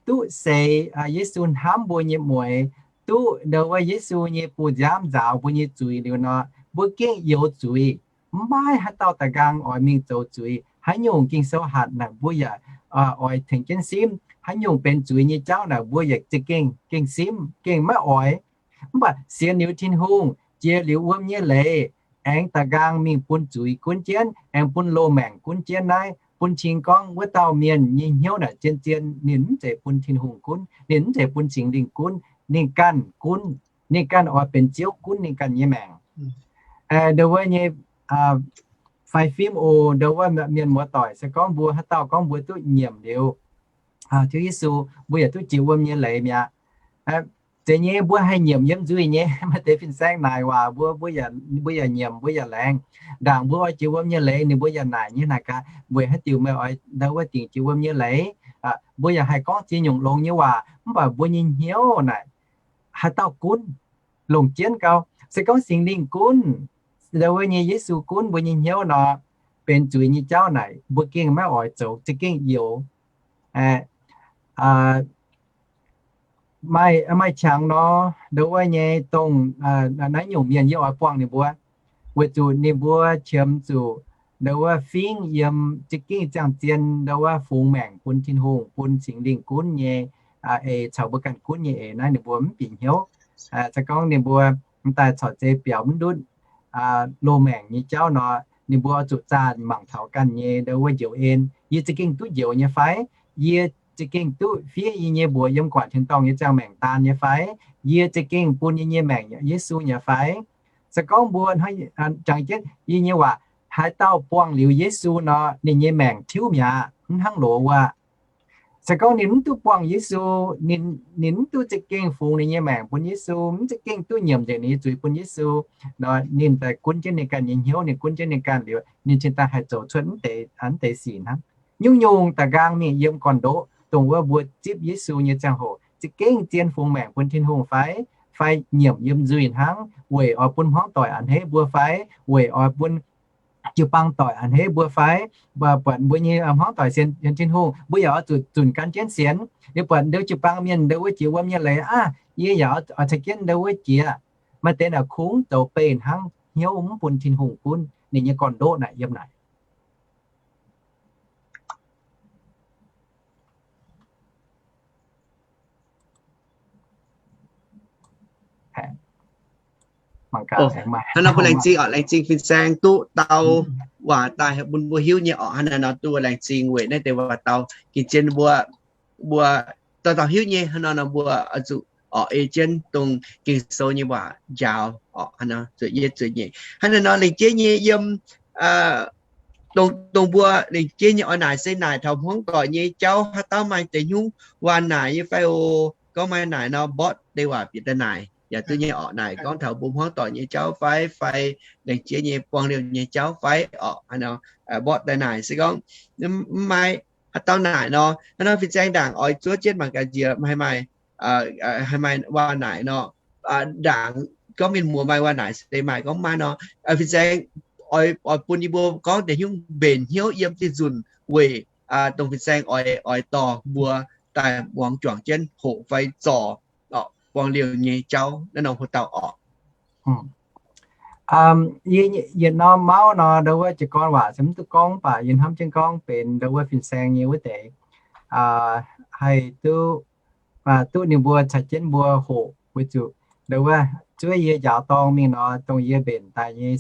duqv seix Yesu hnamv mbuo nyei mueix, duqv nduov wuov Yesu nyei bu nziaamv nzaaux mbuo nyei zuiz liuz nor, mbuo gengh youx zuiz. Mv maaih haaix dauh da'nqaang oix mingh zoux zuiz. Haaix nyungc Ging-Sou hatc naaic mbuo yaac oix tengx jienv simv. Haaix nyungc benx zuiz nyei jauv naaic mbuo yaac za'gengh gengh simv, gengh maiv oix. Mv baac sienx liuz Tin-Hungh, jiex liuz wuom nyei leiz, aengx da'nqaang mingh bun zuiz gunv jienv, aengx bun loz-maengc gunv jienv naaiv, bun cing gorngv wuov dauh mienh nyei hnyouv naaic zien-zien ninh mv zeiz bun Tin-Hungh gunv, ninh mv zeiz bun Singx Lingh gunv, ninh ganh gunv, ninh ganh oix benx Ziouv gunv ninh ganh nyei maengc. Nduov wuov nyei fai fim oc, nduov wuov mienh muoz-doic, se gorngv mbuo haaix dauh gorngv mbuo duqv nyiemc liuz Ziouv Yesu, mbuo yaac duqv jiex wuom nyei leiz mi'aqv. Zeiz nyei, mbuo haih nyiemc yiem nzuih nyei. Maaih deix fin-saeng naaic waac mbuo, mbuo yaac nyiemc, mbuo yaac laengz. Ndaangc mbuo oix jiex wuom nyei leiz, ninh mbuo yaac naaic nyei naaic gaax, weic haaix diuc meih oix nduov wuov dingc jiex wuom nyei leiz? Mbuo yaac haih gorngv ziex nyungc longx nyei waac, mv baac mbuo nyei hnyouv naaic haaix dauh gunv? Longc jienv gau. Se gorngv Singx Lingh gunv, nduov wuov nyei Yesu gunv mbuo nyei hnyouv nor, benx zuiz nyei jauv naaic mbuo gengh maiv oix zoux, za'gengh youx. Maaih, maaih qangx nor, nduov wuov nyei dongh naaiv nyungc mienh yie oix buangh ninh mbuo, weic zuqc ninh mbuo qiemx zuqc nduov wuov fingv yiem za'gengh ziangh zien nduov wuov fungx maengc bun Tin-Hungh, bun Singx Lingh gunv nyei eix, caux mbuo ganh gunv nyei eix naaiv ninh mbuo mv bieqc hnyouv. Se gorngv ninh mbuo m'daaih corc zei biaux mv ndutv loz-maengc nyei jauv nor, ninh mbuo oix zuqc zaah mangc taux ganh nyei nduov wuov njoux en. Yie za'gengh duqv njoux nyei fai? Yie za'gengh duqv fiev yie nyei mbuox yiem guangc tin-dorngh nyei ziangh maengc daan nyei fai? Yie za'gengh bun yie nyei maengc Yesu nyei fai? Se gorngv mbuo jangx jienv yie nyei waac, haaix dauh buangh liuz Yesu nor, ninh nyei maengc tiuv mi'aqv, mv hnangv loz wuov. Se gorngv ninh mv duqv buangh Yesu, ninh, ninh mv duqv za'gengh fungx ninh nyei maengc bun Yesu, mv za'gengh duqv nyiemc nzengc ninh nyei zuiz bun Yesu, nor ninh daaih gunv jienv ninh ganh nyei hnyouv, ninh gunv jienv ninh ganh liuz, ninh cingx daaih haih zoux cuotv mv deix sic hnangv. Nyungc-nyungc da'nqaang mingh yiem gorn-ndoqv, dongh wuov mbuo zipv Yesu nyei ziangh hoc, za'gengh zien fungx maengc bun Tin-Hungh fai, fai nyiemc yiem nzuih hnangv, weic oix bun hmuangv doic a'hneiv mbuo fai, weic oix bun jiu-baang doic a'hneiv mbuo fai, buatc mbuo nyei hmuangv doic sienx Tin-Hungh, mbuo yaac oix zuqc zunc gan jienv sienx. Liuz buatc nduov jiu-baang mienh nduov wuov jiex wuom nyei leiz aqv, yie yaac oix caux jienv nduov wuov jiex. Maaih deix naaic kungx zoux beih hnangv, hnyouv mv bun Tin-Hungh gunv, ninh nyei gorn-ndoqv naaic yiem naaic. Hnangv nor mbuo laengz zingh oc, laengz zingh fin-saeng duqv dau waac daaih bun mbuo hiuv nyei oc. Hnangv naaiv nor duqv laengz zingh weic naaiv deix waac dau gengh zien mbuo, mbuo dauh dauh hiuv nyei. Hnangv nor nor mbuo oix zuqc oc ei jienv dongh Ging-Sou nyei waac njaaux oc. Hnangv nor zuqc yietv zuqc nyeic. Hnangv naaiv nor lengc jeiv nyei yiem dongh, dongh mbuo lengc jeiv nyei oix naaic se naaic taux hmuangv doic nyei jauv, haaix dauh maaih deix nyungc waac naaic nyei fai oc? Gorngv maaih naaic nor, mbotv deix waac bieqc daaih naaic. yaac duqv nyei orqc. Naaic gorngv taux mbuo hmuangv doic nyei jauv fai, fai lengc jeiv nyei buang liouh nyei jauv fai orqc. Mborqv daaih naaic se gorngv mv maaih haaix dauh naaic nor, hnangv nor fin-saeng ndaangc oix zuov jienv mangc gaax njiec haaix maaih, haaix maaih waac naaic nor, ndaangc gorngv mienh muoz maaih waac naaic se maaih, gorngv maaih nor, fin-saeng oix bun yie mbuo gorngv deix hnyouv mbenc hnyouv yiem zinh nzunc weic dongh fin-saeng oix dorh mbuo daaih muangx juangc jienv hoqc fai zorc buang liouh nyei jauv naaiv norm haaix dauh orqc. Yietc norm mauv nor, ndau wuov jiez gorn waac se mv duqv gorngv, mv baac yie hnamv jienv gorngv benx ndau wuov fin-saeng nyei wuov deix haih duqv, duqv ninh mbuo caux jienv mbuo hoqc weic zuqc ndau wuov zuov yie njaaux dorng mingh nor, dongh yie mbenc daaih nyei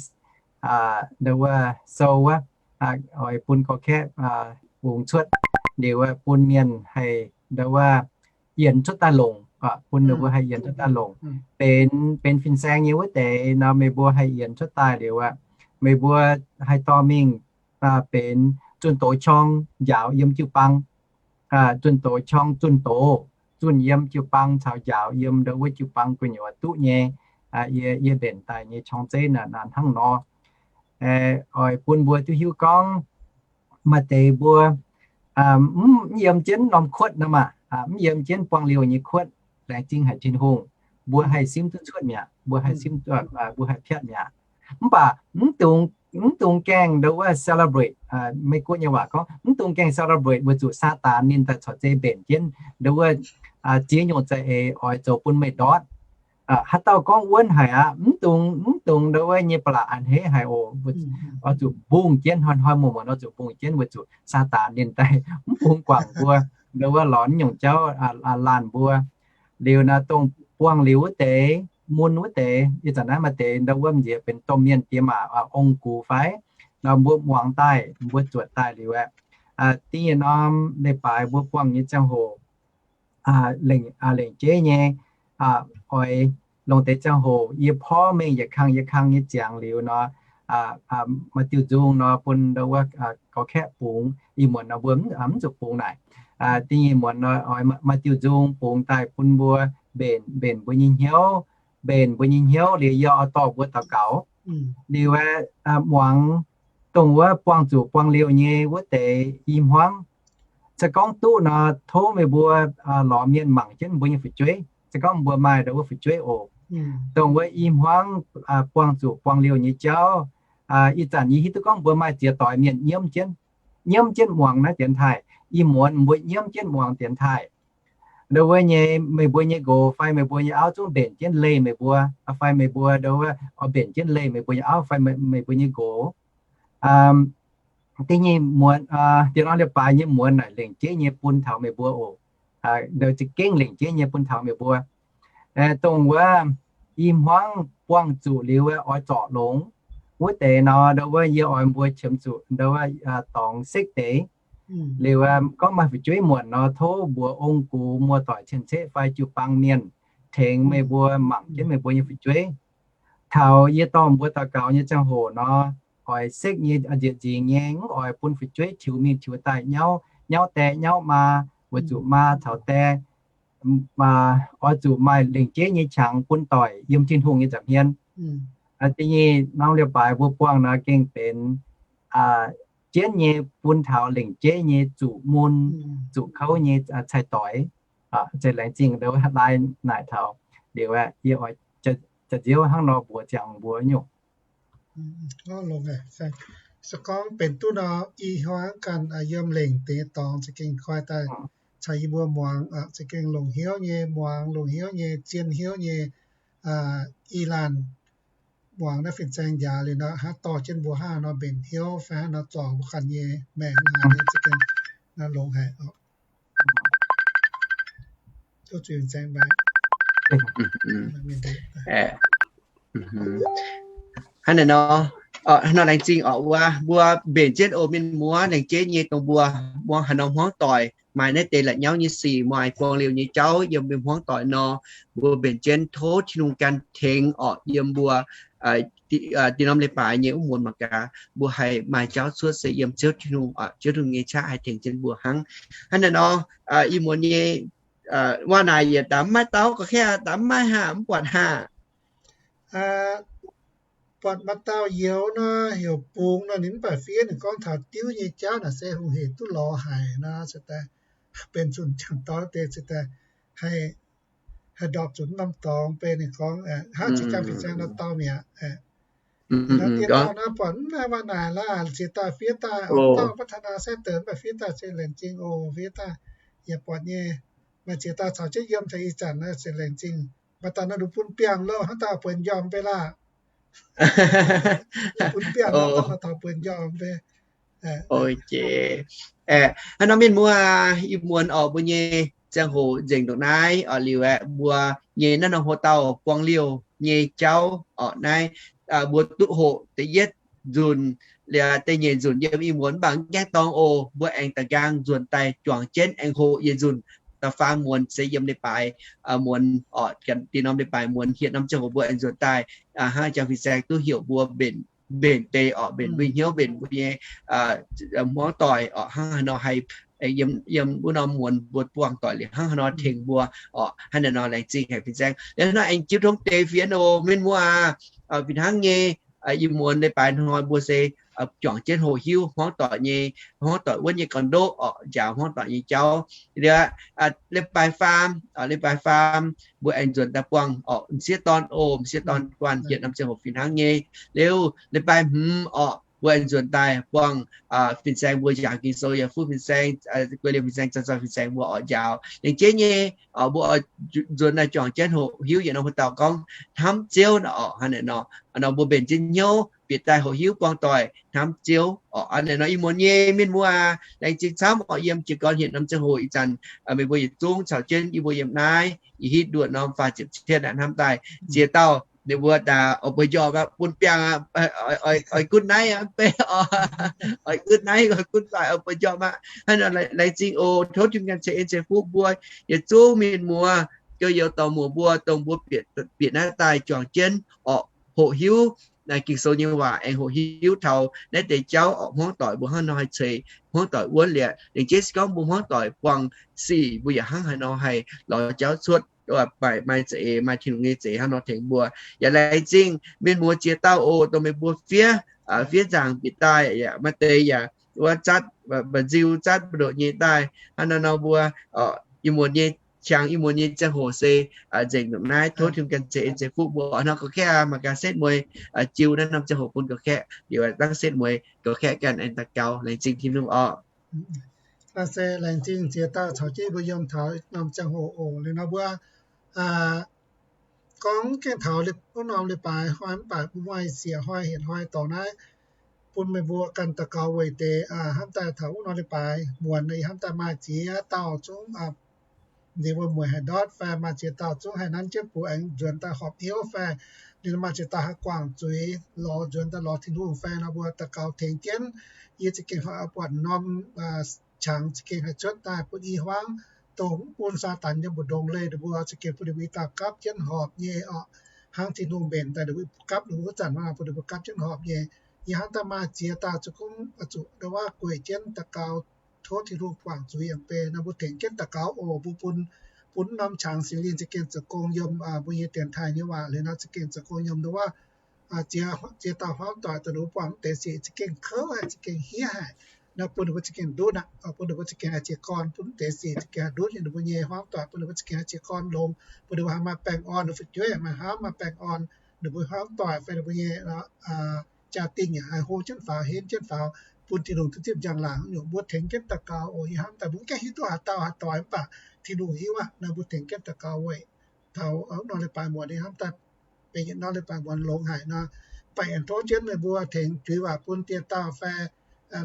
ndau wuov sou wuov, oix bun gorx-kaeqv bungx cuotv liuz, bun mienh haih ndau wuov yienx cuotv daaih longc, bun ninh mbuo haih yienx cuotv daaih longc. Benx, benx fin-saeng nyei wuov deix nor, meih mbuo haih yienx cuotv daaih liuz aqv, meih mbuo haih dorh mingh benx zunh doz qorng njaaux yiem jiu-baang, zunh doz qorng zunh doz, zunh yiem jiu-baang caux njaaux yiem ndau wuov jiu-baang gu'nyuoz duqv nyei. Yie, yie mbenc daaih nyei qorng zeiv naaic hnangv nor. Oix bun mbuo duqv hiuv gorngv maaih deix mbuo mv yiem jienv norm kuotv nor maah, mv yiem jienv buang liouh nyei kuotv, laengz zingh haic Tin-Hungh, mbuo haih simv duqv cuotv mi'aqv, mbuo haih simv, mbuo haih piatv mi'aqv. Mv baac mv dungx, mv dungx gaengh ndau wuov celebrate, Meiv-Guoqv nyei waac gorngv mv dungx gaengh celebrate weic zuqc Saadaan ninh daaih corc zeiv mbenc jienv ndau wuov ziex nyungc za'eix oix zoux bun meih ndortv. Haaix dauh gorngv wuonv haic aqv, mv dungx, mv dungx ndau wuov nyei ba'laqc a'hneiv haic oc. Oix zuqc mbungh jienv, hnoi-hnoi muonz-muonz oix zuqc mbungh jienv weic zuqc Saadaan ninh daaih mv bungx guangc mbuo, ndau wuov lorz nyungc jauv laanh mbuo. Liuz naaiv dongh buangh liuz wuov deix, mun wuov deix, ih zanc naaiv maaih deix ndau wuov m'nziex benx domh mienh diex maac ong-gux fai nor, mbuo muangx daaih, mbuo zuotc daaih liuz aqv, da'nyeic norm leiz-baaix mbuo buangh nyei ziangh hoc, lengc, lengc jeiv nyei, oix longc deix ziangh hoc yie porv mengh yietc kang yietc kang nyei ziangx liuz nor, maaih diuh nzung nor bun ndau wuov gorx-kaeqv bungx. Ih muonz nor mbuo mv zuqc bungx naaic. Da'nyeic muonz nor oix maaih diuh nzung bungx daaih bun mbuo mbenc, mbenc mbuo nyei hnyouv, mbenc mbuo nyei hnyouv liuz yie oix dorh mbuo daux gaux. Liuz aeqv, muangx dongh wuov buangh zuqc buangh liouh nyei wuov deix i hmuangv. Se gorngv duqv nor, tov meih mbuo lorz mienh mangc jienv mbuo nyei fu'jueiv. Se gorngv mbuo maaih ndau wuov fu'jueiv oc, dongh wuov i hmuangv buangh zuqc buangh liouh nyei jauv, ih zanc yie hiuv duqv gorngv mbuo maaih ziex doix mienh nyiemv jienv, nyiemv jienv muangx naaiv dienx taaih. Ih muonz mbuo nyiemv jienv muangx dienx taaih. Ndau wuov nyei meih mbuo nyei nqox fai meih mbuo nyei auv zungv mbenc jienv leih meih mbuo, fai meih mbuo ndau wuov oix mbenc jienv leih meih mbuo nyei auv fai meih mbuo nyei nqox. Da'nyeic muonz, diex norm leiz-baaix nyei muonz naaic lengc jeiv nyei bun taux meih mbuo oc. Ndau za'gengh lengc jeiv nyei bun taux meih mbuo. Dongh wuov i hmuangv buangh zuqc liuz oix zorc longx wuov deix nor, ndau wuov yie oix mbuo qiemx zuqc ndau wuov dorngx sekv deix. Liuz gorngv maaih fu'jueiv muonc nor, tov mbuox ong-gux, muoz-doic, cien-ceqv fai jiu-baang mienh tengx meih mbuo mangc jienv meih mbuo nyei fu'jueiv. Taux yie dorh mbuo daux gaux nyei ziangh hoc nor, oix sekv nyei, nzieqc nzingx nyei, mv oix bun fu'jueiv tiux mingh tiux daaih nyauv, nyauv die nyauv maa, weic zuqc maa caux die oix zuqc maaih lengc jeiv nyei qangx bun doic yiem Tin-Hungh nyei nza'hmien. Da'nyeic norm leiz-baaix mbuo buangh nor gengh benx jienv nyei bun taux lengc jeiv nyei zuqc mun, zuqc kouv nyei cai-doix. Zeiz laengz zingh ndau wuov lai naaic taux liuz, yie oix jaax nziouv hnangv nor mbuox ziangx mbuo nyungc. Se gorngv benx duqv nor, i hmuangv ganh yiem lengc deix dorngx za'gengh koi daaih caux yie mbuo muangx, za'gengh longc hnyouv nyei muangx, longc hnyouv nyei, zien hnyouv nyei, i laanh muangx naaiv fin-saeng njaaux liuz nor, hnangv dorh jienv mbuo hnangv nor mbenc hnyouv fai hnangv nor zorc mbuo ganh nyei maengc haaix nyungc za'gengh longx haic. Hnangv naaiv nor, nor laengz zingh oc wuov, mbuo mbenc jienv oc mienh muoz, laengz jeiv nyei dongh mbuo muangx haaix norm hmuangv doic maaih naaiv deix la'nyauv nyei sic, maaih buang liouh nyei jauv yiem mbuo hmuangv doic nor, mbuo mbenc jienv tov Tin-Hungh gan tengx orqc yiem mbuo da'nyeic norm leiz-baaix nyei wuov muonz mangc gaax, mbuo haih maaih jauv cuotv se yiem Ziouv Tin-Hungh, Ziouv Tin-Hungh nyei qaqv haih tengx jienv mbuo hnangv. Hnangv naaiv nor, ih muonz nyei waac naaic yietc daaih mv maaih dau ga'keh, daaih mv maaih haah, mv buatc haah. Buatc maaih dauh youz nor, heuc Bungx nor, ninh mv baac fiev, ninh gorngv taux diuv nyei jauv naaic se hungh hec duqv lorz haic nor, se daaih benx zunh jangx dorn deix, se daaih haih ndorpc zuqc norm dorngx beiv ninh gorngv, hnangv ziex jangx fin-saeng nor dau mi'aqv. Nor dien dauh nor buatc mv maaih waac naaic laac, ziex dauh fiev daaih, dauh พัฒนา sai deix, mv baac fiev daaih se laengz zingh oc, fiev daaih yaac buatc nyei. Maaih ziex dauh caux jienv yiem taux ih zanc naaiv se laengz zingh. Maaih dauh nor ninh bun biangh loh, hnangv dauh buenx njormh beiv laah. Bun biangh loh, hnangv dauh buenx njormh beiv. Hnangv nor mienh muoz, ih muonz orqc mbuo nyei ziangh hoc nzengc ndongc naaiv orqc liuz aeqv, mbuo nyei naaiv norm hoc dauh buang liouh nyei jauv orqc naaiv, mbuo duqv hoqc da'yietv nzunc liuz da'nyeic nzunc yiem ih muonz mv baac mv gaengh dorng oc. Mbuo aengx da'nqaang nzuonx daaih juangc jienv aengx hoqc yietc nzunc, da'faam muonz se yiem leiz-baaix muonz orqc, ganh dinh norm leiz-baaix muonz hietc norm ziangh hoc mbuo aengx nzuonx daaih hnangv jangx fin-saeng duqv heuc mbuo mbenc, mbenc deix orqc, mbenc mbuo hnyouv, mbenc mbuo nyei hmuangv doic orqc, hnangv haaix nor haih yiem wuov norm muonz mbuo buangh doic liuz hnangv haaix nor tengx mbuo orqc. Hnangv naaiv nor laengz zingh haic fin-saeng. Liuz hnangv nor aengx jiu tong deix fienx oc mienh muoz aac. Fih hnangv nyei, ih muonz leiz-baaix hnoi mbuo se juangc jienv hoqc hiuv hmuangv doic nyei, hmuangv doic wuonv nyei gong-ndoqv orqc, njaaux hmuangv doic nyei jauv. Liuz leiz-baaix faam, leiz-baaix faam mbuo aengx nzuonx daaih buangh orqc m'sieqv dorn oc, m'sieqv dorn guanh hietc norm ziangh hoc fih hnangv nyei. Liuz leiz-baaix hmz orqc mbuo aengx nzuonx daaih buangh fin-saeng mbuo njaaux Ging-Sou yaac fuqv fin-saeng, guei liemh fin-saeng, zanc-zanc fin-saeng mbuo orqc njaaux. Laengz jeiv nyei, mbuo oix nzuonx daaih juangc jienv hoqc hiuv yietc norm hoc dauh gorngv hnamv Ziouv nor orqc. Hnangv naaic nor, nor mbuo mbenc jienv hnyouv bieqc daaih hoqc hiuv buangh doic hnamv Ziouv orqc. Hnangv naaic nor ih muonz nyei mienh muoz aac, laengz zingh camv orqc yiem jiez gorn hietc norm ziangh hoc ih zanc meih mbuo yietc zungv caux jienv yie mbuo yiem naaiv, yie hitv nduoqc norm faah ziepc cietv hnamv daaih ziex dauh ninh mbuo daaih oix bueix njormh aqv, bun biangh aqv, oix good night aqv, mv baac oix good night, oix good bye, oix bueix njormh aqv. Hnangv naaic laengz zingh oc. Tov Tin-Hungh ganh ceix en ceix fuqv mbuo yietc zungv mienh muoz, gorx-youz dorh muoz mbuo, dongh mbuo bieqc naaiv daaih juangc jienv orqc hoqc hiuv Ging-Sou nyei waac, aengx hoqc hiuv taux naaiv deix jauv orqc hmuangv doic mbuo hnangv nor haih ceix hmuangv doic wuonv liuz. Laengz jeiv se gorngv mbuo hmuangv doic buangh sic mbuo yaac hnangv haaix nor haih lorz jauv cuotv, maaih za'eix, maaih Tin-Hungh nyei za'eix hnangv nor tengx mbuo. Yaac laengz zingh mienh muoz ziex dauh oc, dongh meih mbuo fiev, fiev nzaangc bieqc daaih yaac maaih deix yaac wuov zatv, mba'nziu zatv mbu'ndongx nyei daaih. Hnangv naaiv nor mbuo ih muonz nyei, qangx ih muonz nyei ziangh hoc se nzengc ndongc naaiv. Tov Tin-Hungh ganh ceix en ceix fuqv mbuo. Hnangv nor gorx-kaeqv aqv, mangc gaax setv mueiz jiu naaiv norm ziangh hoc bun gorx-kaeqv liuz, dangv setv mueiz gorx-kaeqv ganh aengx daux gaux. Laengz zingh Tin-Hungh orqc. Naaiv se laengz zingh ziex dauh caux jienv mbuo yiem taux norm ziangh hoc oc. Liuz nor mbuo gorngv gengh taux wuov norm leiz-baaix hnoi mv baac mbuo maaih siec hnoi, hietc hnoi dorngx naaiv bun meih mbuo ganh daux gaux weic deix hnamv daaih taux wuov norm leiz-baaix muonz hnamv daaih maaih ziex dauh zungv ninh mbuo mueic haaix ndortv fai maaih ziex dauh zungv haih nanv jienv bun aengx nzuonx daaih horpc hnyouv fai ninh maaih ziex dauh haih guangc zuiz lorz nzuonx daaih lorz Tin-Hungh fai nor mbuo daux gaux tengx jienv. Yie za'gengh buatc norm qangx za'gengh haih cuotv daaih bun i hmuangv, dongh mv bun Saadaan yiem mbu'ndongx leih ninh mbuo, za'gengh bun ninh mbuo i dauh gapv jienv horpc nyei orqc. Hnangv Tin-Hungh mbenc daaih ninh mbuo gapv, ninh mbuo wuov zanc bun ninh mbuo gapv jienv horpc nyei. Yie hnamv daaih maaih ziex dauh zuqc gunv zuqc ndau wuov gueic jienv daux gaux tov Tin-Hungh guangc zuiz yaac beiv nor mbuo tengx jienv daux gaux oc. Mbuo bun, bun norm qangx Singx Lingh za'gengh zoux gong yiem mbuo nyei dienx taaih nyei waac liuz nor za'gengh zoux gong yiem ndau wuov ziex dauh hmuangv doic daaih ninh mbuo buangh mv deix sic za'gengh kouv haic, za'gengh hniev haic. Nor bun ninh mbuo za'gengh ndutv aqv, bun ninh mbuo za'gengh haih jiez gorn bun mv deix sic za'gengh haih ndutv nyei, ninh mbuo nyei hmuangv doic bun ninh mbuo za'gengh haih jiez gorn longx, bun ninh mbuo haih maaih baengh orn, ninh fu'jueiv maaih hnamv maaih baengh orn, ninh mbuo hmuangv doic fai ninh mbuo nyei jaa-dingh yaac haih hlo jienv faaux, henv jienv faaux, bun Tin-Hungh duqv zipv njang-laangc nyungc. Mbuo tengx jienv daux gaux oc. Yie hnamv daaih mbuo mv gaengh hiuv duqv haaix dauh haaix doix mv baac Tin-Hungh hiuv aqv. Nor mbuo tengx jienv daux gaux weic taux wuov norm leiz-baaix muonz, yie hnamv daaih benx yietc norm leiz-baaix muonz longx haic nor, baengh orn tov jienv meih mbuo tengx juix waac bun dieh dauh fai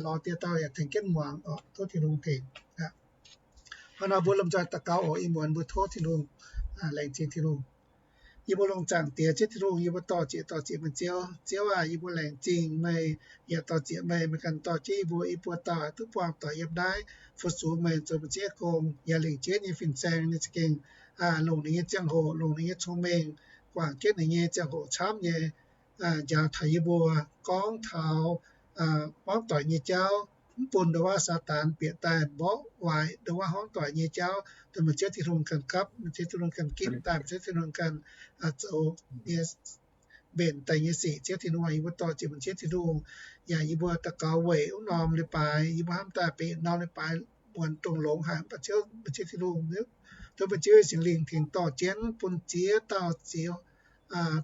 lorz dieh dauh yaac tengx jienv muangx oc. Tov Tin-Hungh tengx. Hnangv nor mbuo lomh nzoih daux gaux oc. Ih muonz mbuo tov Tin-Hungh, laengz zingh Tin-Hungh. Yie mbuo longc zaangc Diex Ziouv Tin-Hungh, yie mbuo dorh zieqc dorh zieqc meih Ziouv. Ziouv aac, yie mbuo laengz zingh meih, yaac dorh zieqc meih, meih ganh dorh jienv yie mbuo, yie mbuo dauh duqv buangh doic yiem naaiv fu-sux meih, zoux meih zieqv gong, yaac lingc jeiv nyei fin-saeng ninh za'gengh longc ninh nyei ziangh hoc, longc ninh nyei cong-mengh, guangc jienv ninh nyei ziangh hoc camv nyei njaaux taux yie mbuo, gorngv taux hmuangv doic nyei jauv, mv bun ndo wuov Saadaan bieqc daaih mborqv waaic ndo wuov hmuangv doic nyei jauv, dongh meih Ziouv Tin-Hungh ganh gapv, meih Ziouv Tin-Hungh ganh ginv daaih, meih Ziouv Tin-Hungh ganh zoux nyei mbenc daaih nyei sic. Ziouv Tin-Hungh, yie mbuo dor-ziec meih Ziouv Tin-Hungh, yaac yie mbuo daux gaux weic wuov norm leiz-baaix, yie mbuo hnamv daaih benx norm leiz-baaix muonz dongh longx haic, mv baac Ziouv, meih Ziouv Tin-Hungh, tov meih Ziouv Singx Lingh tengx dorh jienv bun ziex dauh ziex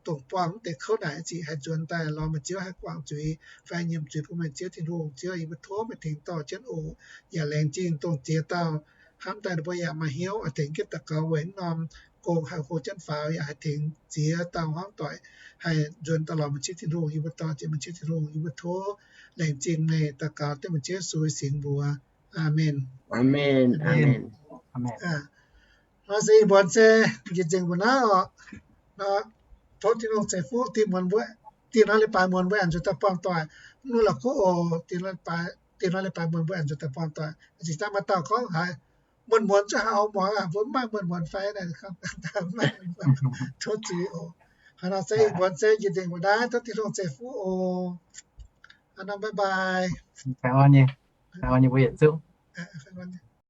dongh buangh mv deix kouv naaic ziqc haih nzuonx daaih lorz meih Ziouv haih guangc zuiz fai nyiemc zuiz bun meih Ziouv Tin-Hungh. Ziouv, yie mbuo tov meih tengx dorh jienv oc. Yaac laengz zingh dongh ziex dauh hnamv daaih ninh mbuo yaac maaih hnyouv oix tengx jienv daux gaux weic wuov norm gong haih hlo jienv faaux, yaac haih tengx ziex dauh hmuangv doic haih nzuonx daaih lorz meih Ziouv Tin-Hungh. Yie mbuo dor-ziec meih Ziouv Tin-Hungh, yie mbuo tov laengz zingh meih, daux gaux dengv meih Ziouv Yesu nyei singx mbuox. Aamen. Hnangv se ih muonz se njiec nzengc mbuo naaiv oc. Tov Tin-Hungh ceix fuqv dingh muonz mbuo, dingh norm leiz-baaix muonz mbuo aengx nzuonx daaih buangh doic. Mv nor la'kuqv oc, dingh norm leiz-baaix muonz mbuo aengx nzuonx daaih buangh doic. Zinh daaih maaih dauh gorngv haiz muonz-muonz zuqc haaix oix muangx aac, mbuo mv maaih muonz-muonz fai naaic, tov zuiz oc. Hnangv nor se ih muonz se njiec nzengc mbuo naaiv, tov Tin-Hungh ceix fuqv oc. Hnangv nor, bye bye.